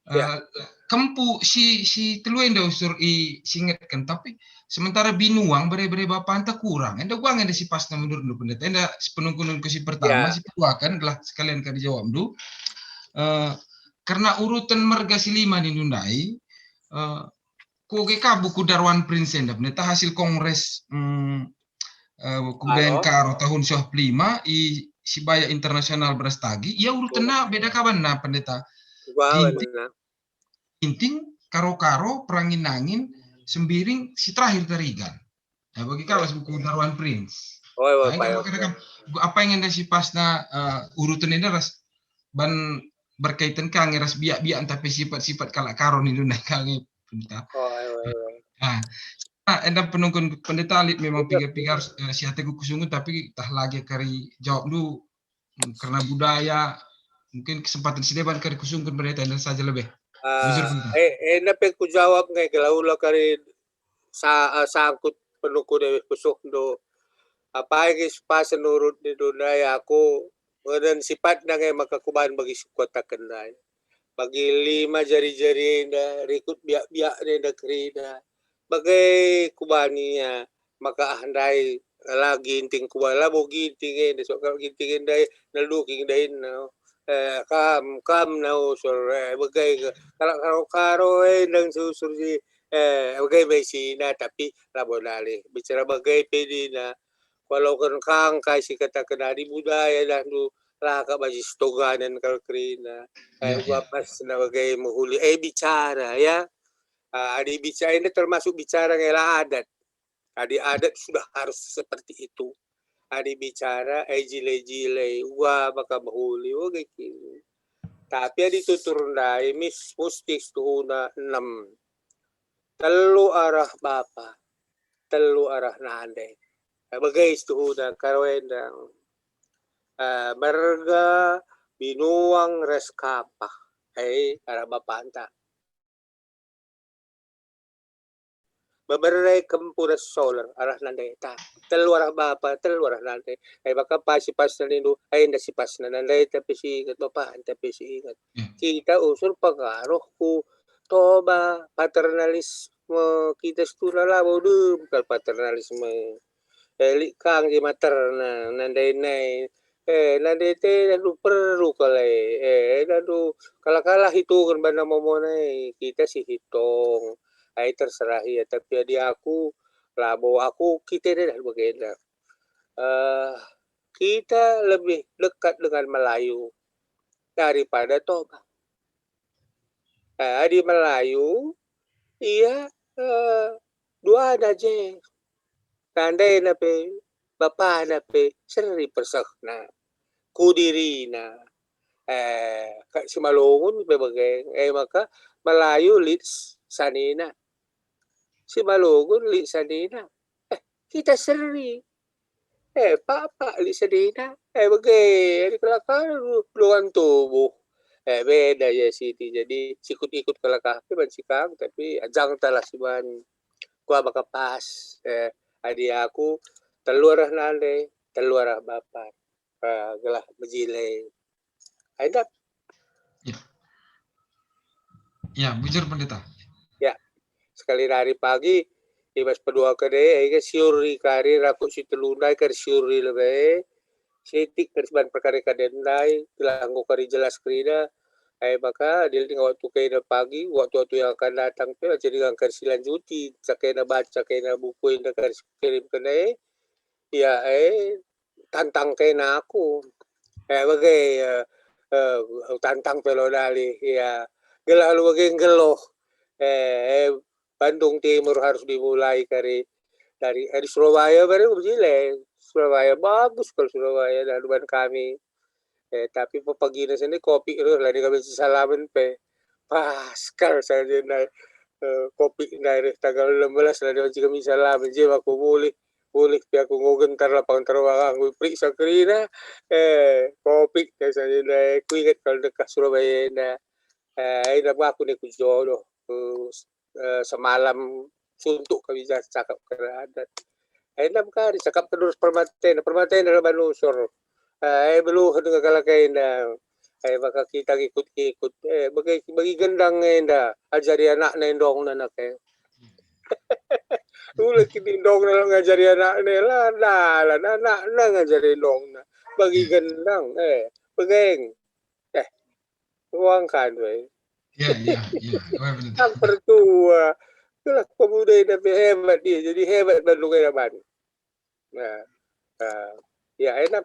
Ya. Eh, kempu si, si telu enda usur i, singetken, tapi sementara binuang bere-bere bapanta kurang. Enda uga enda si pasna menurutndu, Pendeta? Enda si penungkunanku si pertama, ya, si peduaken adalah sekalian ka dijawabndu. Eh, kerna uruten merga si lima nindu ndai, eh, kuga ka buku Darwan Prince enda, Pendeta, hasil kongres, mm, eh, kubahan Karo tahun siah puluh lima i Sibaya Internasional Brastagi, ia urutenna beda kabanna, Pendeta. Ginting, Karo-Karo, Perangin-angin, Sembiring, si terakhir Tarigan. Nah, bagi kau buku Darwan Prince. Oi, oi, nah, pai, pai, pai. Apa yang enda si pasna, eh, uruten enda ras ban berkaitan ka nge ras biak-biak ntah pe sifat-sifat kalak Karo nindu ndai ka nge, Pendeta. Oi, oi, oi. Nah, ah, enda penungkun Pendeta lit memang piga-piga harus, eh, si ateku kusungkun, tapi tah lagi kari jawabndu, mm, kerna budaya, mungkin kesempatan si deban kari kusungkun Pendeta enda saja lebih. Ah, bujur, Pendeta. Eh, enda pe kujawab nge, kela ula kari sa-, eh, sangkut penungkun e pusuhndu. Apai nge sipasen urut nindu ndai aku, ngenen sipatna nge maka kubahan bagi si kukataken ndai. Bagi lima jari-jari enda, rikut biak-biak enda kerina. Bage kubahan ia, maka ah ndai la Ginting kubahan, labo Ginting enda, so kal Ginting enda, nalduking dainna. Eh, kam, kam na usur, eh, bage ke. Kalak Karo-Karo, eh, ndang si usur si Eh, bage me isina, tapi labo dalih. Bicara bage pe dina. Kualoken kang kai si kataken adi budaya dahndu, la ka banci sitoganen kal kerina. Eh, Ya, uga ya. Pas na bage mehuli. Eh, bicara, ya. Ah, adi bicara ini termasuk bicara ngela adat. Adi adat sudah harus seperti itu. Adi bicara, eh, jile-jile, uga maka mehuli, uga kini. Tapi adi tutur ndai, mis, musti situhuna enem. Telu arah bapa, telu arah nande. Eh, bage situhuna karo enda. Eh, merga, binuang, ras kapah. Eh, arah bapanta. Bebere, kempu ras soler arah nandeta. Telu arah bapa, telu arah nande. Eh, maka pa si pasna nindu, eh, enda si pasna nandeta pe si inget, bapanta pe si inget. Hmm. Kita usur pengaruh ku Toba, paternalisme. Kita situhuna labo dem kal paternalisme. Eh, lit kang je materna, nandai nai. Eh, nandai te aduh perlu kal e. Eh, aduh, kalah-kalah hitungen bana momo nai. Kita si hitong. Ai terserah ia, tapi adi aku, labo aku, kita deh dah bagenda. Eh, kita lebih dekat dengan Melayu daripada Toba. Eh, adi Melayu, ia, eh, duana je. Nandena pe, bapana pe, seri persehna. Ku dirina. Eh, ka-, Simalungun pe bage. Eh, maka Melayu lit s-, sanina. Simalungun lit sanina. Eh, kita seri. Eh, pakpak lit sanina. Eh, bage, adi kelakar du-, dengan tubuh. Eh, beda ya siti. Jadi, sikut-ikut kelakar pe banci kang, tapi ajang talah si banci. Kua maka pas. Eh, adi aku, telu arah nande, telu arah bapa. Eh, gelah mejile. Ai ndap. Ya. Ya, bujur, Pendeta. Ya. Sekali nari pagi, i bas peduaken e, e, siur i kari rakut si telu ndai kari siur i lebe, sitik kari siban perkara kaden ndai, gelah enggo kari jelas kerina, ai maka, dili waktu kena pagi, waktu-waktu yang akan datang pe, jadi ngangkar silanjuti, cakena baca kena buku enda kari sikirim kena e, ya, e, tantang kena aku. Eh, bage, eh, eh, tantang pe lo dali, ya. Gelah alu bage nggeluh. Eh, eh, Bandung Timur harus dimulai kari dari, eh, di Surabaya baru bejile. Surabaya bagus kal Surabaya, dan ban kami. Eh, tapi pepagina sini kopi reh lah, dia kami salamen pe. Pas kal saja nai, eh, kopi nai reh tanggal enam belas lah dia kami salamen. Je aku mulih, mulih pe aku enggo gentar lapangan terbang, aku periksa kerina, eh, kopi saja nai. Kuingat kal dekah Surabaya enda. Eh, enda aku ni ku jodoh. Eh, eh, semalam suntuk kami ja cakap kena adat. Enda mekari cakap terus permaten, permaten dalam banusur. Eh, beluh dengan kalak enda. Eh, maka kita ngikut-ngikut. Eh, bagi, bagi gendang enda, ajari anakna endongna nak, eh. Ula kini endongna ngajari anakna, la dalan anakna ngajari endongna. Bagi gendang, eh, begeng. Eh, uang kan, weh. Ya, ya, ya. Wah, bener. Yang pertua. Itulah pemuda ini lebih hebat dia. Jadi hebat Bandung ini, Ban. Nah, nah, ya, enak.